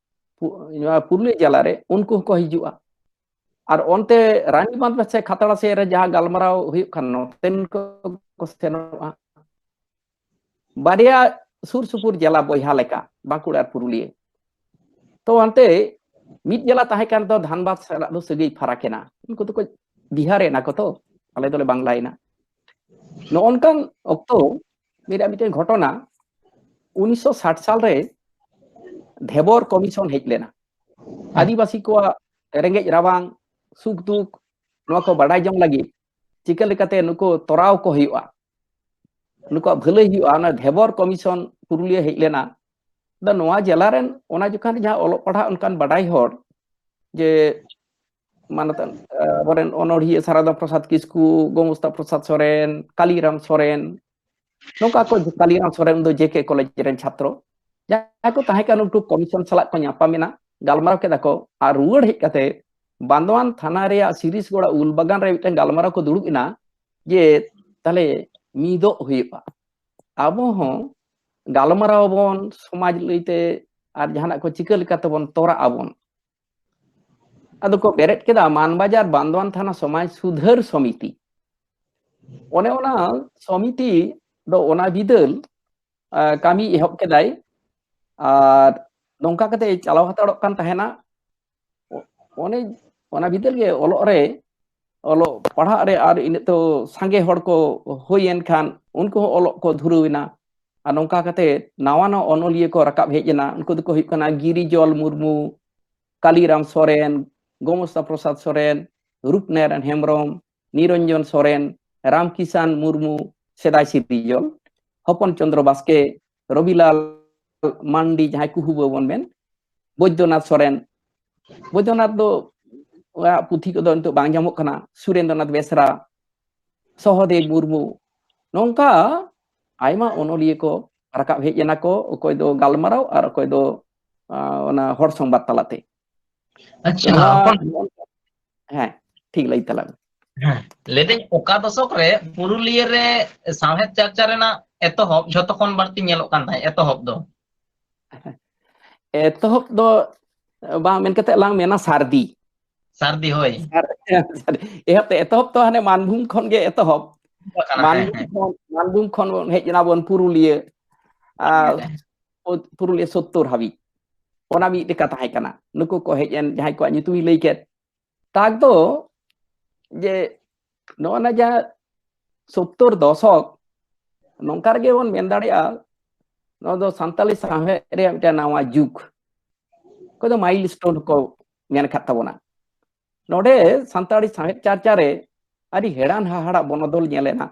ᱯᱩ-, ᱱᱚᱣᱟ ᱯᱩᱨᱩᱞᱤᱭᱟᱹ ᱡᱮᱞᱟ ᱨᱮ, ᱩᱱᱠᱩ ᱦᱚᱸᱠᱚ ᱦᱤᱡᱩᱜᱼᱟ᱾ ᱟᱨ ᱚᱱᱛᱮ ᱨᱟᱱᱤᱵᱟᱸᱫᱷ ᱥᱮ ᱠᱷᱟᱛᱲᱟ ᱥᱮᱫ ᱨᱮ ᱡᱟᱦᱟᱸ ᱜᱟᱞᱢᱟᱨᱟᱣ ᱦᱩᱭᱩᱜ ᱠᱷᱟᱱ, ᱱᱚᱛᱮᱱ ᱠᱚ ᱠᱚ ᱥᱮᱱᱚᱜᱼᱟ᱾ ᱵᱟᱨᱭᱟ ᱥᱩᱨ ᱥᱩᱯᱩᱨ ᱡᱮᱞᱟ ᱵᱚᱭᱦᱟ ᱞᱮᱠᱟ, ᱵᱟᱸᱠᱩᱲᱟ ᱟᱨ ᱯᱩᱨᱩᱞᱤᱭᱟᱹ᱾ ᱛᱚ ᱦᱟᱱᱛᱮ ᱢᱤᱫ ᱡᱮᱞᱟ ᱛᱟᱦᱮᱸ ᱠᱟᱱ ᱫᱚ ᱫᱷᱟᱱᱵᱟᱫᱽ ᱥᱟᱞᱟᱜ ᱫᱚ ᱥᱟᱹᱜᱟᱹᱭ ᱯᱷᱟᱨᱟᱠ ᱮᱱᱟ᱾ ᱩᱱᱠᱩ ᱫᱚᱠᱚ ᱵᱤᱦᱟᱨ ᱮᱱᱟ ᱠᱚ ᱛᱚ, ᱟᱞᱮ ᱫᱚᱞᱮ ᱵᱟᱝᱞᱟᱭᱮᱱᱟ᱾ ᱱᱚᱜᱼᱚ ᱱᱚᱝᱠᱟᱱ ᱚᱠᱛᱚ ᱢᱤᱫᱴᱟᱝ ᱢᱤᱫᱴᱮᱱ ᱜᱷᱚᱴᱚᱱᱟ, ᱩᱱᱤᱥᱥᱚ ᱥᱟᱴ ᱥᱟᱞ ᱨᱮ ᱫᱷᱮᱵᱚᱨ ᱠᱚᱢᱤᱥᱚᱱ ᱦᱮᱡ ᱞᱮᱱᱟ᱾ ᱟᱹᱫᱤᱵᱟᱹᱥᱤ ᱠᱚᱣᱟᱜ ᱨᱮᱸᱜᱮᱡ ᱨᱟᱵᱟᱝ, ᱥᱩᱠ ᱫᱩᱠ, ᱱᱚᱣᱟ ᱠᱚ ᱵᱟᱰᱟᱭ ᱡᱚᱝ ᱞᱟᱹᱜᱤᱫ ᱪᱤᱠᱟᱹ ᱞᱮᱠᱟᱛᱮ ᱱᱩᱠᱩ ᱛᱚᱨᱟᱣ ᱠᱚ ᱦᱩᱭᱩᱜᱼᱟ, ᱱᱩᱠᱩᱣᱟᱜ ᱵᱷᱟᱹᱞᱟᱹᱭ ᱦᱩᱭᱩᱜᱼᱟ, ᱚᱱᱟ ᱫᱷᱮᱵᱚᱨ ᱠᱚᱢᱤᱥᱚᱱ ᱯᱩᱨᱩᱞᱤᱭᱟᱹ ᱦᱮᱡ ᱞᱮᱱᱟ᱾ ᱟᱫᱚ ᱱᱚᱣᱟ ᱡᱮᱞᱟ ᱨᱮᱱ ᱚᱱᱟ ᱡᱚᱠᱷᱟᱱ ᱡᱟᱦᱟᱸ ᱚᱞᱚᱜ ᱯᱟᱲᱦᱟᱜ ᱚᱱᱠᱟᱱ ᱵᱟᱰᱟᱭ ᱦᱚᱲ, ᱡᱮ ᱢᱟᱱᱚᱛᱟᱱ, ᱟᱵᱚᱨᱮᱱ ᱚᱱᱚᱲᱦᱤᱭᱟᱹ ᱥᱟᱨᱟᱫᱟ ᱯᱨᱚᱥᱟᱫᱽ ᱠᱤᱥᱠᱩ, ᱜᱳᱢᱚᱥᱛᱟ ᱯᱨᱚᱥᱟᱫᱽ ᱥᱚᱨᱮᱱ, ᱠᱟᱞᱤᱨᱟᱢ ᱥᱚᱨᱮᱱ, ᱱᱚᱝᱠᱟ ᱠᱚ, ᱠᱟᱞᱤᱨᱟᱢ ᱥᱚᱨᱮᱱ ᱫᱚ ᱡᱮ ᱠᱮ ᱠᱚᱞᱮᱡᱽ ᱨᱮᱱ ᱪᱷᱟᱛᱨᱚ, ᱡᱟᱦᱟᱸᱭ ᱠᱚ ᱛᱟᱦᱮᱸ ᱠᱟᱱᱟ, ᱩᱱᱠᱩ ᱠᱚᱢᱤᱥᱚᱱ ᱥᱟᱞᱟᱜ ᱠᱚ ᱧᱟᱯᱟᱢ ᱮᱱᱟ, ᱜᱟᱞᱢᱟᱨᱟᱣ ᱠᱮᱫᱟ ᱠᱚ᱾ ᱟᱨ ᱨᱩᱣᱟᱹᱲ ᱦᱮᱡ ᱠᱟᱛᱮ ᱵᱟᱸᱫᱣᱟᱱ ᱛᱷᱟᱱᱟ ᱨᱮᱭᱟᱜ ᱥᱤᱨᱤᱥᱜᱚᱲᱟ ᱩᱞ ᱵᱟᱜᱟᱱ ᱨᱮ ᱢᱤᱫᱴᱟᱝ ᱜᱟᱞᱢᱟᱨᱟᱣ ᱠᱚ ᱫᱩᱲᱩᱵ ᱮᱱᱟ ᱡᱮ ᱛᱟᱦᱞᱮ ᱢᱤᱫᱚᱜ ᱦᱩᱭᱩᱜᱼᱟ, ᱟᱵᱚ ᱦᱚᱸ ᱜᱟᱞᱢᱟᱨᱟᱣ ᱟᱵᱚᱱ ᱥᱚᱢᱟᱡᱽ ᱞᱟᱹᱭᱛᱮ, ᱟᱨ ᱡᱟᱦᱟᱱᱟᱜ ᱠᱚ ᱪᱤᱠᱟᱹ ᱞᱮᱠᱟᱛᱮᱵᱚᱱ ᱛᱚᱨᱟᱜ ᱟᱵᱚᱱ᱾ ᱟᱫᱚ ᱠᱚ ᱵᱮᱨᱮᱫ ᱠᱮᱫᱟ ᱢᱟᱱᱵᱟᱡᱟᱨ ᱵᱟᱱᱫᱣᱟᱱ ᱛᱷᱟᱱᱟ ᱥᱚᱢᱟᱡᱽ ᱥᱩᱫᱷᱟᱹᱨ ᱥᱚᱢᱤᱛᱤ᱾ ᱚᱱᱮ ᱚᱱᱟ ᱥᱚᱢᱤᱛᱤ ᱫᱚ ᱚᱱᱟ ᱵᱤᱫᱟᱹᱞ, ᱟᱸ, ᱠᱟᱹᱢᱤ ᱮᱦᱚᱵ ᱠᱮᱫᱟᱭ᱾ ᱟᱨ ᱱᱚᱝᱠᱟ ᱠᱟᱛᱮ ᱪᱟᱞᱟᱣ ᱦᱟᱛᱟᱲᱚᱜ ᱠᱟᱱ ᱛᱟᱦᱮᱱᱟ᱾ ᱚ-, ᱚᱱᱮ ᱚᱱᱟ ᱵᱤᱫᱟᱹᱞ ᱜᱮ ᱚᱞᱚᱜ ᱨᱮ, ᱚᱞᱚᱜ ᱯᱟᱲᱦᱟᱜ ᱨᱮ ᱟᱨ ᱤᱱᱟᱹᱜ ᱛᱚ ᱥᱟᱸᱜᱮ ᱦᱚᱲ ᱠᱚ ᱦᱩᱭᱮᱱ ᱠᱷᱟᱱ, ᱩᱱᱠᱩ ᱦᱚᱸ ᱚᱞᱚᱜ ᱠᱚ ᱫᱷᱩᱨᱟᱹᱣ ᱮᱱᱟ᱾ ᱟᱨ ᱱᱚᱝᱠᱟ ᱠᱟᱛᱮ ᱱᱟᱣᱟ ᱱᱟᱣᱟ ᱚᱱᱚᱞᱤᱭᱟᱹ ᱠᱚ ᱨᱟᱠᱟᱵ ᱦᱮᱡ ᱮᱱᱟ᱾ ᱩᱱᱠᱩ ᱫᱚᱠᱚ ᱦᱩᱭᱩᱜ ᱠᱟᱱᱟ ᱜᱤᱨᱤᱡᱚᱞ ᱢᱩᱨᱢᱩ, ᱠᱟᱞᱤᱨᱟᱢ ᱥᱚᱨᱮᱱ, ᱜᱳᱢᱚᱥᱛᱟ ᱯᱨᱚᱥᱟᱫᱽ ᱥᱚᱨᱮᱱ, ᱨᱩᱯᱱᱟᱨᱟᱭᱚᱱ ᱦᱮᱢᱵᱨᱚᱢ, ᱱᱤᱨᱚᱧᱡᱚᱱ ᱥᱚᱨᱮᱱ, ᱨᱟᱢᱠᱤᱥᱟᱱ ᱢᱩᱨᱢᱩ, ᱥᱮᱫᱟᱭ ᱥᱤᱨᱡᱚᱱ, ᱦᱚᱯᱚᱱ ᱪᱚᱸᱫᱽᱨᱚ ᱵᱟᱥᱠᱮ, ᱨᱚᱵᱤᱞᱟᱞ ᱢᱟᱱᱰᱤ, ᱡᱟᱦᱟᱸᱭ ᱠᱩᱦᱩᱵᱟᱹ ᱵᱚᱱ ᱢᱮᱱ, ᱵᱳᱭᱫᱚᱱᱟᱛᱷ ᱥᱚᱨᱮᱱ, ᱵᱳᱭᱫᱚᱱᱟᱛᱷ ᱫᱚ ᱟᱜ ᱯᱩᱛᱷᱤ ᱠᱚᱫᱚ ᱱᱤᱛᱚᱜ ᱵᱟᱝ ᱧᱟᱢᱚᱜ ᱠᱟᱱᱟ, ᱥᱩᱨᱮᱱᱫᱨᱚᱱᱟᱛᱷ ᱵᱮᱥᱨᱟ, ᱥᱚᱦᱚᱫᱮᱵ ᱢᱩᱨᱢᱩ, ᱱᱚᱝᱠᱟ ᱟᱭᱢᱟ ᱚᱱᱚᱞᱤᱭᱟᱹ ᱠᱚ ᱨᱟᱠᱟᱵ ᱦᱮᱡ ᱮᱱᱟ ᱠᱚ, ᱚᱠᱚᱭ ᱫᱚ ᱜᱟᱞᱢᱟᱨᱟᱣ ᱟᱨ ᱚᱠᱚᱭ ᱫᱚ, ᱟᱸ, ᱚᱱᱟ ᱦᱚᱲ ᱥᱚᱝᱵᱟᱫ ᱛᱟᱞᱟᱛᱮ᱾ ᱟᱪᱪᱷᱟ, ᱱᱚᱣᱟ ᱦᱚᱯᱚᱱ᱾ ᱦᱮᱸ, ᱴᱷᱤᱠ ᱞᱟᱹᱭ ᱛᱟᱞᱟᱝ ᱢᱮ᱾ ᱦᱮᱸ, ᱞᱟᱹᱭᱫᱟᱹᱧ, ᱚᱠᱟ ᱫᱚᱥᱚᱠ ᱨᱮ ᱯᱩᱨᱩᱞᱤᱭᱟᱹ ᱨᱮ ᱥᱟᱶᱦᱮᱫ ᱪᱟᱨᱪᱟ ᱨᱮᱱᱟᱜ ᱮᱛᱚᱦᱚᱵ ᱡᱷᱚᱛᱚ ᱠᱷᱚᱱ ᱵᱟᱹᱲᱛᱤ ᱧᱮᱞᱚᱜ ᱠᱟᱱ ᱛᱟᱦᱮᱸᱫ, ᱮᱛᱚᱦᱚᱵ ᱫᱚ? ᱮᱛᱚᱦᱚᱵ ᱫᱚ ᱵᱟᱝ ᱢᱮᱱ ᱠᱟᱛᱮ ᱞᱟᱝ ᱢᱮᱱᱟ ᱥᱟᱹᱨᱫᱤ᱾ ᱥᱟᱹᱨᱫᱤ, ᱦᱳᱭ᱾ ᱥᱟᱹᱨ-, ᱮᱦᱚᱵ ᱛᱮ, ᱮᱛᱚᱦᱚᱵ ᱫᱚ ᱦᱟᱱᱮ ᱢᱟᱱᱵᱷᱩᱢ ᱠᱷᱚᱱ ᱜᱮ ᱮᱛᱚᱦᱚᱵ᱾ ᱟᱠᱟᱱᱟ, ᱦᱮᱸ, ᱢᱟᱱᱵᱷᱩᱢ ᱦᱮᱸ᱾ ᱠᱷᱚᱱ, ᱢᱟᱱᱵᱷᱩᱢ ᱠᱷᱚᱱ ᱵᱚᱱ ᱦᱮᱡ ᱮᱱᱟ ᱵᱚᱱ ᱯᱩᱨᱩᱞᱤᱭᱟᱹ, ᱟᱨ ᱦᱮᱸ᱾ ᱯᱩᱨᱩᱞᱤᱭᱟᱹ ᱥᱳᱛᱛᱳᱨ ᱦᱟᱹᱵᱤᱡ᱾ ᱚᱱᱟ ᱢᱤᱫ ᱞᱮᱠᱟ ᱛᱟᱦᱮᱸ ᱠᱟᱱᱟ᱾ ᱱᱩᱠᱩ ᱠᱚ ᱦᱮᱡ ᱮᱱ, ᱡᱟᱦᱟᱸᱭ ᱠᱚᱣᱟᱜ ᱧᱩᱛᱩᱢᱤᱧ ᱞᱟᱹᱭ ᱠᱮᱫ, ᱛᱟᱠ ᱫᱚ ᱡᱮ ᱱᱚᱜᱼᱚ ᱱᱟ ᱡᱟᱦᱟᱸ ᱥᱳᱛᱛᱳᱨ ᱫᱚᱥᱚᱠ, ᱱᱚᱝᱠᱟ ᱨᱮᱜᱮ ᱵᱚᱱ ᱢᱮᱱ ᱫᱟᱲᱮᱭᱟᱜᱼᱟ, ᱱᱚᱣᱟ ᱫᱚ ᱥᱟᱱᱛᱟᱞᱤ ᱥᱟᱶᱦᱮᱫ ᱨᱮᱭᱟᱜ ᱢᱤᱫᱴᱟᱝ ᱱᱟᱣᱟ ᱡᱩᱜᱽ, ᱚᱠᱚᱭ ᱫᱚ milestone ᱠᱚ ᱢᱮᱱ ᱠᱟᱫ ᱛᱟᱵᱚᱱᱟ᱾ ᱱᱚᱰᱮ ᱥᱟᱱᱛᱟᱲᱤ ᱥᱟᱶᱦᱮᱫ ᱪᱟᱨᱪᱟ ᱨᱮ ᱟᱹᱰᱤ ᱦᱮᱲᱟᱱ ᱦᱟᱦᱟᱲᱟᱜ ᱵᱚᱱᱚᱫᱚᱞ ᱧᱮᱞ ᱮᱱᱟ᱾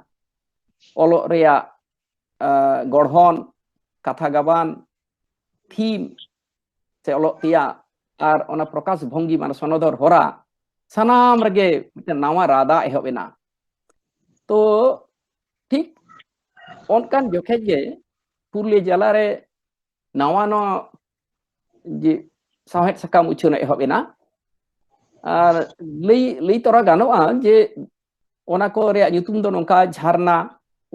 ᱚᱞᱚᱜ ᱨᱮᱭᱟᱜ, ᱟᱸ, ᱜᱚᱲᱦᱚᱱ, ᱠᱟᱛᱷᱟ ᱜᱟᱵᱟᱱ, theme ᱥᱮ ᱚᱞᱚᱜ ᱛᱮᱭᱟᱜ ᱟᱨ ᱚᱱᱟ ᱯᱨᱚᱠᱟᱥ ᱵᱷᱚᱝᱜᱤ, ᱢᱟᱱᱮ ᱥᱚᱱᱚᱫᱚᱨ ᱦᱚᱨᱟ, ᱥᱟᱱᱟᱢ ᱨᱮᱜᱮ ᱢᱤᱫᱴᱮᱱ ᱱᱟᱣᱟ ᱨᱟᱫᱟ ᱮᱦᱚᱵ ᱮᱱᱟ᱾ ᱛᱚ ᱴᱷᱤᱠ ᱚᱱᱠᱟᱱ ᱡᱚᱠᱷᱮᱡ ᱜᱮ ᱯᱩᱨᱩᱞᱤᱭᱟᱹ ᱡᱮᱞᱟ ᱨᱮ ᱱᱟᱣᱟ ᱱᱟᱣᱟ ᱡᱮ ᱥᱟᱶᱦᱮᱫ ᱥᱟᱠᱟᱢ ᱩᱪᱷᱟᱹᱱ ᱮᱦᱚᱵ ᱮᱱᱟ᱾ ᱟᱨ ᱞᱟᱹᱭ, ᱞᱟᱹᱭ ᱛᱚᱨᱟ ᱜᱟᱱᱚᱜᱼᱟ ᱡᱮ ᱚᱱᱟ ᱠᱚ ᱨᱮᱭᱟᱜ ᱧᱩᱛᱩᱢ ᱫᱚ ᱱᱚᱝᱠᱟ: ᱡᱷᱟᱨᱱᱟ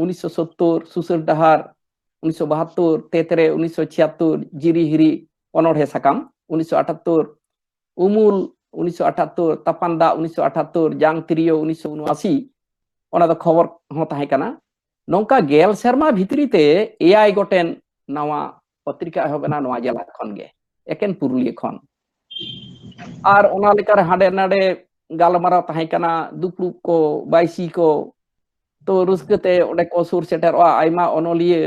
ᱩᱱᱤᱥᱥᱚ ᱥᱳᱛᱛᱳᱨ, ᱥᱩᱥᱟᱹᱨ ᱰᱟᱦᱟᱨ ᱩᱱᱤᱥᱥᱚ ᱵᱟᱦᱟᱛᱛᱳᱨ, ᱛᱮᱛᱨᱮ ᱩᱱᱤᱥᱥᱚ ᱪᱷᱤᱭᱟᱛᱛᱳᱨ, ᱡᱤᱨᱤ ᱦᱤᱨᱤ ᱚᱱᱚᱬᱦᱮ ᱥᱟᱠᱟᱢ ᱩᱱᱤᱥᱥᱚ ᱟᱴᱷᱟᱛᱛᱳᱨ, ᱩᱢᱩᱞ ᱩᱱᱤᱥᱥᱚ ᱟᱴᱷᱟᱛᱛᱳᱨ, ᱛᱟᱯᱟᱱ ᱫᱟᱜ ᱩᱱᱤᱥᱥᱚ ᱟᱴᱷᱟᱛᱛᱳᱨ, ᱡᱟᱝ ᱛᱤᱨᱭᱳ ᱩᱱᱤᱥᱥᱚ ᱩᱱᱚᱟᱥᱤ, ᱚᱱᱟ ᱫᱚ ᱠᱷᱚᱵᱚᱨ ᱦᱚᱸ ᱛᱟᱦᱮᱸ ᱠᱟᱱᱟ᱾ ᱱᱚᱝᱠᱟ ᱜᱮᱞ ᱥᱮᱨᱢᱟ ᱵᱷᱤᱛᱨᱤ ᱛᱮ ᱮᱭᱟᱭ ᱜᱚᱴᱮᱱ ᱱᱟᱣᱟ ᱯᱚᱛᱨᱤᱠᱟ ᱮᱦᱚᱵ ᱮᱱᱟ ᱱᱚᱣᱟ ᱡᱮᱞᱟ ᱠᱷᱚᱱ ᱜᱮ, ᱮᱠᱮᱱ ᱯᱩᱨᱩᱞᱤᱭᱟᱹ ᱠᱷᱚᱱ᱾ ᱟᱨ ᱚᱱᱟ ᱞᱮᱠᱟᱨᱮ ᱦᱟᱸᱰᱮ ᱱᱟᱰᱮ ᱜᱟᱞᱢᱟᱨᱟᱣ ᱛᱟᱦᱮᱸ ᱠᱟᱱᱟ, ᱫᱩᱯᱲᱩᱵ ᱠᱚ, ᱵᱟᱭᱥᱤ ᱠᱚ᱾ ᱛᱚ ᱨᱟᱹᱥᱠᱟᱹ ᱛᱮ ᱚᱸᱰᱮ ᱠᱚ ᱥᱩᱨ ᱥᱮᱴᱮᱨᱚᱜᱼᱟ ᱟᱭᱢᱟ ᱚᱱᱚᱞᱤᱭᱟᱹ,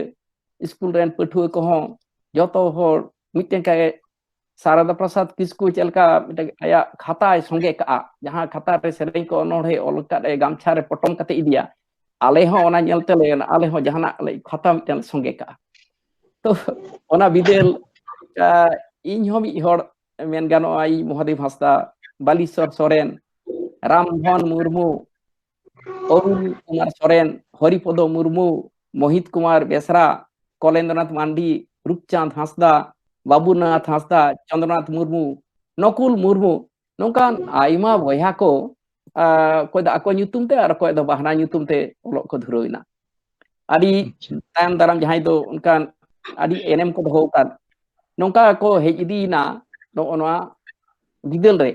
ᱥᱠᱩᱞ ᱨᱮᱱ ᱯᱟᱹᱴᱷᱩᱣᱟᱹ ᱠᱚᱦᱚᱸ, ᱡᱚᱛᱚ ᱦᱚᱲ ᱢᱤᱫᱴᱮᱱ ᱠᱟᱭ ᱥᱟᱨᱚᱫᱟ ᱯᱨᱚᱥᱟᱫᱽ ᱠᱤᱥᱠᱩ ᱪᱮᱫ ᱞᱮᱠᱟ ᱢᱤᱫᱴᱮᱱ ᱟᱭᱟᱜ ᱠᱷᱟᱛᱟᱭ ᱥᱚᱸᱜᱮ ᱠᱟᱜᱼᱟ, ᱡᱟᱦᱟᱸ ᱠᱷᱟᱛᱟ ᱨᱮ ᱥᱮᱨᱮᱧ ᱠᱚ, ᱚᱱᱚᱬᱦᱮ ᱚᱞ ᱠᱟᱜ ᱮ, ᱜᱟᱢᱪᱷᱟ ᱨᱮ ᱯᱚᱴᱚᱢ ᱠᱟᱛᱮ ᱤᱫᱤᱭᱟ, ᱟᱞᱮ ᱦᱚᱸ ᱚᱱᱟ ᱧᱮᱞ ᱛᱮᱞᱮ, ᱟᱞᱮ ᱦᱚᱸ ᱡᱟᱦᱟᱱᱟᱜ ᱞᱮ ᱠᱷᱟᱛᱟ ᱢᱤᱫᱴᱮᱱ ᱥᱚᱸᱜᱮ ᱠᱟᱜᱼᱟ᱾ ᱛᱚ ᱚᱱᱟ ᱵᱤᱫᱟᱹᱞ, ᱟ, ᱤᱧ ᱦᱚᱸ ᱢᱤᱫ ᱦᱚᱲ ᱢᱮᱱ ᱜᱟᱱᱚᱜᱼᱟ, ᱤᱧ ᱢᱚᱦᱟᱫᱮᱵ ᱦᱟᱸᱥᱫᱟ, ᱵᱟᱞᱤᱥᱚᱨ ᱥᱚᱨᱮᱱ, ᱨᱟᱢᱫᱷᱚᱱ ᱢᱩᱨᱢᱩ, ᱚᱨᱩᱱ ᱠᱩᱢᱟᱨ ᱥᱚᱨᱮᱱ, ᱦᱚᱨᱤᱯᱚᱫᱚ ᱢᱩᱨᱢᱩ, ᱢᱳᱦᱤᱛ ᱠᱩᱢᱟᱨ ᱵᱮᱥᱨᱟ, ᱠᱚᱞᱮᱱᱫᱨᱚᱱᱟᱛᱷ ᱢᱟᱱᱰᱤ, ᱨᱩᱯᱪᱟᱸᱫᱽ ᱦᱟᱸᱥᱫᱟ, ᱵᱟᱵᱩᱱᱟᱛᱷ ᱦᱟᱸᱥᱫᱟ, ᱪᱚᱱᱫᱨᱚᱱᱟᱛᱷ ᱢᱩᱨᱢᱩ, ᱱᱚᱠᱩᱞ ᱢᱩᱨᱢᱩ, ᱱᱚᱝᱠᱟᱱ ᱟᱭᱢᱟ ᱵᱚᱭᱦᱟ ᱠᱚ, ᱟ, ᱚᱠᱚᱭ ᱫᱚ ᱟᱠᱚ ᱧᱩᱛᱩᱢ ᱛᱮ ᱟᱨ ᱚᱠᱚᱭ ᱫᱚ ᱵᱟᱦᱱᱟ ᱧᱩᱛᱩᱢ ᱛᱮ ᱚᱞᱚᱜ ᱠᱚ ᱫᱷᱩᱨᱟᱹᱣ ᱮᱱᱟ᱾ ᱟᱹᱰᱤ ᱟᱪᱪᱷᱟ᱾ ᱛᱟᱭᱚᱢ ᱫᱟᱨᱟᱢ ᱡᱟᱦᱟᱸᱭ ᱫᱚ ᱚᱱᱠᱟᱱ ᱟᱹᱰᱤ ᱮᱱᱮᱢ ᱠᱚ ᱫᱚᱦᱚ ᱟᱠᱟᱫ, ᱱᱚᱝᱠᱟ ᱠᱚ ᱦᱮᱡ ᱤᱫᱤᱭᱮᱱᱟ ᱱᱚᱜᱼᱚ ᱱᱚᱣᱟ ᱵᱤᱫᱟᱹᱞ ᱨᱮ᱾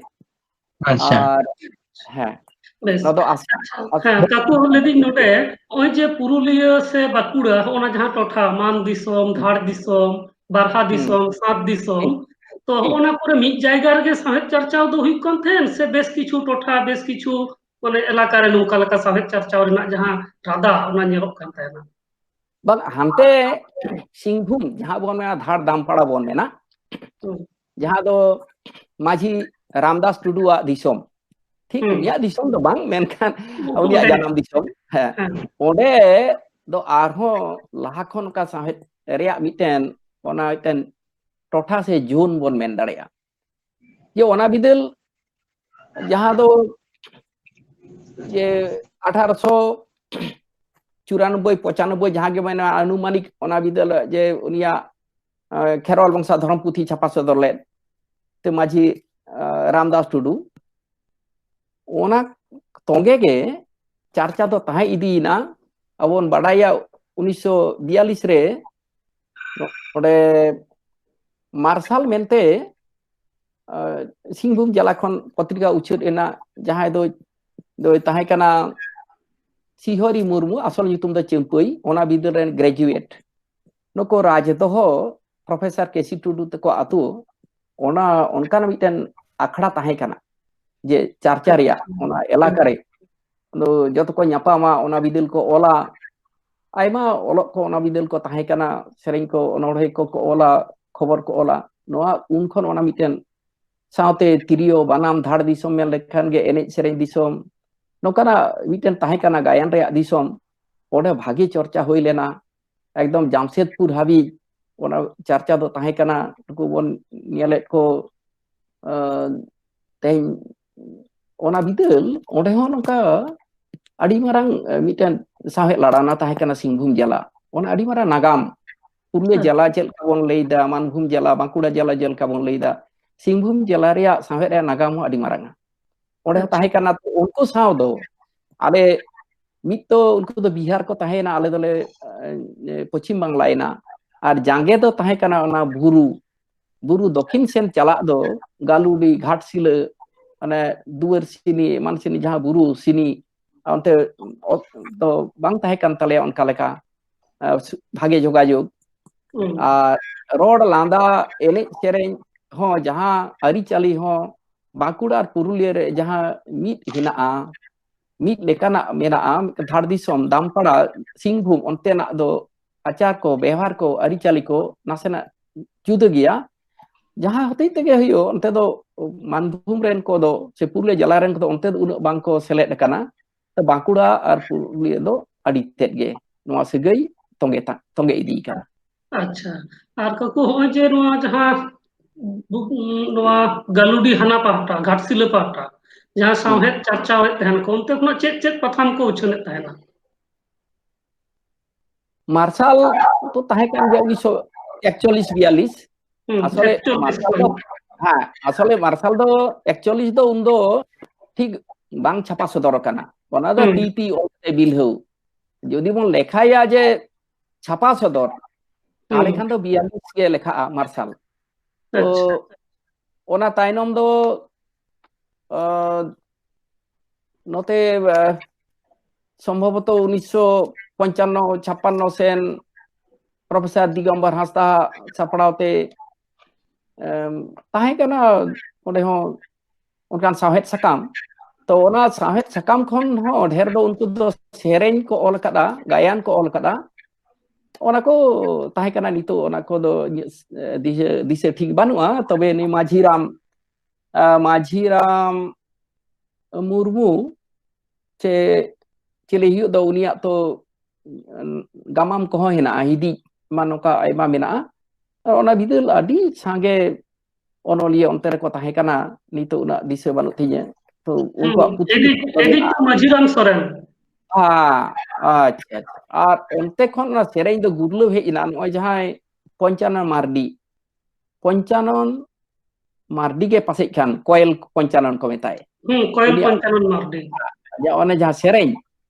ᱟᱪᱪᱷᱟ᱾ ᱟᱨ ᱦᱮᱸ, ᱵᱮᱥ᱾ ᱱᱚᱣᱟ ᱫᱚ ᱟᱥ-, ᱟᱪᱪᱷᱟ, ᱟᱥ-, ᱦᱮᱸ, ᱛᱟᱨᱯᱚᱨ ᱞᱟᱹᱭᱫᱟᱹᱧ ᱱᱚᱰᱮ, ᱱᱚᱜᱼᱚᱭ ᱡᱮ ᱯᱩᱨᱩᱞᱤᱭᱟᱹ ᱥᱮ ᱵᱟᱸᱠᱩᱲᱟ, ᱦᱚᱸᱜᱼᱚ ᱱᱟ ᱡᱟᱦᱟᱸ ᱴᱚᱴᱷᱟ, ᱢᱟᱱ ᱫᱤᱥᱚᱢ, ᱫᱷᱟᱲ ᱫᱤᱥᱚᱢ, ᱵᱟᱨᱦᱟ ᱦᱩᱸ᱾ ᱫᱤᱥᱚᱢ, ᱥᱟᱛ ᱫᱤᱥᱚᱢ, ᱛᱚ ᱦᱩᱸ᱾ ᱦᱚᱸᱜᱼᱚ ᱱᱟ ᱠᱚᱨᱮ ᱢᱤᱫ ᱡᱟᱭᱜᱟ ᱨᱮᱜᱮ ᱥᱟᱶᱦᱮᱫ ᱪᱟᱨᱪᱟᱣ ᱫᱚ ᱦᱩᱭᱩᱜ ᱠᱟᱱ ᱛᱟᱦᱮᱸᱱ ᱥᱮ ᱵᱮᱥ ᱠᱤᱪᱷᱩ ᱴᱚᱴᱷᱟ, ᱵᱮᱥ ᱠᱤᱪᱷᱩ ᱢᱟᱱᱮ ᱮᱞᱟᱠᱟ ᱨᱮ ᱱᱚᱝᱠᱟ ᱞᱮᱠᱟ ᱥᱟᱶᱦᱮᱫ ᱪᱟᱨᱪᱟᱣ ᱨᱮᱱᱟᱜ ᱡᱟᱦᱟᱸ ᱨᱟᱫᱟ, ᱚᱱᱟ ᱧᱮᱞᱚᱜ ᱠᱟᱱ ᱛᱟᱦᱮᱱᱟ? ᱵᱟᱝ, ᱦᱟᱱᱛᱮ ᱥᱤᱝᱵᱷᱩᱢ, ᱡᱟᱦᱟᱸ ᱵᱚᱱ ᱢᱮᱱᱟ ᱫᱷᱟᱲ ᱫᱟᱢᱯᱟᱲᱟ ᱵᱚᱱ ᱢᱮᱱᱟ, ᱦᱩᱸ᱾ ᱡᱟᱦᱟᱸ ᱫᱚ ᱢᱟᱹᱡᱷᱤ ᱨᱟᱢᱫᱟᱥ ᱴᱩᱰᱩᱣᱟᱜ ᱫᱤᱥᱚᱢ, ᱴᱷᱤᱠ ᱦᱩᱸ᱾ ᱩᱱᱤᱭᱟᱜ ᱫᱤᱥᱚᱢ ᱫᱚ ᱵᱟᱝ, ᱢᱮᱱᱠᱷᱟᱱ ᱩᱱᱤᱭᱟᱜ ᱚᱸᱰᱮ᱾ ᱡᱟᱱᱟᱢ ᱫᱤᱥᱚᱢ᱾ ᱦᱮᱸ᱾ ᱦᱮᱸ᱾ ᱚᱸᱰᱮ ᱫᱚ ᱟᱨᱦᱚᱸ ᱞᱟᱦᱟ ᱠᱷᱚᱱ ᱚᱱᱠᱟ ᱥᱟᱶᱦᱮᱫ ᱨᱮᱭᱟᱜ ᱢᱤᱫᱴᱮᱱ, ᱚᱱᱟ ᱢᱤᱫᱴᱮᱱ ᱴᱚᱴᱷᱟ ᱥᱮ ᱡᱳᱱ ᱵᱚᱱ ᱢᱮᱱ ᱫᱟᱲᱮᱭᱟᱜᱼᱟ᱾ ᱡᱮ ᱚᱱᱟ ᱵᱤᱫᱟᱹᱞ ᱡᱟᱦᱟᱸ ᱫᱚ ᱡᱮ ᱟᱴᱷᱟᱨᱚᱥᱚ ᱪᱩᱨᱟᱱᱚᱵᱵᱳᱭ ᱯᱚᱸᱪᱟᱱᱚᱵᱵᱳᱭ ᱡᱟᱦᱟᱸ ᱜᱮ ᱢᱮᱱᱟᱜᱼᱟ, ᱟᱱᱩᱢᱟᱱᱤᱠ ᱚᱱᱟ ᱵᱤᱫᱟᱹᱞ ᱡᱮ ᱩᱱᱤᱭᱟᱜ, ᱮ, ᱠᱷᱮᱨᱣᱟᱞ ᱵᱚᱝᱥᱟ ᱫᱷᱚᱨᱚᱢ ᱯᱩᱛᱷᱤ ᱪᱷᱟᱯᱟ ᱥᱚᱫᱚᱨ ᱞᱮᱫ ᱛᱮ ᱢᱟᱹᱡᱷᱤ, ᱮ, ᱨᱟᱢᱫᱟᱥ ᱴᱩᱰᱩ, ᱚᱱᱟ ᱛᱚᱸᱜᱮ ᱜᱮ ᱪᱟᱨᱪᱟ ᱫᱚ ᱛᱟᱦᱮᱸ ᱤᱫᱤᱭᱮᱱᱟ᱾ ᱟᱵᱚ ᱵᱚᱱ ᱵᱟᱰᱟᱭᱟ ᱩᱱᱤᱥᱥᱚ ᱵᱤᱭᱟᱞᱞᱤᱥ ᱨᱮ ᱚᱸᱰᱮ ᱢᱟᱨᱥᱟᱞ ᱢᱮᱱᱛᱮ, ᱟ, ᱥᱤᱝᱵᱷᱩᱢ ᱡᱮᱞᱟ ᱠᱷᱚᱱ ᱯᱚᱛᱨᱤᱠᱟ ᱩᱪᱷᱟᱹᱱ ᱮᱱᱟ, ᱡᱟᱦᱟᱸᱭ ᱫᱚ, ᱫᱚᱭ ᱛᱟᱦᱮᱸ ᱠᱟᱱᱟ ᱥᱤᱦᱚᱨᱤ ᱢᱩᱨᱢᱩ, ᱟᱥᱚᱞ ᱧᱩᱛᱩᱢ ᱫᱚ ᱪᱟᱹᱢᱯᱟᱹᱭ, ᱚᱱᱟ ᱵᱤᱫᱟᱹᱞ ᱨᱮᱱ ᱜᱨᱮᱡᱩᱭᱮᱴ᱾ ᱱᱩᱠᱩ ᱨᱟᱡᱽᱫᱚᱦᱚ ᱯᱨᱚᱯᱷᱮᱥᱚᱨ ᱠᱮ ᱥᱤ ᱴᱩᱰᱩ ᱛᱟᱠᱚ ᱟᱛᱳ, ᱚᱱᱟ, ᱚᱱᱠᱟᱱ ᱢᱤᱫᱴᱮᱱ ᱟᱠᱷᱲᱟ ᱛᱟᱦᱮᱸ ᱠᱟᱱᱟ, ᱡᱮ ᱪᱟᱨᱪᱟ ᱨᱮᱭᱟᱜ ᱚᱱᱟ ᱮᱞᱟᱠᱟ ᱨᱮ᱾ ᱟᱫᱚ ᱡᱚᱛᱚ ᱠᱚ ᱧᱟᱯᱟᱢᱟ, ᱚᱱᱟ ᱵᱤᱫᱟᱹᱞ ᱠᱚ ᱚᱞᱟ, ᱟᱭᱢᱟ ᱚᱞᱚᱜ ᱠᱚ ᱚᱱᱟ ᱵᱤᱫᱟᱹᱞ ᱠᱚ ᱛᱟᱦᱮᱸ ᱠᱟᱱᱟ, ᱥᱮᱨᱮᱧ ᱠᱚ, ᱚᱱᱚᱬᱦᱮ ᱠᱚ ᱠᱚ ᱚᱞᱟ, ᱠᱷᱚᱵᱚᱨ ᱠᱚ ᱚᱞᱟ᱾ ᱱᱚᱣᱟ ᱩᱱ ᱠᱷᱚᱱ ᱚᱱᱟ ᱢᱤᱫᱴᱮᱱ ᱥᱟᱶᱛᱮ ᱛᱤᱨᱭᱳ ᱵᱟᱱᱟᱢ ᱫᱷᱟᱲ ᱫᱤᱥᱚᱢ ᱢᱮᱱ ᱞᱮᱠᱷᱟᱱ ᱜᱮ ᱮᱱᱮᱡ ᱥᱮᱨᱮᱧ ᱫᱤᱥᱚᱢ, ᱱᱚᱝᱠᱟᱱᱟᱜ ᱢᱤᱫᱴᱮᱱ ᱛᱟᱦᱮᱸ ᱠᱟᱱᱟ ᱜᱟᱭᱟᱱ ᱨᱮᱭᱟᱜ ᱫᱤᱥᱚᱢ᱾ ᱚᱸᱰᱮ ᱵᱷᱟᱜᱮ ᱪᱚᱨᱪᱟ ᱦᱩᱭ ᱞᱮᱱᱟ, ᱮᱠᱫᱚᱢ ᱡᱟᱢᱥᱮᱫᱽᱯᱩᱨ ᱦᱟᱹᱵᱤᱡ ᱚᱱᱟ ᱪᱟᱨᱪᱟ ᱫᱚ ᱛᱟᱦᱮᱸ ᱠᱟᱱᱟ᱾ ᱱᱩᱠᱩ ᱵᱚᱱ ᱧᱮᱞᱮᱫ ᱠᱚ, ᱟᱸ, ᱛᱮᱦᱮᱧ ᱚᱱᱟ ᱵᱤᱫᱟᱹᱞ ᱚᱸᱰᱮ ᱦᱚᱸ ᱱᱚᱝᱠᱟ ᱟᱹᱰᱤ ᱢᱟᱨᱟᱝ, ᱟᱸ, ᱢᱤᱫᱴᱮᱱ ᱥᱟᱶᱦᱮᱫ ᱞᱟᱲᱟᱣᱱᱟ ᱛᱟᱦᱮᱸ ᱠᱟᱱᱟ ᱥᱤᱝᱵᱷᱩᱢ ᱡᱮᱞᱟ᱾ ᱚᱱᱟ ᱟᱹᱰᱤ ᱢᱟᱨᱟᱝ ᱱᱟᱜᱟᱢ, ᱯᱩᱨᱩᱞᱤᱭᱟᱹ ᱦᱮᱸ᱾ ᱡᱮᱞᱟ ᱪᱮᱫ ᱞᱮᱠᱟ ᱵᱚᱱ ᱞᱟᱹᱭᱫᱟ, ᱢᱟᱱᱵᱷᱩᱢ ᱡᱮᱞᱟ, ᱵᱟᱸᱠᱩᱲᱟ ᱡᱮᱞᱟ ᱪᱮᱫ ᱞᱮᱠᱟ ᱵᱚᱱ ᱞᱟᱹᱭᱫᱟ, ᱥᱤᱝᱵᱷᱩᱢ ᱡᱮᱞᱟ ᱨᱮᱭᱟᱜ ᱥᱟᱶᱦᱮᱫ ᱨᱮᱭᱟᱜ ᱱᱟᱜᱟᱢ ᱦᱚᱸ ᱟᱹᱰᱤ ᱢᱟᱨᱟᱝᱟ᱾ ᱚᱸᱰᱮ ᱦᱚᱸ ᱟᱪᱪᱷᱟ᱾ ᱛᱟᱦᱮᱸ ᱠᱟᱱᱟ᱾ ᱛᱚ ᱩᱱᱠᱩ ᱥᱟᱶ ᱫᱚ ᱟᱞᱮ ᱢᱤᱫ ᱛᱚ ᱩᱱᱠᱩ ᱫᱚ ᱵᱤᱦᱟᱨ ᱠᱚ ᱛᱟᱦᱮᱸᱭᱮᱱᱟ, ᱟᱞᱮ ᱫᱚᱞᱮ, ᱮ, ᱯᱚᱪᱷᱤᱢ ᱵᱟᱝᱞᱟᱭᱮᱱᱟ᱾ ᱟᱨ ᱡᱟᱸᱜᱮ ᱫᱚ ᱛᱟᱦᱮᱸ ᱠᱟᱱᱟ ᱚᱱᱟ ᱵᱩᱨᱩ, ᱵᱩᱨᱩ ᱫᱚᱠᱷᱤᱱ ᱥᱮᱱ ᱪᱟᱞᱟᱜ ᱫᱚ ᱜᱟᱞᱩᱰᱤ, ᱜᱷᱟᱴᱥᱤᱞᱟᱹ, ᱢᱟᱱᱮ ᱫᱩᱣᱟᱹᱨᱥᱤᱱᱤ, ᱮᱢᱟᱱ ᱥᱤᱱᱤ, ᱡᱟᱦᱟᱸ ᱵᱩᱨᱩ ᱥᱤᱱᱤ, ᱚᱱᱛᱮ ᱚᱛ ᱫᱚ ᱵᱟᱝ ᱛᱟᱦᱮᱸ ᱠᱟᱱ ᱛᱟᱞᱮᱭᱟ ᱚᱱᱠᱟ ᱞᱮᱠᱟ, ᱮ, ᱥᱩ-, ᱵᱷᱟᱜᱮ ᱡᱳᱜᱟᱡᱳᱜᱽ᱾ ᱦᱩᱸ᱾ ᱟᱨ ᱨᱚᱲ ᱞᱟᱸᱫᱟ, ᱮᱱᱮᱡ ᱥᱮᱨᱮᱧ ᱦᱚᱸ, ᱡᱟᱦᱟᱸ ᱟᱹᱨᱤᱪᱟᱹᱞᱤ ᱦᱚᱸ, ᱵᱟᱸᱠᱩᱲᱟ ᱟᱨ ᱯᱩᱨᱩᱞᱤᱭᱟᱹ ᱨᱮ ᱡᱟᱦᱟᱸ ᱢᱤᱫ ᱦᱮᱱᱟᱜᱼᱟ, ᱢᱤᱫ ᱞᱮᱠᱟᱱᱟᱜ ᱢᱮᱱᱟᱜᱼᱟ, ᱫᱷᱟᱲ ᱫᱤᱥᱚᱢ, ᱫᱟᱢᱯᱟᱲᱟ, ᱥᱤᱝᱵᱷᱩᱢ, ᱚᱱᱛᱮᱱᱟᱜ ᱫᱚ ᱟᱪᱟᱨ ᱠᱚ, ᱵᱮᱣᱦᱟᱨ ᱠᱚ, ᱟᱹᱨᱤᱪᱟᱹᱞᱤ ᱠᱚ ᱱᱟᱥᱮᱱᱟᱜ ᱡᱩᱫᱟᱹ ᱜᱮᱭᱟ᱾ ᱡᱟᱦᱟᱸ ᱦᱚᱛᱮᱡ ᱛᱮᱜᱮ ᱦᱩᱭᱩᱜ, ᱚᱱᱛᱮ ᱫᱚ ᱢᱟᱱᱵᱷᱩᱢ ᱨᱮᱱ ᱠᱚᱫᱚ ᱥᱮ ᱯᱩᱨᱩᱞᱤᱭᱟᱹ ᱡᱮᱞᱟ ᱨᱮᱱ ᱠᱚᱫᱚ ᱚᱱᱛᱮ ᱫᱚ ᱩᱱᱟᱹᱜ ᱵᱟᱝ ᱠᱚ ᱥᱮᱞᱮᱫ ᱟᱠᱟᱱᱟ᱾ ᱛᱚ ᱵᱟᱸᱠᱩᱲᱟ ᱟᱨ ᱯᱩᱨᱩᱞᱤᱭᱟᱹ ᱫᱚ ᱟᱹᱰᱤ ᱛᱮᱫ ᱜᱮ ᱱᱚᱣᱟ ᱥᱟᱹᱜᱟᱹᱭ ᱛᱚᱸᱜᱮ ᱛᱟ-, ᱛᱚᱸᱜᱮ ᱤᱫᱤ ᱠᱟᱱᱟ᱾ ᱟᱪᱪᱷᱟ, ᱟᱨ ᱠᱟᱠᱩ, ᱦᱚᱸᱜᱼᱚᱭ ᱡᱮ ᱱᱚᱣᱟ ᱡᱟᱦᱟᱸ ᱵᱩ-, ᱱᱚᱣᱟ ᱜᱟᱞᱩᱰᱤ ᱦᱟᱱᱟ ᱯᱟᱦᱴᱟ, ᱜᱷᱟᱴᱥᱤᱞᱟᱹ ᱯᱟᱦᱴᱟ, ᱡᱟᱦᱟᱸ ᱦᱩᱸ᱾ ᱥᱟᱶᱦᱮᱫ ᱪᱟᱨᱪᱟᱣᱮᱫ ᱛᱟᱦᱮᱱ ᱠᱚ, ᱚᱱᱛᱮ ᱠᱷᱚᱱᱟᱜ ᱪᱮᱫ ᱪᱮᱫ ᱯᱟᱛᱷᱟᱢ ᱠᱚ ᱩᱪᱷᱟᱹᱱᱮᱫ ᱛᱟᱦᱮᱱᱟ? ᱢᱟᱨᱥᱟᱞ ᱛᱚ ᱛᱟᱦᱮᱸ ᱠᱟᱱ ᱜᱮᱭᱟ ᱩᱱᱤᱥᱥᱚ ᱮᱠᱪᱚᱞᱞᱤᱥ ᱵᱤᱭᱟᱞᱞᱤᱥ᱾ ᱦᱩᱸ, ᱟᱥᱚᱞᱮ ᱮᱠᱪᱚᱞᱞᱤᱥ ᱢᱟᱨᱥᱟᱞ ᱫᱚ, ᱠᱷᱚᱱ᱾ ᱦᱮᱸ, ᱟᱥᱚᱞᱮ ᱢᱟᱨᱥᱟᱞ ᱫᱚ ᱮᱠᱪᱚᱞᱞᱤᱥ ᱫᱚ ᱩᱱᱫᱚ ᱴᱷᱤᱠ ᱵᱟᱝ ᱪᱷᱟᱯᱟ ᱥᱚᱫᱚᱨ ᱟᱠᱟᱱᱟ᱾ ᱚᱱᱟ ᱫᱚ ᱦᱩᱸ᱾ ᱛᱤ ᱛᱤ ᱚᱞᱛᱮ ᱵᱤᱞᱦᱟᱹᱣ᱾ ᱡᱩᱫᱤ ᱵᱚᱱ ᱞᱮᱠᱷᱟᱭᱟ ᱡᱮ ᱪᱷᱟᱯᱟ ᱥᱚᱫᱚᱨ, ᱛᱟᱦᱚᱞᱮ ᱦᱩᱸ᱾ ᱠᱷᱟᱱ ᱫᱚ ᱵᱤᱭᱟᱞᱞᱤᱥ ᱜᱮ ᱞᱮᱠᱷᱟᱜᱼᱟ ᱢᱟᱨᱥᱟᱞ᱾ ᱛᱚ ᱟᱪᱪᱷᱟ᱾ ᱚᱱᱟ ᱛᱟᱭᱱᱚᱢ ᱫᱚ, ᱟᱸ, ᱱᱚᱛᱮ, ᱟᱸ, ᱥᱚᱢᱵᱷᱚᱵᱚᱛᱚ ᱩᱱᱤᱥᱥᱚ ᱯᱚᱧᱪᱟᱱᱱᱚ ᱪᱷᱟᱯᱟᱱᱱᱚ ᱥᱮᱱ ᱯᱨᱚᱯᱷᱮᱥᱚᱨ ᱫᱤᱜᱚᱢᱵᱚᱨ ᱦᱟᱸᱥᱫᱟ ᱥᱟᱯᱲᱟᱣ ᱛᱮ, ᱮᱢ, ᱛᱟᱦᱮᱸ ᱠᱟᱱᱟ ᱚᱸᱰᱮ ᱦᱚᱸ ᱚᱱᱠᱟᱱ ᱥᱟᱶᱦᱮᱫ ᱥᱟᱠᱟᱢ᱾ ᱛᱚ ᱚᱱᱟ ᱥᱟᱶᱦᱮᱫ ᱥᱟᱠᱟᱢ ᱠᱷᱚᱱ ᱦᱚᱸ ᱰᱷᱮᱨ ᱫᱚ ᱩᱱᱠᱩ ᱫᱚ ᱥᱮᱨᱮᱧ ᱠᱚ ᱚᱞ ᱟᱠᱟᱫᱟ, ᱜᱟᱭᱟᱱ ᱠᱚ ᱚᱞ ᱟᱠᱟᱫᱟ᱾ ᱚᱱᱟ ᱠᱚ ᱛᱟᱦᱮᱸ ᱠᱟᱱᱟ᱾ ᱱᱤᱛᱚᱜ ᱚᱱᱟ ᱠᱚᱫᱚ ᱤᱧᱟᱹᱜ, ᱮ, ᱫᱤᱥᱟᱹ, ᱫᱤᱥᱟᱹ ᱴᱷᱤᱠ ᱵᱟᱹᱱᱩᱜᱼᱟ᱾ ᱛᱚᱵᱮ ᱱᱩᱭ ᱢᱟᱹᱡᱷᱤ ᱨᱟᱢ, ᱟ, ᱢᱟᱹᱡᱷᱤ ᱨᱟᱢ ᱢᱩᱨᱢᱩ ᱥᱮ ᱪᱤᱞᱤ ᱦᱩᱭᱩᱜ ᱫᱚ, ᱩᱱᱤᱭᱟᱜ ᱛᱚ, ᱩᱸ, ᱜᱟᱢᱟᱢ ᱠᱚᱦᱚᱸ ᱦᱮᱱᱟᱜᱼᱟ, ᱦᱤᱫᱤᱡ ᱢᱟ ᱱᱚᱝᱠᱟ ᱟᱭᱢᱟ ᱢᱮᱱᱟᱜᱼᱟ᱾ ᱟᱨ ᱚᱱᱟ ᱵᱤᱫᱟᱹᱞ ᱟᱹᱰᱤ ᱥᱟᱸᱜᱮ ᱚᱱᱚᱞᱤᱭᱟᱹ ᱚᱱᱛᱮ ᱨᱮᱠᱚ ᱛᱟᱦᱮᱸ ᱠᱟᱱᱟ, ᱱᱤᱛᱚᱜ ᱩᱱᱟᱹᱜ ᱫᱤᱥᱟᱹ ᱵᱟᱹᱱᱩᱜ ᱛᱤᱧᱟᱹ᱾ ᱛᱚ ᱩᱱᱠᱩᱣᱟᱜ ᱦᱩᱸ, ᱯᱩᱛᱷᱤ ᱮᱰᱤᱴ, ᱠᱚ ᱮᱰᱤᱴ ᱢᱮᱱᱟᱜᱼᱟ᱾ ᱫᱚ ᱢᱟᱹᱡᱷᱤ ᱨᱟᱢ ᱥᱚᱨᱮᱱ᱾ ᱦᱮᱸ, ᱟᱪᱪᱷᱟ, ᱟᱪᱪᱷᱟ᱾ ᱟᱨ ᱚᱱᱛᱮ ᱠᱷᱚᱱ ᱚᱱᱟ ᱥᱮᱨᱮᱧ ᱫᱚ ᱜᱩᱨᱞᱟᱹᱣ ᱦᱮᱡ ᱮᱱᱟ, ᱱᱚᱜᱼᱚᱭ ᱡᱟᱦᱟᱸᱭ ᱯᱚᱧᱪᱟᱱᱚᱱ ᱢᱟᱨᱰᱤ, ᱯᱚᱧᱪᱟᱱᱚᱱ ᱢᱟᱨᱰᱤ ᱜᱮ ᱯᱟᱥᱮᱡ ᱠᱷᱟᱱ ᱠᱚᱭᱮᱞ ᱯᱚᱧᱪᱟᱱᱚᱱ ᱠᱚ ᱢᱮᱛᱟᱭ᱾ ᱦᱩᱸ, ᱠᱚᱭᱮᱞ ᱩᱱᱤᱭᱟᱜ ᱯᱚᱧᱪᱟᱱᱚᱱ ᱢᱟᱨᱰᱤ᱾ ᱡᱟ ᱚᱱᱮ ᱡᱟᱦᱟᱸ ᱥᱮᱨᱮᱧ,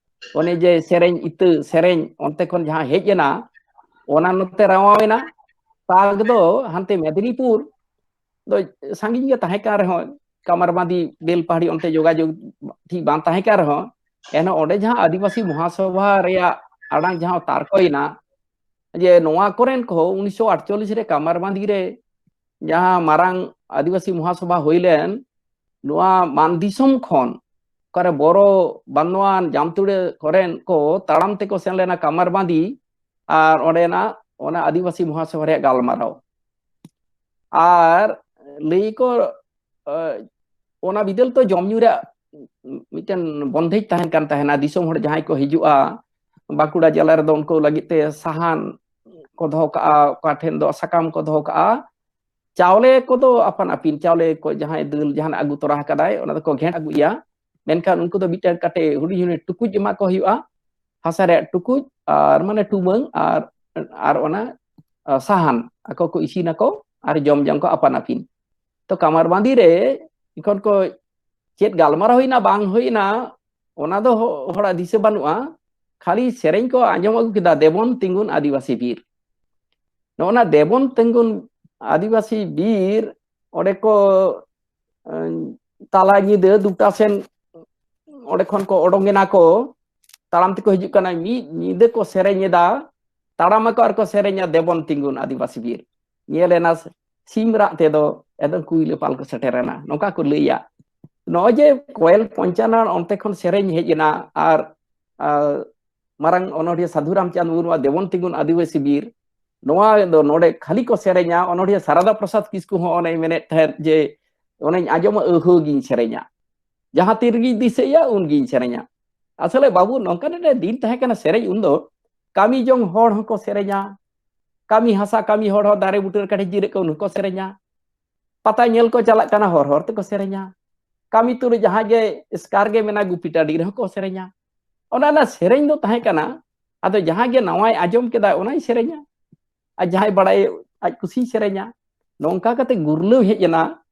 ᱚᱱᱮ ᱡᱮ ᱥᱮᱨᱮᱧ ᱤᱛᱟᱹ, ᱥᱮᱨᱮᱧ ᱚᱱᱛᱮ ᱠᱷᱚᱱ ᱡᱟᱦᱟᱸ ᱦᱮᱡ ᱮᱱᱟ, ᱚᱱᱟ ᱱᱚᱛᱮ ᱨᱟᱣᱟᱣ ᱮᱱᱟ᱾ ᱛᱟᱠ ᱫᱚ ᱦᱟᱱᱛᱮ ᱢᱮᱫᱽᱱᱤᱯᱩᱨ ᱫᱚ ᱥᱟᱺᱜᱤᱧ ᱜᱮ ᱛᱟᱦᱮᱸ ᱠᱟᱱ ᱨᱮᱦᱚᱸ, ᱠᱟᱢᱟᱨᱵᱟᱸᱫᱤ ᱵᱮᱞᱯᱟᱦᱟᱲᱤ ᱚᱱᱛᱮ ᱡᱳᱜᱟᱡᱳᱜᱽ ᱴᱷᱤᱠ ᱵᱟᱝ ᱛᱟᱦᱮᱸ ᱠᱟᱱ ᱨᱮᱦᱚᱸ, ᱮᱱᱦᱚᱸ ᱚᱸᱰᱮ ᱡᱟᱦᱟᱸ ᱟᱹᱫᱤᱵᱟᱹᱥᱤ ᱢᱚᱦᱟᱥᱚᱵᱷᱟ ᱨᱮᱭᱟᱜ ᱟᱲᱟᱝ ᱡᱟᱦᱟᱸ ᱛᱟᱨᱠᱚᱭᱮᱱᱟ, ᱡᱮ ᱱᱚᱣᱟ ᱠᱚᱨᱮᱱ ᱠᱚ ᱩᱱᱤᱥᱥᱚ ᱟᱴᱪᱚᱞᱞᱤᱥ ᱨᱮ ᱠᱟᱢᱟᱨᱵᱟᱸᱫᱤ ᱨᱮ ᱡᱟᱦᱟᱸ ᱢᱟᱨᱟᱝ ᱟᱹᱫᱤᱵᱟᱹᱥᱤ ᱢᱚᱦᱟᱥᱚᱵᱷᱟ ᱦᱩᱭ ᱞᱮᱱ, ᱱᱚᱣᱟ ᱢᱟᱱ ᱫᱤᱥᱚᱢ ᱠᱷᱚᱱ ᱚᱠᱟᱨᱮ ᱵᱚᱨᱚ, ᱵᱟᱱᱫᱣᱟᱱ, ᱡᱟᱢᱛᱩᱲᱟᱹ ᱠᱚᱨᱮᱱ ᱠᱚ ᱛᱟᱲᱟᱢ ᱛᱮᱠᱚ ᱥᱮᱱ ᱞᱮᱱᱟ ᱠᱟᱢᱟᱨᱵᱟᱸᱫᱤ, ᱟᱨ ᱚᱸᱰᱮᱱᱟᱜ ᱚᱱᱟ ᱟᱹᱫᱤᱵᱟᱹᱥᱤ ᱢᱚᱦᱟᱥᱚᱵᱷᱟ ᱨᱮᱭᱟᱜ ᱜᱟᱞᱢᱟᱨᱟᱣ᱾ ᱟᱨ ᱞᱟᱹᱭ ᱠᱚ, ᱮ, ᱚᱱᱟ ᱵᱤᱫᱟᱹᱞ ᱛᱚ ᱡᱚᱢ ᱧᱩ ᱨᱮᱭᱟᱜ ᱢᱤᱫᱴᱮᱱ ᱵᱚᱱᱫᱮᱡᱽ ᱛᱟᱦᱮᱱ ᱠᱟᱱ ᱛᱟᱦᱮᱱᱟ᱾ ᱫᱤᱥᱚᱢ ᱦᱚᱲ ᱡᱟᱦᱟᱸᱭ ᱠᱚ ᱦᱤᱡᱩᱜᱼᱟ, ᱵᱟᱸᱠᱩᱲᱟ ᱡᱮᱞᱟ ᱨᱮᱫᱚ ᱩᱱᱠᱩ ᱞᱟᱹᱜᱤᱫ ᱛᱮ ᱥᱟᱦᱟᱱ ᱠᱚ ᱫᱚᱦᱚ ᱠᱟᱜᱼᱟ, ᱚᱠᱟ ᱴᱷᱮᱱ ᱫᱚ ᱥᱟᱠᱟᱢ ᱠᱚ ᱫᱚᱦᱚ ᱠᱟᱜᱼᱟ᱾ ᱪᱟᱣᱞᱮ ᱠᱚᱫᱚ ᱟᱯᱟᱱ ᱟᱹᱯᱤᱱ, ᱪᱟᱣᱞᱮ ᱠᱚ ᱡᱟᱦᱟᱸᱭ ᱫᱟᱹᱞ ᱡᱟᱦᱟᱱᱟᱜ ᱟᱹᱜᱩ ᱛᱚᱨᱟ ᱟᱠᱟᱫᱟᱭ, ᱚᱱᱟ ᱫᱚᱠᱚ ᱜᱷᱮᱸᱴ ᱟᱹᱜᱩᱭᱟ᱾ ᱢᱮᱱᱠᱷᱟᱱ ᱩᱱᱠᱩ ᱫᱚ ᱢᱤᱫᱴᱮᱱ ᱠᱟᱹᱴᱤᱡ ᱦᱩᱰᱤᱧ ᱦᱩᱰᱤᱧ ᱴᱩᱠᱩᱡ ᱮᱢᱟ ᱠᱚ ᱦᱩᱭᱩᱜᱼᱟ, ᱦᱟᱥᱟ ᱨᱮᱭᱟᱜ ᱴᱩᱠᱩᱡ, ᱟᱨ ᱢᱟᱱᱮ ᱴᱩᱢᱟᱹᱝ, ᱟᱨ, ᱟᱨ ᱚᱱᱟ, ᱟ, ᱥᱟᱦᱟᱱ᱾ ᱟᱠᱚ ᱠᱚ ᱤᱥᱤᱱᱟᱠᱚ ᱟᱨ ᱡᱚᱢ ᱡᱚᱝ ᱠᱚ ᱟᱯᱟᱱ ᱟᱹᱯᱤᱱ᱾ ᱛᱚ ᱠᱟᱢᱟᱨ ᱵᱟᱸᱫᱤ ᱨᱮ ᱡᱚᱠᱷᱚᱱ ᱠᱚ ᱪᱮᱫ ᱜᱟᱞᱢᱟᱨᱟᱣ ᱦᱩᱭᱱᱟ ᱵᱟᱝ ᱦᱩᱭᱱᱟ, ᱚᱱᱟ ᱫᱚ ᱦᱚ-, ᱦᱚᱲᱟᱜ ᱫᱤᱥᱟᱹ ᱵᱟᱹᱱᱩᱜᱼᱟ᱾ ᱠᱷᱟᱹᱞᱤ ᱥᱮᱨᱮᱧ ᱠᱚ ᱟᱸᱡᱚᱢ ᱟᱹᱜᱩ ᱠᱮᱫᱟ, "ᱫᱮᱵᱚᱱ ᱛᱤᱸᱜᱩᱱ ᱟᱹᱫᱤᱵᱟᱹᱥᱤ ᱵᱤᱨ", ᱱᱚᱜᱼᱚ ᱱᱟ "ᱫᱮᱵᱚᱱ ᱛᱤᱸᱜᱩᱱ ᱟᱹᱫᱤᱵᱟᱹᱥᱤ ᱵᱤᱨ", ᱚᱸᱰᱮ ᱠᱚ, ᱮᱸ, ᱛᱟᱞᱟ ᱧᱤᱫᱟᱹ ᱫᱩᱴᱟ ᱥᱮᱱ ᱚᱸᱰᱮ ᱠᱷᱚᱱ ᱠᱚ ᱚᱰᱚᱝ ᱮᱱᱟ ᱠᱚ, ᱛᱟᱲᱟᱢ ᱛᱮᱠᱚ ᱦᱤᱡᱩᱜ ᱠᱟᱱᱟ, ᱢᱤᱫ ᱧᱤᱫᱟᱹ ᱠᱚ ᱥᱮᱨᱮᱧ ᱮᱫᱟ, ᱛᱟᱲᱟᱢ ᱟᱠᱚ ᱟᱨ ᱠᱚ ᱥᱮᱨᱮᱧᱟ, "ᱫᱮᱵᱚᱱ ᱛᱤᱸᱜᱩᱱ ᱟᱹᱫᱤᱵᱟᱹᱥᱤ ᱵᱤᱨ", ᱧᱮᱞ ᱮᱱᱟ ᱥᱤᱢ ᱨᱟᱜ ᱛᱮᱫᱚ ᱮᱠᱫᱚᱢ ᱠᱩᱭᱞᱟᱹ ᱯᱟᱞ ᱠᱚ ᱥᱮᱴᱮᱨ ᱮᱱᱟ, ᱱᱚᱝᱠᱟ ᱠᱚ ᱞᱟᱹᱭᱟ᱾ ᱱᱚᱜᱼᱚᱭ ᱡᱮ ᱠᱚᱭᱮᱞ ᱯᱚᱧᱪᱟᱱᱚᱱ ᱚᱱᱛᱮ ᱠᱷᱚᱱ ᱥᱮᱨᱮᱧ ᱦᱮᱡ ᱮᱱᱟ, ᱟᱨ, ᱟᱨ ᱢᱟᱨᱟᱝ ᱚᱱᱚᱲᱦᱤᱭᱟᱹ ᱥᱟᱹᱫᱷᱩ ᱨᱟᱢᱪᱟᱸᱫᱽ ᱢᱩᱨᱢᱩᱣᱟᱜ ᱫᱮᱵᱚᱱ ᱛᱤᱸᱜᱩᱱ ᱟᱹᱫᱤᱵᱟᱹᱥᱤ ᱵᱤᱨ, ᱱᱚᱣᱟ ᱫᱚ ᱱᱚᱰᱮ ᱠᱷᱟᱹᱞᱤ ᱠᱚ ᱥᱮᱨᱮᱧᱟ᱾ ᱚᱱᱚᱲᱦᱤᱭᱟᱹ ᱥᱟᱨᱟᱫᱟ ᱯᱨᱚᱥᱟᱫᱽ ᱠᱤᱥᱠᱩ ᱦᱚᱸ ᱚᱱᱮᱭ ᱢᱮᱱᱮᱫ ᱛᱟᱦᱮᱸᱫ ᱡᱮ ᱚᱱᱮᱧ ᱟᱸᱡᱚᱢᱟ ᱟᱹᱦᱟᱹ ᱜᱤᱧ ᱥᱮᱨᱮᱧᱟ, ᱡᱟᱦᱟᱸ ᱛᱤ ᱨᱮᱜᱤᱧ ᱫᱤᱥᱟᱹᱭᱟ ᱩᱱᱜᱤᱧ ᱥᱮᱨᱮᱧᱟ᱾ ᱟᱥᱚᱞᱮ ᱵᱟᱹᱵᱩ, ᱱᱚᱝᱠᱟ ᱢᱤᱫᱴᱮᱱ ᱫᱤᱱ ᱛᱟᱦᱮᱸ ᱠᱟᱱᱟ, ᱥᱮᱨᱮᱧ ᱩᱱᱫᱚ ᱠᱟᱹᱢᱤ ᱡᱚᱝ ᱦᱚᱲ ᱦᱚᱸᱠᱚ ᱥᱮᱨᱮᱧᱟ, ᱠᱟᱹᱢᱤ ᱦᱟᱥᱟ ᱠᱟᱹᱢᱤ ᱦᱚᱲ ᱦᱚᱸ ᱫᱟᱨᱮ ᱵᱩᱴᱟᱹ ᱨᱮ ᱠᱟᱹᱴᱤᱡ ᱡᱤᱨᱟᱹᱜ ᱠᱚ, ᱩᱱᱠᱩ ᱠᱚ ᱥᱮᱨᱮᱧᱟ, ᱯᱟᱛᱟ ᱧᱮᱞ ᱠᱚ ᱪᱟᱞᱟᱜ ᱠᱟᱱᱟ ᱦᱚᱨ ᱦᱚᱨ ᱛᱮᱠᱚ ᱥᱮᱨᱮᱧᱟ, ᱠᱟᱹᱢᱤ ᱛᱩᱞᱩᱡ ᱡᱟᱦᱟᱸᱭ ᱜᱮ ᱮᱥᱠᱟᱨ ᱜᱮ ᱢᱮᱱᱟᱭ ᱜᱩᱯᱤ ᱴᱟᱺᱰᱤ ᱨᱮᱦᱚᱸ ᱠᱚ ᱥᱮᱨᱮᱧᱟ᱾ ᱚᱱᱟ ᱚᱱᱟ ᱥᱮᱨᱮᱧ ᱫᱚ ᱛᱟᱦᱮᱸ ᱠᱟᱱᱟ᱾ ᱟᱫᱚ ᱡᱟᱦᱟᱸᱭ ᱜᱮ ᱱᱟᱣᱟᱭ ᱟᱸᱡᱚᱢ ᱠᱮᱫᱟ ᱚᱱᱟᱭ ᱥᱮᱨᱮᱧᱟ, ᱟᱨ ᱡᱟᱦᱟᱸᱭ ᱵᱟᱲᱟᱭ ᱟᱡ ᱠᱩᱥᱤᱭ ᱥᱮᱨᱮᱧᱟ᱾ ᱱᱚᱝᱠᱟ ᱠᱟᱛᱮ ᱜᱩᱨᱞᱟᱹᱣ ᱦᱮᱡ ᱮᱱᱟ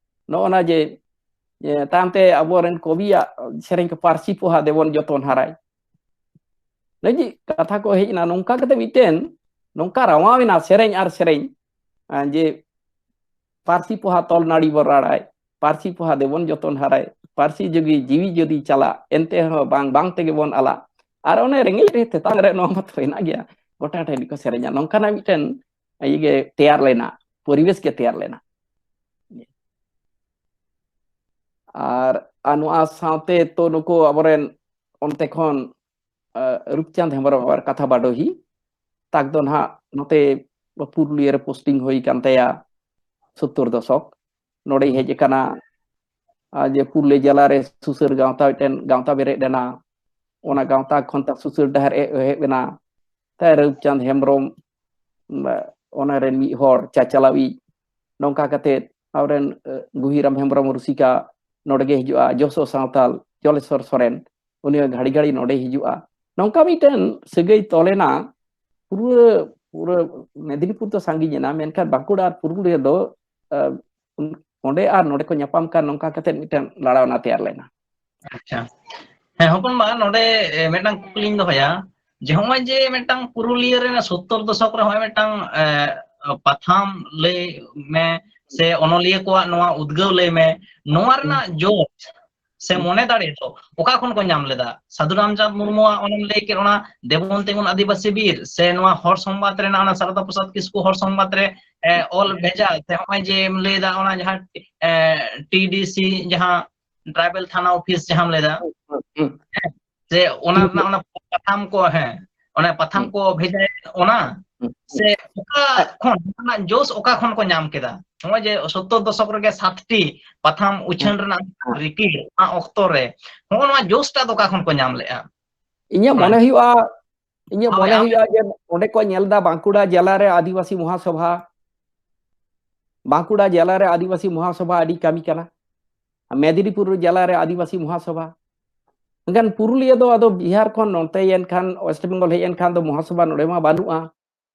ᱱᱚᱜᱼᱚ ᱱᱟ ᱡᱮ, ᱡᱮ ᱛᱟᱭᱚᱢᱛᱮ ᱟᱵᱚᱨᱮᱱ ᱠᱚᱵᱤᱭᱟᱜ ᱥᱮᱨᱮᱧ ᱠᱚ, "ᱯᱟᱹᱨᱥᱤ ᱯᱚᱦᱟ ᱫᱮᱵᱚᱱ ᱡᱚᱛᱚᱱ ᱦᱟᱨᱟᱭ", ᱱᱚᱜᱼᱚᱭ ᱡᱮ ᱠᱟᱛᱷᱟ ᱠᱚ ᱦᱮᱡ ᱮᱱᱟ, ᱱᱚᱝᱠᱟ ᱠᱟᱛᱮ ᱢᱤᱫᱴᱮᱱ ᱱᱚᱝᱠᱟ ᱨᱟᱣᱟᱣ ᱮᱱᱟ ᱥᱮᱨᱮᱧ ᱟᱨ ᱥᱮᱨᱮᱧ, ᱟᱸ, ᱡᱮ ᱯᱟᱹᱨᱥᱤ ᱯᱚᱦᱟ ᱛᱚᱞ ᱱᱟᱹᱲᱤ ᱵᱚᱱ ᱨᱟᱲᱟᱭ, ᱯᱟᱹᱨᱥᱤ ᱯᱚᱦᱟ ᱫᱮᱵᱚᱱ ᱡᱚᱛᱚᱱ ᱦᱟᱨᱟᱭ, ᱯᱟᱹᱨᱥᱤ ᱡᱩᱜᱤ ᱡᱤᱣᱤ ᱡᱩᱫᱤ ᱪᱟᱞᱟᱜ, ᱮᱱᱛᱮ ᱦᱚᱸ ᱵᱟᱝ ᱵᱟᱝ ᱛᱮᱜᱮ ᱵᱚᱱ ᱟᱞᱟᱜ᱾ ᱟᱨ ᱚᱱᱮ ᱨᱮᱸᱜᱮᱡ ᱨᱮ ᱛᱮᱛᱟᱝ ᱨᱮ, ᱱᱚᱣᱟ ᱢᱟᱛᱚ ᱦᱮᱱᱟᱜ ᱜᱮᱭᱟ, ᱜᱚᱴᱟ ᱴᱷᱮᱱ ᱜᱮᱠᱚ ᱥᱮᱨᱮᱧᱟ᱾ ᱱᱚᱝᱠᱟᱱᱟᱜ ᱢᱤᱫᱴᱮᱱ ᱤᱭᱟᱹ ᱜᱮ ᱛᱮᱭᱟᱨ ᱞᱮᱱᱟ, ᱯᱚᱨᱤᱵᱮᱥ ᱜᱮ ᱛᱮᱭᱟᱨ ᱞᱮᱱᱟ᱾ ᱟᱨ, ᱟᱨ ᱱᱚᱣᱟ ᱥᱟᱶᱛᱮ ᱛᱚ ᱱᱩᱠᱩ ᱟᱵᱚᱨᱮᱱ ᱚᱱᱛᱮ ᱠᱷᱚᱱ, ᱟᱸ, ᱨᱩᱯᱪᱟᱸᱫᱽ ᱦᱮᱢᱵᱨᱚᱢ, ᱟᱵᱟᱨ ᱠᱟᱛᱷᱟ ᱵᱟᱰᱚᱦᱤ, ᱛᱟᱠ ᱫᱚ ᱱᱟᱦᱟᱜ ᱱᱚᱛᱮ ᱯᱩᱨᱩᱞᱤᱭᱟᱹ ᱨᱮ ᱯᱳᱥᱴᱤᱝ ᱦᱩᱭ ᱠᱟᱱ ᱛᱟᱭᱟ ᱥᱳᱛᱛᱳᱨ ᱫᱚᱥᱚᱠ᱾ ᱱᱚᱰᱮᱭ ᱦᱮᱡ ᱟᱠᱟᱱᱟ, ᱟᱨ ᱡᱮ ᱯᱩᱨᱩᱞᱤᱭᱟᱹ ᱡᱮᱞᱟ ᱨᱮ ᱥᱩᱥᱟᱹᱨ ᱜᱟᱶᱛᱟ ᱢᱤᱫᱴᱮᱱ ᱜᱟᱶᱛᱟ ᱵᱮᱨᱮᱫ ᱮᱱᱟ, ᱚᱱᱟ ᱜᱟᱶᱛᱟ ᱠᱷᱚᱱ ᱛᱟ ᱥᱩᱥᱟᱹᱨ ᱰᱟᱦᱟᱨ ᱮ ᱮᱦᱚᱵ ᱮᱱᱟ᱾ ᱛᱟᱭ ᱨᱩᱯᱪᱟᱸᱫᱽ ᱦᱮᱢᱵᱨᱚᱢ, ᱚᱱᱟ ᱨᱮᱱ ᱢᱤᱫ ᱦᱚᱲ ᱪᱟᱪᱟᱞᱟᱣᱤᱡ᱾ ᱱᱚᱝᱠᱟ ᱠᱟᱛᱮ ᱟᱵᱚᱨᱮᱱ, ᱮ, ᱜᱩᱦᱤᱨᱟᱢ ᱦᱮᱢᱵᱨᱚᱢ ᱨᱩᱥᱤᱠᱟ ᱱᱚᱰᱮ ᱜᱮ ᱦᱤᱡᱩᱜᱼᱟ, ᱡᱚᱥᱚ ᱥᱟᱶᱛᱟᱞ, ᱡᱚᱞᱮᱥᱚᱨ ᱥᱚᱨᱮᱱ, ᱩᱱᱤ ᱦᱚᱸ ᱜᱷᱟᱹᱲᱤ ᱜᱷᱟᱹᱲᱤ ᱱᱚᱰᱮ ᱦᱤᱡᱩᱜᱼᱟ᱾ ᱱᱚᱝᱠᱟ ᱢᱤᱫᱴᱮᱱ ᱥᱟᱹᱜᱟᱹᱭ ᱛᱚᱞᱮᱱᱟ᱾ ᱯᱩᱨᱟᱹ, ᱯᱩᱨᱟᱹ ᱢᱮᱫᱽᱱᱤᱯᱩᱨ ᱫᱚ ᱥᱟᱺᱜᱤᱧ ᱮᱱᱟ, ᱢᱮᱱᱠᱷᱟᱱ ᱵᱟᱸᱠᱩᱲᱟ ᱟᱨ ᱯᱩᱨᱩᱞᱤᱭᱟᱹ ᱫᱚ, ᱮ, ᱚᱸᱰᱮ ᱟᱨ ᱱᱚᱰᱮ ᱠᱚ ᱧᱟᱯᱟᱢ ᱠᱟᱱ, ᱱᱚᱝᱠᱟ ᱠᱟᱛᱮ ᱢᱤᱫᱴᱮᱱ ᱞᱟᱲᱟᱣᱱᱟ ᱛᱮᱭᱟᱨ ᱞᱮᱱᱟ᱾ ᱟᱪᱪᱷᱟ᱾ ᱦᱮᱸ, ᱦᱚᱯᱚᱱ ᱵᱟ, ᱱᱚᱰᱮ, ᱮ, ᱢᱤᱫᱴᱟᱝ ᱠᱩᱠᱞᱤᱧ ᱫᱚᱦᱚᱭᱟ᱾ ᱡᱮ ᱦᱚᱸᱜᱼᱚᱭ ᱡᱮ ᱢᱤᱫᱴᱟᱝ ᱯᱩᱨᱩᱞᱤᱭᱟᱹ ᱨᱮᱱᱟᱜ ᱥᱳᱛᱛᱳᱨ ᱫᱚᱥᱚᱠ ᱨᱮ ᱦᱚᱸᱜᱼᱚᱭ ᱢᱤᱫᱴᱟᱝ, ᱮ, ᱯᱟᱛᱷᱟᱢ ᱞᱟᱹᱭ ᱢᱮ, ᱥᱮ ᱚᱱᱚᱞᱤᱭᱟᱹ ᱠᱚᱣᱟᱜ ᱱᱚᱣᱟ ᱩᱫᱽᱜᱟᱹᱣ ᱞᱟᱹᱭ ᱢᱮ, ᱱᱚᱣᱟ ᱨᱮᱱᱟᱜ ᱡᱚᱥ ᱥᱮ ᱦᱩᱸ᱾ ᱢᱚᱱᱮ ᱫᱟᱲᱮ ᱫᱚ ᱚᱠᱟ ᱠᱷᱚᱱ ᱠᱚ ᱧᱟᱢ ᱞᱮᱫᱟ? ᱥᱟᱫᱷᱩ ᱨᱟᱢᱪᱟᱸᱫᱽ ᱢᱩᱨᱢᱩᱣᱟᱜ ᱚᱱᱮᱢ ᱞᱟᱹᱭ ᱠᱮᱫ, ᱚᱱᱟ ᱫᱮᱵᱚᱱ ᱛᱤᱸᱜᱩᱱ ᱟᱹᱫᱤᱵᱟᱹᱥᱤ ᱵᱤᱨ, ᱥᱮ ᱱᱚᱣᱟ ᱦᱚᱲ ᱥᱚᱝᱵᱟᱫ ᱨᱮᱱᱟᱜ, ᱚᱱᱟ ᱥᱟᱨᱚᱫᱟ ᱯᱨᱚᱥᱟᱫᱽ ᱠᱤᱥᱠᱩ ᱦᱚᱲ ᱥᱚᱝᱵᱟᱫ ᱨᱮ, ᱮ, ᱚᱞ ᱵᱷᱮᱡᱟ, ᱥᱮ ᱦᱚᱸᱜᱼᱚᱭ ᱡᱮᱢ ᱞᱟᱹᱭ ᱮᱫᱟ, ᱚᱱᱟ ᱡᱟᱦᱟᱸ, ᱮ, ᱴᱤ ᱰᱤ ᱥᱤ, ᱡᱟᱦᱟᱸ ᱴᱨᱟᱭᱵᱟᱞ ᱛᱷᱟᱱᱟ ᱚᱯᱷᱤᱥ ᱡᱟᱦᱟᱸᱢ ᱞᱟᱹᱭ ᱮᱫᱟ, ᱦᱩᱸ, ᱦᱩᱸ᱾ ᱦᱮᱸ, ᱥᱮ ᱚᱱᱟ ᱨᱮᱱᱟᱜ ᱚᱱᱟ ᱯᱟᱛᱷᱟᱢ ᱠᱚ, ᱦᱮᱸ, ᱚᱱᱟ ᱯᱟᱛᱷᱟᱢ ᱠᱚ ᱵᱷᱮᱡᱟᱭᱮᱫ ᱚᱱᱟ, ᱥᱮ ᱚᱠᱟ ᱠᱷᱚᱱ, ᱚᱱᱟ ᱡᱳᱥ ᱚᱠᱟ ᱠᱷᱚᱱ ᱠᱚ ᱧᱟᱢ ᱠᱮᱫᱟ? ᱱᱚᱜᱼᱚᱭ ᱡᱮ ᱥᱳᱛᱛᱚᱨ ᱫᱚᱥᱚᱠ ᱨᱮᱜᱮ ᱥᱟᱛᱴᱤ ᱯᱟᱛᱷᱟᱢ ᱩᱪᱷᱟᱹᱱ ᱨᱮᱱᱟᱜ ᱨᱤᱯᱤᱴ, ᱚᱱᱟ ᱚᱠᱛᱚ ᱨᱮ ᱱᱚᱜᱼᱚ ᱱᱚᱣᱟ ᱡᱳᱥ ᱴᱟᱜ ᱫᱚ ᱚᱠᱟ ᱠᱷᱚᱱ ᱠᱚ ᱧᱟᱢ ᱞᱮᱫᱼᱟ? ᱤᱧᱟᱹᱜ ᱢᱚᱱᱮ ᱦᱩᱭᱩᱜᱼᱟ, ᱤᱧᱟᱹᱜ ᱢᱚᱱᱮ ᱦᱩᱭᱩᱜᱼᱟ ᱡᱮ ᱚᱸᱰᱮ ᱠᱚ ᱧᱮᱞ ᱮᱫᱟ ᱵᱟᱸᱠᱩᱲᱟ ᱡᱮᱞᱟ ᱨᱮ ᱟᱹᱫᱤᱵᱟᱹᱥᱤ ᱢᱚᱦᱟᱥᱚᱵᱷᱟ, ᱵᱟᱸᱠᱩᱲᱟ ᱡᱮᱞᱟ ᱨᱮ ᱟᱹᱫᱤᱵᱟᱹᱥᱤ ᱢᱚᱦᱟᱥᱚᱵᱷᱟ ᱟᱹᱰᱤ ᱠᱟᱹᱢᱤ ᱠᱟᱱᱟ, ᱢᱮᱫᱽᱱᱤᱯᱩᱨ ᱡᱮᱞᱟ ᱨᱮ ᱟᱹᱫᱤᱵᱟᱹᱥᱤ ᱢᱚᱦᱟᱥᱚᱵᱷᱟ᱾ ᱢᱮᱱᱠᱷᱟᱱ ᱯᱩᱨᱩᱞᱤᱭᱟᱹ ᱫᱚ ᱟᱫᱚ ᱵᱤᱦᱟᱨ ᱠᱷᱚᱱ ᱱᱚᱛᱮ ᱮᱱ ᱠᱷᱟᱱ, ᱳᱭᱮᱥᱴ ᱵᱮᱝᱜᱚᱞ ᱦᱮᱡ ᱮᱱ ᱠᱷᱟᱱ ᱫᱚ ᱢᱚᱦᱟᱥᱚᱵᱷᱟ ᱱᱚᱰᱮ ᱢᱟ ᱵᱟᱹᱱᱩᱜᱼᱟ᱾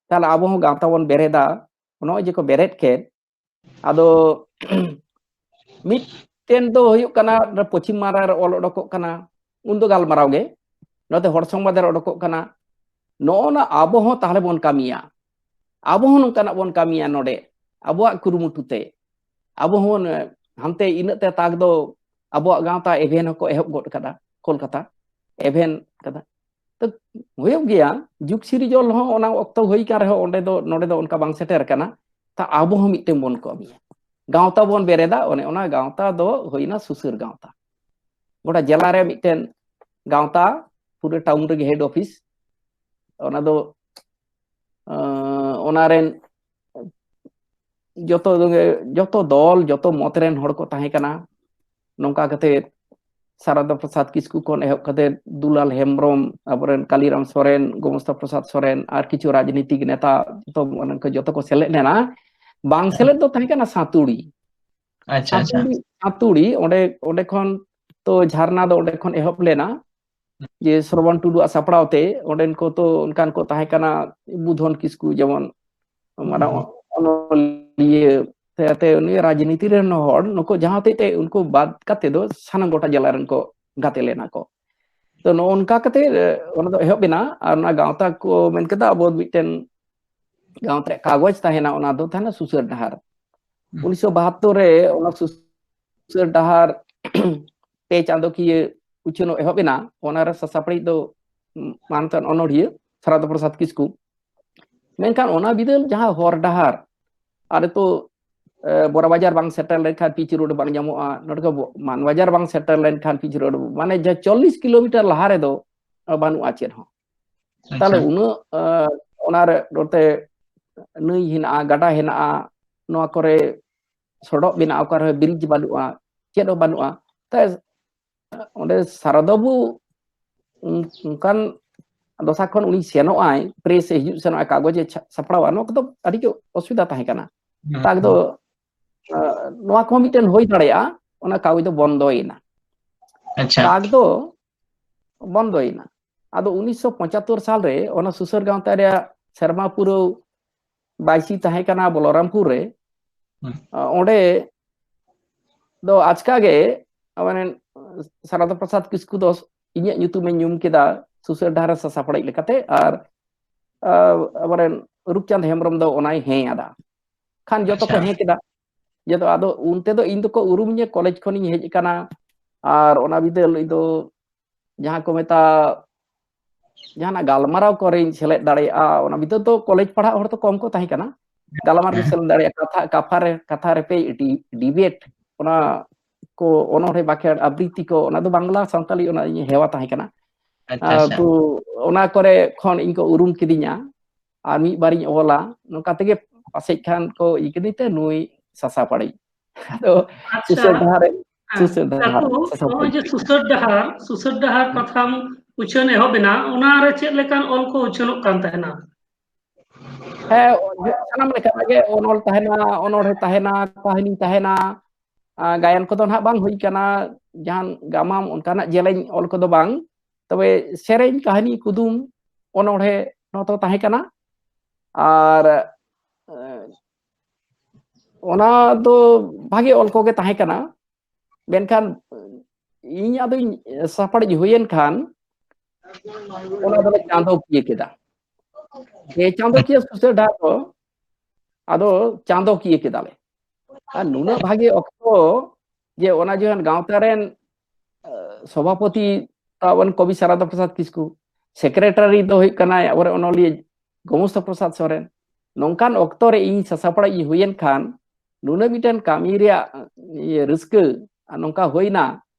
ᱛᱟᱦᱞᱮ ᱟᱵᱚ ᱦᱚᱸ ᱜᱟᱶᱛᱟ ᱵᱚᱱ ᱵᱮᱨᱮᱫᱟ, ᱱᱚᱜᱼᱚᱭ ᱡᱮ ᱠᱚ ᱵᱮᱨᱮᱫ ᱠᱮᱫ, ᱟᱫᱚ ᱢᱤᱫᱴᱮᱱ ᱫᱚ ᱦᱩᱭᱩᱜ ᱠᱟᱱᱟ, ᱯᱚᱪᱷᱤᱢ ᱵᱟᱝᱞᱟ ᱨᱮ ᱚᱞ ᱚᱰᱚᱠᱚᱜ ᱠᱟᱱᱟ, ᱩᱱᱫᱚ ᱜᱟᱞᱢᱟᱨᱟᱣ ᱜᱮ, ᱱᱚᱛᱮ ᱦᱚᱲ ᱥᱚᱝᱵᱟᱫ ᱨᱮ ᱚᱰᱚᱠᱚᱜ ᱠᱟᱱᱟ᱾ ᱱᱚᱜᱼᱚ ᱱᱟ ᱟᱵᱚ ᱦᱚᱸ ᱛᱟᱦᱞᱮ ᱵᱚᱱ ᱠᱟᱹᱢᱤᱭᱟ, ᱟᱵᱚ ᱦᱚᱸ ᱱᱚᱝᱠᱟᱱᱟᱜ ᱵᱚᱱ ᱠᱟᱹᱢᱤᱭᱟ ᱱᱚᱰᱮ ᱟᱵᱚᱣᱟᱜ ᱠᱩᱨᱩᱢᱩᱴᱩ ᱛᱮ᱾ ᱟᱵᱚ ᱦᱚᱸ ᱦᱟᱱᱛᱮ ᱤᱱᱟᱹᱜ ᱛᱮ ᱛᱟᱠ ᱫᱚ ᱟᱵᱚᱣᱟᱜ ᱜᱟᱶᱛᱟ ᱮᱵᱷᱮᱱ ᱦᱚᱸᱠᱚ ᱮᱦᱚᱵ ᱜᱚᱫ ᱠᱟᱫᱟ, ᱠᱳᱞᱠᱟᱛᱟ ᱮᱵᱷᱮᱱ ᱠᱟᱫᱟ᱾ ᱛᱚ ᱦᱩᱭᱩᱜ ᱜᱮᱭᱟ, ᱡᱩᱜᱽ ᱥᱤᱨᱡᱚᱱ ᱦᱚᱸ ᱚᱱᱟ ᱚᱠᱛᱚ ᱦᱩᱭ ᱠᱟᱱ ᱨᱮᱦᱚᱸ ᱚᱸᱰᱮ ᱫᱚ, ᱱᱚᱰᱮ ᱫᱚ ᱚᱱᱠᱟ ᱵᱟᱝ ᱥᱮᱴᱮᱨ ᱠᱟᱱᱟ᱾ ᱛᱟ ᱟᱵᱚ ᱦᱚᱸ ᱢᱤᱫᱴᱮᱱ ᱵᱚᱱ ᱠᱟᱹᱢᱤᱭᱟ, ᱜᱟᱶᱛᱟ ᱵᱚᱱ ᱵᱮᱨᱮᱫᱟ᱾ ᱚᱱᱮ ᱚᱱᱟ ᱜᱟᱶᱛᱟ ᱫᱚ ᱦᱩᱭᱱᱟ ᱥᱩᱥᱟᱹᱨ ᱜᱟᱶᱛᱟ᱾ ᱜᱚᱴᱟ ᱡᱮᱞᱟ ᱨᱮ ᱢᱤᱫᱴᱮᱱ ᱜᱟᱶᱛᱟ, ᱯᱩᱨᱟᱹ ᱴᱟᱣᱩᱱ ᱨᱮᱜᱮ ᱦᱮᱰ ᱚᱯᱷᱤᱥ᱾ ᱚᱱᱟ ᱫᱚ, ᱟᱸ, ᱚᱱᱟ ᱨᱮᱱ ᱡᱚᱛᱚ, ᱡᱚᱛᱚ ᱫᱚᱞ, ᱡᱚᱛᱚ ᱢᱚᱛ ᱨᱮᱱ ᱦᱚᱲ ᱠᱚ ᱛᱟᱦᱮᱸ ᱠᱟᱱᱟ᱾ ᱱᱚᱝᱠᱟ ᱠᱟᱛᱮ ᱥᱟᱨᱟᱫᱟ ᱯᱨᱚᱥᱟᱫᱽ ᱠᱤᱥᱠᱩ ᱠᱷᱚᱱ ᱮᱦᱚᱵ ᱠᱟᱛᱮ ᱫᱩᱞᱟᱞ ᱦᱮᱢᱵᱨᱚᱢ, ᱟᱵᱚᱨᱮᱱ ᱠᱟᱞᱤᱨᱟᱢ ᱥᱚᱨᱮᱱ, ᱜᱳᱢᱚᱥᱛᱟ ᱯᱨᱚᱥᱟᱫᱽ ᱥᱚᱨᱮᱱ, ᱟᱨ ᱠᱤᱪᱷᱩ ᱨᱟᱡᱽᱱᱤᱛᱤᱠ ᱱᱮᱛᱟ, ᱡᱚᱛᱚ, ᱢᱟᱱᱮ, ᱠᱚ ᱡᱚᱛᱚ ᱠᱚ ᱥᱮᱞᱮᱫ ᱞᱮᱱᱟ᱾ ᱵᱟᱝ ᱥᱮᱞᱮᱫ ᱫᱚ ᱛᱟᱦᱮᱸ ᱠᱟᱱᱟ ᱥᱟᱸᱛᱩᱲᱤ᱾ ᱟᱪᱪᱷᱟ, ᱟᱪᱪᱷᱟ᱾ ᱥᱟᱸᱛᱩᱲᱤ, ᱥᱟᱸᱛᱩᱲᱤ, ᱚᱸᱰᱮ, ᱚᱸᱰᱮ ᱠᱷᱚᱱ ᱛᱚ ᱡᱷᱟᱨᱱᱟ ᱫᱚ ᱚᱸᱰᱮ ᱠᱷᱚᱱ ᱮᱦᱚᱵ ᱞᱮᱱᱟ, ᱡᱮ ᱥᱨᱚᱵᱚᱱ ᱴᱩᱰᱩᱣᱟᱜ ᱥᱟᱯᱲᱟᱣ ᱛᱮ᱾ ᱚᱸᱰᱮᱱ ᱠᱚ ᱛᱚ ᱚᱱᱠᱟᱱ ᱠᱚ ᱛᱟᱦᱮᱸ ᱠᱟᱱᱟ, ᱵᱩᱫᱷᱚᱱ ᱠᱤᱥᱠᱩ ᱡᱮᱢᱚᱱ, ᱢᱟᱱᱮ, ᱦᱩᱸ᱾ ᱚᱱᱚᱞᱤᱭᱟᱹ ᱛᱮ, ᱛᱮ ᱩᱱᱤ ᱨᱟᱡᱽᱱᱤᱛᱤ ᱨᱮᱱ ᱦᱚᱲ, ᱱᱩᱠᱩ ᱡᱟᱦᱟᱸ ᱦᱚᱛᱮᱡ ᱛᱮ ᱩᱱᱠᱩ ᱵᱟᱫ ᱠᱟᱛᱮ ᱫᱚ ᱥᱟᱱᱟᱢ ᱜᱚᱴᱟ ᱡᱮᱞᱟ ᱨᱮᱱ ᱠᱚ ᱜᱟᱛᱮ ᱞᱮᱱᱟ ᱠᱚ᱾ ᱛᱚ ᱱᱚᱜᱼᱚ ᱱᱚᱝᱠᱟ ᱠᱟᱛᱮ, ᱮ, ᱚᱱᱟ ᱫᱚ ᱮᱦᱚᱵ ᱮᱱᱟ᱾ ᱟᱨ ᱚᱱᱟ ᱜᱟᱶᱛᱟ ᱠᱚ ᱢᱮᱱ ᱠᱮᱫᱟ, ᱟᱵᱚ ᱢᱤᱫᱴᱮᱱ ᱜᱟᱶᱛᱟ ᱨᱮᱭᱟᱜ ᱠᱟᱜᱚᱡᱽ ᱛᱟᱦᱮᱱᱟ, ᱚᱱᱟ ᱫᱚ ᱛᱟᱦᱮᱱᱟ ᱥᱩᱥᱟᱹᱨ ᱰᱟᱦᱟᱨ᱾ ᱦᱩᱸ᱾ ᱩᱱᱤᱥᱥᱚ ᱵᱟᱦᱟᱛᱛᱳᱨ ᱨᱮ ᱚᱱᱟ ᱥᱩᱥᱟᱹᱨ ᱰᱟᱦᱟᱨ ᱯᱮ ᱪᱟᱸᱫᱚᱠᱤᱭᱟᱹ ᱩᱪᱷᱟᱹᱱᱚᱜ ᱮᱦᱚᱵ ᱮᱱᱟ᱾ ᱚᱱᱟ ᱨᱮ ᱥᱟᱥᱟᱯᱲᱤᱡ ᱫᱚ ᱢᱟᱱᱚᱛᱟᱱ ᱚᱱᱚᱲᱦᱤᱭᱟᱹ ᱥᱟᱨᱟᱫᱟ ᱯᱨᱚᱥᱟᱫᱽ ᱠᱤᱥᱠᱩ᱾ ᱢᱮᱱᱠᱷᱟᱱ ᱚᱱᱟ ᱵᱤᱫᱟᱹᱞ ᱡᱟᱦᱟᱸ ᱦᱚᱨ ᱰᱟᱦᱟᱨ, ᱟᱨ ᱱᱤᱛᱚᱜ ᱵᱚᱨᱟ ᱵᱟᱡᱟᱨ ᱵᱟᱝ ᱥᱮᱴᱮᱨ ᱞᱮᱱᱠᱷᱟᱱ ᱯᱤᱪ ᱨᱳᱰ ᱵᱟᱝ ᱧᱟᱢᱚᱜᱼᱟ, ᱱᱚᱰᱮ ᱠᱷᱚᱱ ᱢᱟᱱ ᱵᱟᱡᱟᱨ ᱵᱟᱝ ᱥᱮᱴᱮᱨ ᱞᱮᱱᱠᱷᱟᱱ ᱯᱤᱪ ᱨᱳᱰ, ᱢᱟᱱᱮ ᱡᱟᱦᱟᱸ ᱪᱚᱞᱞᱤᱥ ᱠᱤᱞᱳᱢᱤᱴᱟᱨ ᱞᱟᱦᱟ ᱨᱮᱫᱚ ᱵᱟᱹᱱᱩᱜᱼᱟ ᱪᱮᱫ ᱦᱚᱸ᱾ ᱛᱟᱦᱞᱮ ᱩᱱᱟᱹᱜ ᱚᱱᱟᱨᱮ ᱱᱚᱛᱮ ᱱᱟᱹᱭ ᱦᱮᱱᱟᱜᱼᱟ, ᱜᱟᱰᱟ ᱦᱮᱱᱟᱜᱼᱟ, ᱱᱚᱣᱟ ᱠᱚᱨᱮ ᱥᱚᱰᱚᱜ ᱢᱮᱱᱟᱜᱼᱟ, ᱚᱠᱟ ᱨᱮᱦᱚᱸ ᱵᱨᱤᱡᱽ ᱵᱟᱹᱱᱩᱜᱼᱟ, ᱪᱮᱫ ᱦᱚᱸ ᱵᱟᱹᱱᱩᱜᱼᱟ᱾ ᱛᱟᱭ ᱚᱸᱰᱮ ᱥᱟᱨᱟᱫᱟ ᱵᱟᱹᱵᱩ ᱚᱱᱠᱟᱱ ᱫᱚᱥᱟ ᱠᱷᱚᱱ ᱩᱱᱤ ᱥᱮᱱᱚᱜᱼᱟᱭ, ᱯᱨᱮᱥ ᱮ ᱦᱤᱡᱩᱜ ᱥᱮᱱᱚᱜᱼᱟᱭ, ᱠᱟᱜᱚᱡᱽ ᱮ ᱪᱷᱟ- ᱥᱟᱯᱲᱟᱣᱟ, ᱱᱚᱣᱟ ᱠᱚᱫᱚ ᱟᱹᱰᱤ ᱜᱮ ᱚᱥᱩᱵᱤᱫᱷᱟ ᱛᱟᱦᱮᱸ ᱠᱟᱱᱟ᱾ ᱛᱟᱠ ᱫᱚ ᱱᱚᱣᱟ ᱠᱚᱦᱚᱸ ᱢᱤᱫᱴᱮᱱ ᱦᱩᱭ ᱫᱟᱲᱮᱭᱟᱜᱼᱟ, ᱚᱱᱟ ᱠᱟᱜᱚᱡᱽ ᱫᱚ ᱵᱚᱱᱫᱚᱭᱮᱱᱟ᱾ ᱟᱪᱪᱷᱟ᱾ ᱛᱟᱠ ᱫᱚ ᱵᱚᱱᱫᱚᱭᱮᱱᱟ᱾ ᱟᱫᱚ ᱩᱱᱤᱥᱥᱚ ᱯᱚᱸᱪᱟᱛᱛᱳᱨ ᱥᱟᱞᱨᱮ ᱚᱱᱟ ᱥᱩᱥᱟᱹᱨ ᱜᱟᱶᱛᱟ ᱨᱮᱭᱟᱜ ᱥᱮᱨᱢᱟ ᱯᱩᱨᱟᱹᱣ ᱵᱟᱭᱥᱤ ᱛᱟᱦᱮᱸ ᱠᱟᱱᱟ ᱵᱚᱞᱚᱨᱟᱢᱯᱩᱨ ᱨᱮ᱾ ᱦᱩᱸ᱾ ᱚᱸᱰᱮ ᱫᱚ ᱟᱪᱠᱟ ᱜᱮ ᱢᱟᱱᱮ ᱥᱟᱨᱟᱫᱟ ᱯᱨᱚᱥᱟᱫᱽ ᱠᱤᱥᱠᱩ ᱫᱚ ᱤᱧᱟᱹᱜ ᱧᱩᱛᱩᱢᱮ ᱧᱩᱢ ᱠᱮᱫᱟ ᱥᱩᱥᱟᱹᱨ ᱰᱟᱦᱟᱨ ᱨᱮ ᱥᱟᱥᱟᱯᱲᱟᱣᱤᱡ ᱞᱮᱠᱟᱛᱮ, ᱟᱨ ᱟᱵᱚᱨᱮᱱ ᱨᱩᱯᱪᱟᱸᱫᱽ ᱦᱮᱢᱵᱨᱚᱢ ᱫᱚ ᱚᱱᱟᱭ ᱦᱮᱸ ᱟᱫᱟ᱾ ᱠᱷᱟᱱ ᱡᱚᱛᱚ ᱠᱚ ᱦᱮᱸ ᱠᱮᱫᱟ᱾ ᱡᱚᱛᱚ, ᱟᱫᱚ ᱩᱱᱛᱮ ᱫᱚ ᱤᱧ ᱫᱚᱠᱚ ᱩᱨᱩᱢᱤᱧᱟ, ᱠᱚᱞᱮᱡᱽ ᱠᱷᱚᱱᱤᱧ ᱦᱮᱡ ᱟᱠᱟᱱᱟ, ᱟᱨ ᱚᱱᱟ ᱵᱤᱫᱟᱹᱞ ᱤᱧ ᱫᱚ ᱡᱟᱦᱟᱸ ᱠᱚ ᱢᱮᱛᱟᱜ ᱡᱟᱦᱟᱱᱟᱜ ᱜᱟᱞᱢᱟᱨᱟᱣ ᱠᱚᱨᱮᱧ ᱥᱮᱞᱮᱫ ᱫᱟᱲᱮᱭᱟᱜᱼᱟ᱾ ᱚᱱᱟ ᱵᱤᱫᱟᱹᱞ ᱫᱚ ᱠᱚᱞᱮᱡᱽ ᱯᱟᱲᱦᱟᱜ ᱦᱚᱲ ᱫᱚ ᱠᱚᱢ ᱠᱚ ᱛᱟᱦᱮᱸ ᱠᱟᱱᱟ᱾ ᱜᱟᱞᱢᱟᱨᱟᱣ ᱨᱮ ᱥᱮᱞᱮᱫ ᱫᱟᱲᱮᱭᱟᱜᱼᱟ, ᱠᱟᱛᱷᱟ ᱠᱟᱯᱷᱟ ᱨᱮ ᱠᱟᱛᱷᱟ ᱨᱮᱯᱮ ᱰᱤᱵᱮᱴ, ᱚᱱᱟ ᱠᱚ ᱚᱱᱚᱬᱦᱮ ᱵᱟᱠᱷᱮᱲ ᱟᱵᱨᱤᱛᱤ ᱠᱚ, ᱚᱱᱟ ᱫᱚ ᱵᱟᱝᱞᱟ ᱥᱟᱱᱛᱟᱲᱤ ᱚᱱᱟ ᱤᱧ ᱦᱮᱣᱟ ᱛᱟᱦᱮᱸ ᱠᱟᱱᱟ᱾ ᱟᱪᱪᱷᱟ, ᱟᱨ ᱟᱪᱪᱷᱟ᱾ ᱛᱚ ᱚᱱᱟ ᱠᱚᱨᱮ ᱠᱷᱚᱱ ᱤᱧ ᱠᱚ ᱩᱨᱩᱢ ᱠᱤᱫᱤᱧᱟ, ᱟᱨ ᱢᱤᱫ ᱵᱟᱨᱤᱧ ᱚᱞᱟ, ᱱᱚᱝᱠᱟ ᱛᱮᱜᱮ ᱯᱟᱥᱮᱡ ᱠᱷᱟᱱ ᱠᱚ ᱤᱭᱟᱹ ᱠᱤᱫᱤᱧ ᱛᱮ ᱱᱩᱭ ᱥᱟᱥᱟᱯᱟᱲᱤ᱾ ᱟᱫᱚ ᱟᱪᱪᱷᱟ᱾ ᱥᱩᱥᱟᱹᱨ ᱰᱟᱦᱟᱨ ᱨᱮ ᱦᱮᱸ, ᱥᱩᱥᱟᱹᱨ ᱰᱟᱦᱟᱨ ᱠᱟᱠᱩ, ᱥᱟᱥᱟᱯᱟᱲᱤ᱾ ᱱᱚᱜᱼᱚᱭ ᱡᱮ ᱥᱩᱥᱟᱹᱨ ᱰᱟᱦᱟᱨ, ᱥᱩᱥᱟᱹᱨ ᱰᱟᱦᱟᱨ ᱯᱟᱛᱷᱟᱢ ᱩᱪᱷᱟᱹᱱ ᱮᱦᱚᱵ ᱮᱱᱟ, ᱚᱱᱟ ᱨᱮ ᱪᱮᱫ ᱞᱮᱠᱟᱱ ᱚᱞ ᱠᱚ ᱩᱪᱷᱟᱹᱱᱚᱜ ᱠᱟᱱ ᱛᱟᱦᱮᱱᱟ? ᱦᱮᱸ, ᱥᱟᱱᱟᱢ ᱞᱮᱠᱟᱱᱟᱜ ᱜᱮ, ᱚᱱᱚᱞ ᱛᱟᱦᱮᱱᱟ, ᱚᱱᱚᱬᱦᱮ ᱛᱟᱦᱮᱱᱟ, ᱠᱟᱹᱦᱱᱤ ᱛᱟᱦᱮᱱᱟ, ᱟᱨ ᱜᱟᱭᱟᱱ ᱠᱚᱫᱚ ᱱᱟᱦᱟᱜ ᱵᱟᱝ ᱦᱩᱭ ᱠᱟᱱᱟ, ᱡᱟᱦᱟᱱ ᱜᱟᱢᱟᱢ ᱚᱱᱠᱟᱱᱟᱜ ᱡᱮᱞᱮᱧ ᱚᱞ ᱠᱚᱫᱚ ᱵᱟᱝ, ᱛᱚᱵᱮ ᱥᱮᱨᱮᱧ, ᱠᱟᱹᱦᱱᱤ, ᱠᱩᱫᱩᱢ, ᱚᱱᱚᱬᱦᱮ ᱱᱚᱣᱟ ᱫᱚ ᱛᱟᱦᱮᱸ ᱠᱟᱱᱟ᱾ ᱟᱨ ᱮ, ᱚᱱᱟ ᱫᱚ ᱵᱷᱟᱜᱮ ᱚᱞ ᱠᱚᱜᱮ ᱛᱟᱦᱮᱸ ᱠᱟᱱᱟ, ᱢᱮᱱᱠᱷᱟᱱ ᱤᱧ ᱟᱫᱚᱧ ᱥᱟᱯᱲᱟᱣᱤᱡ ᱦᱩᱭᱮᱱ ᱠᱷᱟᱱ ᱚᱱᱟ ᱫᱚᱞᱮ ᱪᱟᱸᱫᱚᱠᱤᱭᱟᱹ ᱠᱮᱫᱟ᱾ ᱵᱮ ᱪᱟᱸᱫᱚᱠᱤᱭᱟᱹ ᱥᱩᱥᱟᱹᱨ ᱰᱟᱦᱟᱨ ᱫᱚ ᱟᱫᱚ ᱪᱟᱸᱫᱚᱠᱤᱭᱟᱹ ᱠᱮᱫᱟᱞᱮ᱾ ᱟᱨ ᱱᱩᱱᱟᱹᱜ ᱵᱷᱟᱜᱮ ᱚᱠᱛᱚ ᱡᱮ ᱚᱱᱟ ᱡᱚᱠᱷᱚᱱ ᱜᱟᱶᱛᱟ ᱨᱮᱱ, ᱮ, ᱥᱚᱵᱷᱟᱯᱚᱛᱤ ᱛᱟᱵᱚᱱ ᱠᱚᱵᱤ ᱥᱟᱨᱟᱫᱟ ᱯᱨᱚᱥᱟᱫᱽ ᱠᱤᱥᱠᱩ, ᱥᱮᱠᱨᱮᱴᱟᱨᱤ ᱫᱚ ᱦᱩᱭᱩᱜ ᱠᱟᱱᱟᱭ ᱟᱵᱚᱨᱮᱱ ᱚᱱᱚᱞᱤᱭᱟᱹ ᱜᱳᱢᱚᱥᱛᱚ ᱯᱨᱚᱥᱟᱫᱽ ᱥᱚᱨᱮᱱ᱾ ᱱᱚᱝᱠᱟᱱ ᱚᱠᱛᱚ ᱨᱮ ᱤᱧ ᱥᱟᱥᱟᱯᱲᱟᱣᱤᱡ ᱤᱧ ᱦᱩᱭᱮᱱ ᱠᱷᱟᱱ ᱱᱩᱱᱟᱹᱜ ᱢᱤᱫᱴᱮᱱ ᱠᱟᱹᱢᱤ ᱨᱮᱭᱟᱜ ᱤᱭᱟᱹ ᱨᱟᱹᱥᱠᱟᱹ ᱟᱨ ᱱᱚᱝᱠᱟ ᱦᱩᱭᱱᱟ,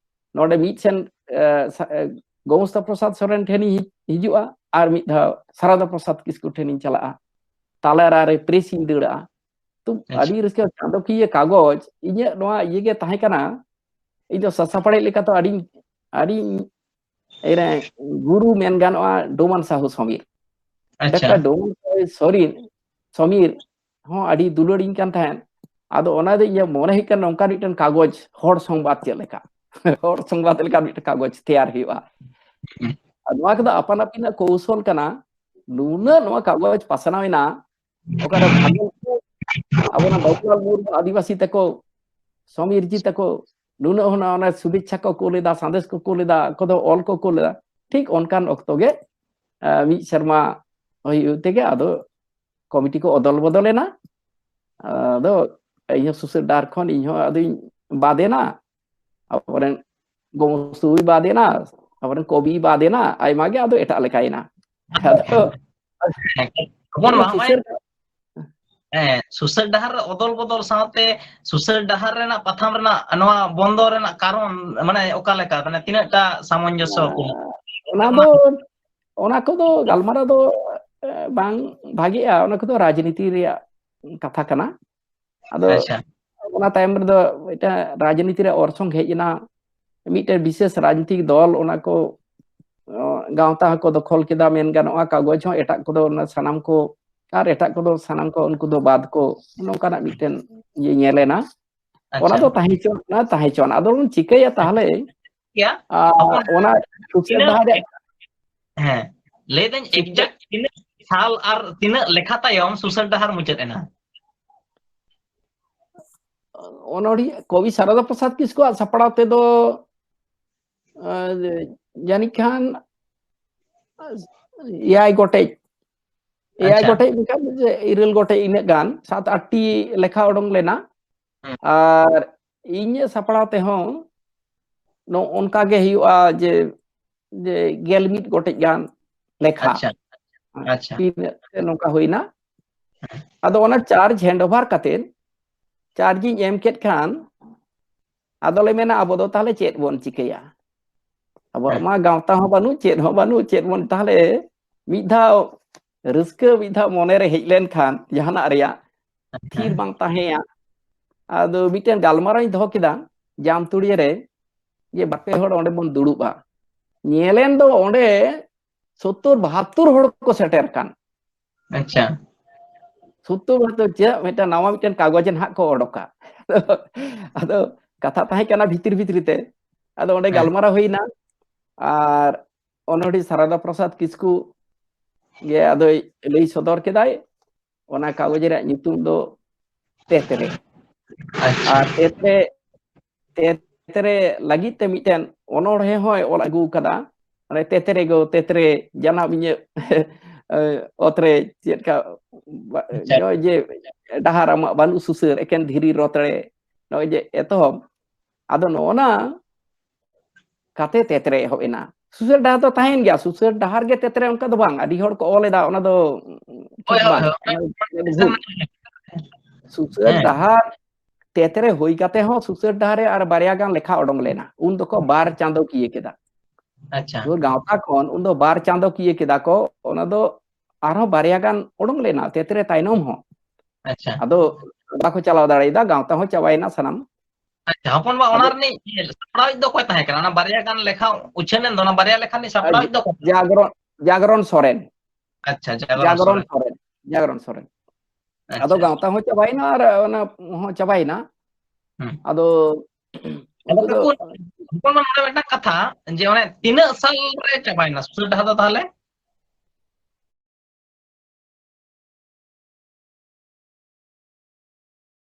ᱱᱚᱰᱮ ᱢᱤᱫ ᱥᱮᱱ ᱮ, ᱥᱟ- ᱮ, ᱜᱳᱢᱚᱥᱛᱟ ᱯᱨᱚᱥᱟᱫᱽ ᱥᱚᱨᱮᱱ ᱴᱷᱮᱱᱤᱧ ᱦᱤ- ᱦᱤᱡᱩᱜᱼᱟ, ᱟᱨ ᱢᱤᱫ ᱫᱷᱟᱣ ᱥᱟᱨᱟᱫᱟ ᱯᱨᱚᱥᱟᱫᱽ ᱠᱤᱥᱠᱩ ᱴᱷᱮᱱᱤᱧ ᱪᱟᱞᱟᱜᱼᱟ, ᱛᱟᱞᱟᱨᱟ ᱨᱮ ᱯᱨᱮᱥ ᱤᱧ ᱫᱟᱹᱲᱟᱜᱼᱟ᱾ ᱛᱚ ᱟᱪᱪᱷᱟ᱾ ᱟᱹᱰᱤ ᱨᱟᱹᱥᱠᱟᱹ ᱪᱟᱸᱫᱚᱠᱤᱭᱟᱹ ᱠᱟᱜᱚᱡᱽ ᱤᱧᱟᱹᱜ ᱱᱚᱣᱟ ᱤᱭᱟᱹ ᱜᱮ ᱛᱟᱦᱮᱸ ᱠᱟᱱᱟ᱾ ᱤᱧ ᱫᱚ ᱥᱟᱥᱟᱯᱟᱲᱤ ᱞᱮᱠᱟ ᱛᱚ ᱟᱹᱰᱤ ᱟᱹᱰᱤ ᱮᱨᱮ ᱜᱩᱨᱩ ᱢᱮᱱ ᱜᱟᱱᱚᱜᱼᱟ ᱰᱳᱢᱟᱱ ᱥᱟᱦᱩ ᱥᱚᱢᱤᱨ᱾ ᱟᱪᱪᱷᱟ᱾ ᱰᱟᱠᱛᱟᱨ ᱰᱳᱢᱟᱱ ᱥᱟᱦᱩ ᱥᱚᱨᱤᱱ ᱥᱚᱢᱤᱨ ᱦᱚᱸ ᱟᱹᱰᱤ ᱫᱩᱞᱟᱹᱲᱤᱧ ᱠᱟᱱ ᱛᱟᱦᱮᱸᱫ᱾ ᱟᱫᱚ ᱚᱱᱟ ᱫᱚ ᱤᱧᱟᱹᱜ ᱢᱚᱱᱮ ᱦᱩᱭᱩᱜ ᱠᱟᱱᱟ ᱱᱚᱝᱠᱟ ᱢᱤᱫᱴᱮᱱ ᱠᱟᱜᱚᱡᱽ ᱦᱚᱲ ᱥᱚᱝᱵᱟᱫ ᱪᱮᱫ ᱞᱮᱠᱟ ᱦᱚᱲ ᱥᱚᱝᱵᱟᱫ ᱞᱮᱠᱟ ᱢᱤᱫᱴᱮᱱ ᱠᱟᱜᱚᱡᱽ ᱛᱮᱭᱟᱨ ᱦᱩᱭᱩᱜᱼᱟ᱾ ᱟᱨ ᱱᱚᱣᱟ ᱠᱚᱫᱚ ᱟᱯᱟᱱ ᱟᱹᱯᱤᱱᱟᱜ ᱠᱚᱣᱥᱚᱞ ᱠᱟᱱᱟ᱾ ᱱᱩᱱᱟᱹᱜ ᱱᱚᱣᱟ ᱠᱟᱜᱚᱡᱽ ᱯᱟᱥᱱᱟᱣ ᱮᱱᱟ, ᱚᱠᱟᱨᱮ ᱵᱷᱟᱜᱮ ᱟᱵᱚᱨᱮᱱ ᱵᱟᱵᱩᱞᱟᱞ ᱢᱩᱨᱢᱩ ᱟᱹᱫᱤᱵᱟᱹᱥᱤ ᱛᱟᱠᱚ, ᱥᱚᱢᱤᱨ ᱡᱤ ᱛᱟᱠᱚ, ᱱᱩᱱᱟᱹᱜ ᱦᱚᱸ ᱚᱱᱟ ᱥᱩᱵᱮᱪᱪᱷᱟ ᱠᱚ ᱠᱩᱞ ᱮᱫᱟ, ᱥᱟᱸᱫᱮᱥ ᱠᱚ ᱠᱩᱞ ᱮᱫᱟ, ᱚᱠᱚᱭ ᱫᱚ ᱚᱞ ᱠᱚ ᱠᱩᱞ ᱮᱫᱟ᱾ ᱴᱷᱤᱠ ᱚᱱᱠᱟᱱ ᱚᱠᱛᱚ ᱜᱮ ᱟᱨ ᱢᱤᱫ ᱥᱮᱨᱢᱟ ᱦᱩᱭᱩᱜ ᱛᱮᱜᱮ ᱟᱫᱚ ᱠᱚᱢᱤᱴᱤ ᱠᱚ ᱚᱫᱚᱞ ᱵᱚᱫᱚᱞ ᱮᱱᱟ᱾ ᱟᱫᱚ ᱤᱧᱦᱚᱸ ᱥᱩᱥᱟᱹᱨ ᱰᱟᱦᱟᱨ ᱠᱷᱚᱱ ᱤᱧᱦᱚᱸ ᱟᱫᱚᱧ ᱵᱟᱫ ᱮᱱᱟ, ᱟᱵᱚᱨᱮᱱ ᱜᱚᱢᱚᱥᱛᱩᱭ ᱵᱟᱫ ᱮᱱᱟ, ᱟᱵᱚᱨᱮᱱ ᱠᱚᱵᱤᱭ ᱵᱟᱫ ᱮᱱᱟ, ᱟᱭᱢᱟ ᱜᱮ ᱟᱫᱚ ᱮᱴᱟᱜ ᱞᱮᱠᱟᱭᱮᱱᱟ᱾ ᱟᱫᱚ ᱦᱚᱯᱚᱱ ᱵᱟ, ᱱᱚᱜᱼᱚᱭ ᱥᱩᱥᱟᱹᱨ ᱦᱮᱸ, ᱥᱩᱥᱟᱹᱨ ᱰᱟᱦᱟᱨ ᱨᱮ ᱚᱫᱚᱞ ᱵᱚᱫᱚᱞ ᱥᱟᱶᱛᱮ ᱥᱩᱥᱟᱹᱨ ᱰᱟᱦᱟᱨ ᱨᱮᱱᱟᱜ ᱯᱟᱛᱷᱟᱢ ᱨᱮᱱᱟᱜ ᱱᱚᱣᱟ ᱵᱚᱱᱫᱚ ᱨᱮᱱᱟᱜ ᱠᱟᱨᱚᱱ ᱢᱟᱱᱮ ᱚᱠᱟ ᱞᱮᱠᱟ, ᱢᱟᱱᱮ ᱛᱤᱱᱟᱹᱜ ᱴᱟ ᱥᱟᱢᱚᱧᱡᱚᱥᱥᱚ ᱠᱚ? ᱚᱱᱟ ᱫᱚ ᱚᱱᱟ ᱠᱚᱫᱚ ᱜᱟᱞᱢᱟᱨᱟᱣ ᱫᱚ ᱮ, ᱵᱟᱝ ᱵᱷᱟᱜᱮᱜᱼᱟ᱾ ᱚᱱᱟ ᱠᱚᱫᱚ ᱨᱟᱡᱽᱱᱤᱛᱤ ᱨᱮᱭᱟᱜ ᱠᱟᱛᱷᱟ ᱠᱟᱱᱟ᱾ ᱟᱫᱚ ᱟᱪᱪᱷᱟ᱾ ᱚᱱᱟ ᱛᱟᱭᱚᱢ ᱨᱮᱫᱚ ᱢᱤᱫᱴᱟᱝ ᱨᱟᱡᱽᱱᱤᱛᱤ ᱨᱮ ᱚᱨᱥᱚᱝ ᱦᱮᱡ ᱮᱱᱟ᱾ ᱢᱤᱫᱴᱮᱱ ᱵᱤᱥᱮᱥ ᱨᱟᱡᱽᱱᱤᱛᱤᱠ ᱫᱚᱞ ᱚᱱᱟ ᱠᱚ ᱚ, ᱜᱟᱶᱛᱟ ᱦᱚᱸᱠᱚ ᱫᱚᱠᱷᱚᱞ ᱠᱮᱫᱟ, ᱢᱮᱱ ᱜᱟᱱᱚᱜᱼᱟ᱾ ᱠᱟᱜᱚᱡᱽ ᱦᱚᱸ ᱮᱴᱟᱜ ᱠᱚᱫᱚ ᱚᱱᱟ ᱥᱟᱱᱟᱢ ᱠᱚ ᱟᱨ ᱮᱴᱟᱜ ᱠᱚᱫᱚ ᱥᱟᱱᱟᱢ ᱠᱚ ᱩᱱᱠᱩ ᱫᱚ ᱵᱟᱫ ᱠᱚ, ᱱᱚᱝᱠᱟᱱᱟᱜ ᱢᱤᱫᱴᱮᱱ ᱤᱭᱟᱹ ᱧᱮᱞ ᱮᱱᱟ᱾ ᱚᱱᱟ ᱟᱪᱪᱷᱟ᱾ ᱫᱚ ᱛᱟᱦᱮᱸ ᱦᱚᱪᱚ ᱚᱱᱟ ᱛᱟᱦᱮᱸ ᱦᱚᱪᱚᱣᱟᱱ᱾ ᱟᱫᱚ ᱵᱚᱱ ᱪᱤᱠᱟᱹᱭᱟ ᱛᱟᱦᱚᱞᱮ? ᱜᱮᱭᱟ᱾ ᱟ, ᱦᱚᱯᱚᱱ ᱚᱱᱟ ᱥᱩᱥᱟᱹᱨ ᱛᱤᱱᱟᱹᱜ ᱰᱟᱦᱟᱨ ᱨᱮᱭᱟᱜ ᱦᱮᱸ, ᱞᱟᱹᱭ ᱫᱟᱹᱧ ᱥᱩᱥᱟᱹᱨ exact ᱛᱤᱱᱟᱹᱜ ᱥᱟᱞ ᱟᱨ ᱛᱤᱱᱟᱹᱜ ᱞᱮᱠᱷᱟ ᱛᱟᱭᱚᱢ ᱥᱩᱥᱟᱹᱨ ᱰᱟᱦᱟᱨ ᱢᱩᱪᱟᱹᱫ ᱮᱱᱟ? ᱚᱱᱚᱬᱦᱤᱭᱟᱹ ᱠᱚᱵᱤ ᱥᱟᱨᱚᱫᱟ ᱯᱨᱚᱥᱟᱫᱽ ᱠᱤᱥᱠᱩᱣᱟᱜ ᱥᱟᱯᱲᱟᱣ ᱛᱮᱫᱚ ᱟ, ᱡᱟᱹᱱᱤᱡ ᱠᱷᱟᱱ ᱮᱭᱟᱭ ᱜᱚᱴᱮᱡ ᱮᱭᱟᱭ ᱟᱪᱪᱷᱟ᱾ ᱜᱚᱴᱮᱡ ᱵᱟᱝᱠᱷᱟᱱ ᱡᱮ ᱤᱨᱟᱹᱞ ᱜᱚᱴᱮᱡ ᱤᱱᱟᱹᱜ ᱜᱟᱱ, ᱥᱟᱛ ᱟᱴᱴᱤ ᱞᱮᱠᱷᱟ ᱚᱰᱚᱝ ᱞᱮᱱᱟ᱾ ᱦᱩᱸ᱾ ᱟᱨ ᱤᱧᱟᱹᱜ ᱥᱟᱯᱲᱟᱣ ᱛᱮᱦᱚᱸ ᱱᱚᱜᱼᱚ ᱱᱚᱝᱠᱟ ᱜᱮ ᱦᱩᱭᱩᱜᱼᱟ ᱡᱮ ᱡᱮ ᱜᱮᱞ ᱢᱤᱫ ᱜᱚᱴᱮᱡ ᱜᱟᱱ ᱞᱮᱠᱷᱟ᱾ ᱟᱪᱪᱷᱟ᱾ ᱟᱪᱪᱷᱟ᱾ ᱛᱤᱱᱟᱹᱜ ᱛᱮ ᱱᱚᱝᱠᱟ ᱦᱩᱭᱱᱟ᱾ ᱟᱫᱚ ᱚᱱᱟ charge hand over ᱠᱟᱛᱮ ᱪᱟᱨᱡᱽ ᱤᱧ ᱮᱢ ᱠᱮᱫ ᱠᱷᱟᱱ, ᱟᱫᱚᱞᱮ ᱢᱮᱱᱟ, ᱟᱵᱚ ᱫᱚ ᱛᱟᱦᱞᱮ ᱪᱮᱫ ᱵᱚᱱ ᱪᱤᱠᱟᱹᱭᱟ? ᱟᱵᱚᱣᱟᱜ ᱦᱮᱸ᱾ ᱢᱟ ᱜᱟᱶᱛᱟ ᱦᱚᱸ ᱵᱟᱹᱱᱩᱜ, ᱪᱮᱫ ᱦᱚᱸ ᱵᱟᱹᱱᱩᱜ, ᱪᱮᱫ ᱵᱚᱱ ᱛᱟᱦᱞᱮ ᱢᱤᱫ ᱫᱷᱟᱣ ᱨᱟᱹᱥᱠᱟᱹ ᱢᱤᱫ ᱫᱷᱟᱣ ᱢᱚᱱᱮᱨᱮ ᱦᱮᱡ ᱞᱮᱱᱠᱷᱟᱱ ᱡᱟᱦᱟᱱᱟᱜ ᱨᱮᱭᱟᱜ ᱛᱷᱤᱨ ᱦᱮᱸ᱾ ᱵᱟᱝ ᱛᱟᱦᱮᱸᱭᱟ᱾ ᱟᱫᱚ ᱢᱤᱫᱴᱮᱱ ᱜᱟᱞᱢᱟᱨᱟᱣ ᱤᱧ ᱫᱚᱦᱚ ᱠᱮᱫᱟ ᱡᱟᱢᱛᱩᱲᱤᱭᱟᱹ ᱨᱮ, ᱡᱮ ᱵᱟᱨᱯᱮ ᱦᱚᱲ ᱚᱸᱰᱮ ᱵᱚᱱ ᱫᱩᱲᱩᱵᱼᱟ᱾ ᱧᱮᱞᱮᱱ ᱫᱚ ᱚᱸᱰᱮ ᱥᱚᱛᱛᱚᱨ ᱵᱟᱦᱟᱛᱛᱚᱨ ᱦᱚᱲ ᱠᱚ ᱥᱮᱴᱮᱨ ᱠᱟᱱ᱾ ᱟᱪᱪᱷᱟ᱾ ᱥᱚᱛᱛᱚᱨ ᱵᱟᱦᱟᱛᱛᱚᱨ ᱪᱮᱫ ᱢᱤᱫᱴᱟᱝ ᱱᱟᱣᱟ ᱢᱤᱫᱴᱟᱝ ᱠᱟᱜᱚᱡᱽ ᱱᱟᱦᱟᱜ ᱠᱚ ᱚᱰᱚᱠᱟ᱾ ᱟᱫᱚ ᱠᱟᱛᱷᱟ ᱛᱟᱦᱮᱸ ᱠᱟᱱᱟ ᱵᱷᱤᱛᱤᱨ ᱵᱷᱤᱛᱨᱤ ᱛᱮ, ᱟᱫᱚ ᱚᱸᱰᱮ ᱦᱮᱸ᱾ ᱜᱟᱞᱢᱟᱨᱟᱣ ᱦᱩᱭᱱᱟ᱾ ᱟᱨ ᱚᱱᱚᱬᱦᱤ ᱥᱟᱨᱟᱫᱟ ᱯᱨᱚᱥᱟᱫᱽ ᱠᱤᱥᱠᱩ ᱜᱮ ᱟᱫᱚᱭ ᱞᱟᱹᱭ ᱥᱚᱫᱚᱨ ᱠᱮᱫᱟᱭ, ᱚᱱᱟ ᱠᱟᱜᱚᱡᱽ ᱨᱮᱭᱟᱜ ᱧᱩᱛᱩᱢ ᱫᱚ ᱛᱮᱛᱨᱮ᱾ ᱟᱪᱪᱷᱟ᱾ ᱟᱨ ᱛᱮᱛᱨᱮ, ᱛᱮᱛᱨᱮ ᱞᱟᱹᱜᱤᱫ ᱛᱮ ᱢᱤᱫᱴᱮᱱ ᱚᱱᱚᱬᱦᱮ ᱦᱚᱸᱭ ᱚᱞ ᱟᱹᱜᱩ ᱠᱟᱫᱟ᱾ ᱚᱱᱮ ᱛᱮᱛᱨᱮ ᱜᱚ ᱛᱮᱛᱨᱮ, ᱡᱟᱱᱟᱢ ᱤᱧᱟᱹᱜ ᱚᱛᱨᱮ ᱪᱮᱫ ᱞᱮᱠᱟ ᱵᱟ-, ᱟᱪᱪᱷᱟ᱾ ᱱᱚᱜᱼᱚᱭ ᱡᱮ ᱰᱟᱦᱟᱨ ᱟᱢᱟᱜ ᱵᱟᱹᱱᱩᱜ ᱥᱩᱥᱟᱹᱨ, ᱮᱠᱮᱱ ᱫᱷᱤᱨᱤ ᱨᱚᱛ ᱨᱮ, ᱱᱚᱜᱼᱚᱭ ᱡᱮ ᱮᱛᱚᱦᱚᱵ, ᱟᱫᱚ ᱱᱚᱜᱼᱚ ᱱᱟ ᱠᱟᱛᱮ ᱛᱮᱛᱨᱮ ᱮᱦᱚᱵ ᱮᱱᱟ᱾ ᱥᱩᱥᱟᱹᱨ ᱰᱟᱦᱟᱨ ᱫᱚ ᱛᱟᱦᱮᱸᱭᱮᱱ ᱜᱮᱭᱟ, ᱥᱩᱥᱟᱹᱨ ᱰᱟᱦᱟᱨ ᱜᱮ ᱛᱮᱛᱨᱮ ᱚᱱᱠᱟ ᱫᱚ ᱵᱟᱝ, ᱟᱹᱰᱤ ᱦᱚᱲ ᱠᱚ ᱚᱞ ᱮᱫᱟ, ᱚᱱᱟ ᱫᱚ ᱦᱳᱭ, ᱴᱷᱤᱠ ᱦᱳᱭ, ᱵᱟᱝ, ᱦᱳᱭ, ᱚᱱᱟ ᱚᱱᱟ ᱫᱚ ᱵᱷᱩᱞ᱾ ᱥᱩᱥᱟᱹᱨ ᱦᱮᱸ᱾ ᱰᱟᱦᱟᱨ ᱛᱮᱛᱨᱮ ᱦᱩᱭ ᱠᱟᱛᱮ ᱦᱚᱸ ᱥᱩᱥᱟᱹᱨ ᱰᱟᱦᱟᱨ ᱨᱮ ᱟᱨ ᱵᱟᱨᱭᱟ ᱜᱟᱱ ᱞᱮᱠᱷᱟ ᱚᱰᱚᱝ ᱞᱮᱱᱟ, ᱩᱱ ᱫᱚᱠᱚ ᱵᱟᱨ ᱪᱟᱸᱫᱚ ᱠᱤᱭᱟᱹ ᱠᱮᱫᱟ᱾ ᱟᱪᱪᱷᱟ᱾ ᱥᱩᱥᱟᱹᱨ ᱜᱟᱶᱛᱟ ᱠᱷᱚᱱ ᱩᱱ ᱫᱚ ᱵᱟᱨ ᱪᱟᱸᱫᱚ ᱠᱤᱭᱟᱹ ᱠᱮᱫᱟ ᱠᱚ, ᱚᱱᱟ ᱫᱚ ᱟᱨᱦᱚᱸ ᱵᱟᱨᱭᱟ ᱜᱟᱱ ᱚᱰᱚᱝ ᱞᱮᱱᱟ ᱛᱮᱛᱨᱮ ᱛᱟᱭᱱᱚᱢ ᱦᱚᱸ᱾ ᱟᱪᱪᱷᱟ᱾ ᱟᱫᱚ ᱵᱟᱠᱚ ᱪᱟᱞᱟᱣ ᱫᱟᱲᱮᱭᱟᱫᱟ, ᱜᱟᱶᱛᱟ ᱦᱚᱸ ᱪᱟᱵᱟᱭᱮᱱᱟ ᱥᱟᱱᱟᱢ᱾ ᱟᱪᱪᱷᱟ, ᱦᱚᱯᱚᱱ ᱵᱟ, ᱚᱱᱟ ᱟᱫᱚ ᱨᱤᱱᱤᱡ ᱥᱟᱯᱲᱟᱣᱤᱡ ᱫᱚ ᱚᱠᱚᱭ ᱛᱟᱦᱮᱸ ᱠᱟᱱᱟ? ᱚᱱᱟ ᱵᱟᱨᱭᱟ ᱜᱟᱱ ᱞᱮᱠᱷᱟ ᱩᱪᱷᱟᱹᱱ ᱮᱱ ᱫᱚ, ᱚᱱᱟ ᱵᱟᱨᱭᱟ ᱞᱮᱠᱷᱟ ᱨᱤᱱᱤᱡ ᱥᱟᱯᱲᱟᱣᱤᱡ ᱫᱚ ᱚᱠᱚᱭ? ᱡᱟᱜᱽᱨᱚᱱ, ᱡᱟᱜᱽᱨᱚᱱ ᱥᱚᱨᱮᱱ᱾ ᱟᱪᱪᱷᱟ, ᱡᱟᱜᱽᱨᱚᱱ ᱡᱟᱜᱽᱨᱚᱱ ᱥᱚᱨᱮᱱ᱾ ᱥᱚᱨᱮᱱ, ᱡᱟᱜᱽᱨᱚᱱ ᱥᱚᱨᱮᱱ᱾ ᱟᱪᱪᱷᱟ, ᱟᱫᱚ ᱟᱪᱪᱷᱟ᱾ ᱜᱟᱶᱛᱟ ᱦᱚᱸ ᱪᱟᱵᱟᱭᱮᱱᱟ ᱟᱨ ᱚᱱᱟ ᱦᱚᱸ ᱪᱟᱵᱟᱭᱮᱱᱟ᱾ ᱦᱩᱸ᱾ ᱟᱫᱚ ᱟᱫᱚ ᱩᱱᱠᱩ ᱫᱚ ᱠᱟᱠᱩ, ᱦᱚᱯᱚᱱ ᱵᱟ, ᱱᱚᱰᱮ ᱢᱤᱫᱴᱟᱝ ᱠᱟᱛᱷᱟ, ᱡᱮ ᱚᱱᱮ ᱛᱤᱱᱟᱹᱜ ᱥᱟᱞ ᱨᱮ ᱪᱟᱵᱟᱭᱮᱱᱟ ᱥᱩᱥᱟᱹᱨ ᱰᱟᱦᱟᱨ ᱫᱚ ᱛᱟᱦᱞᱮ?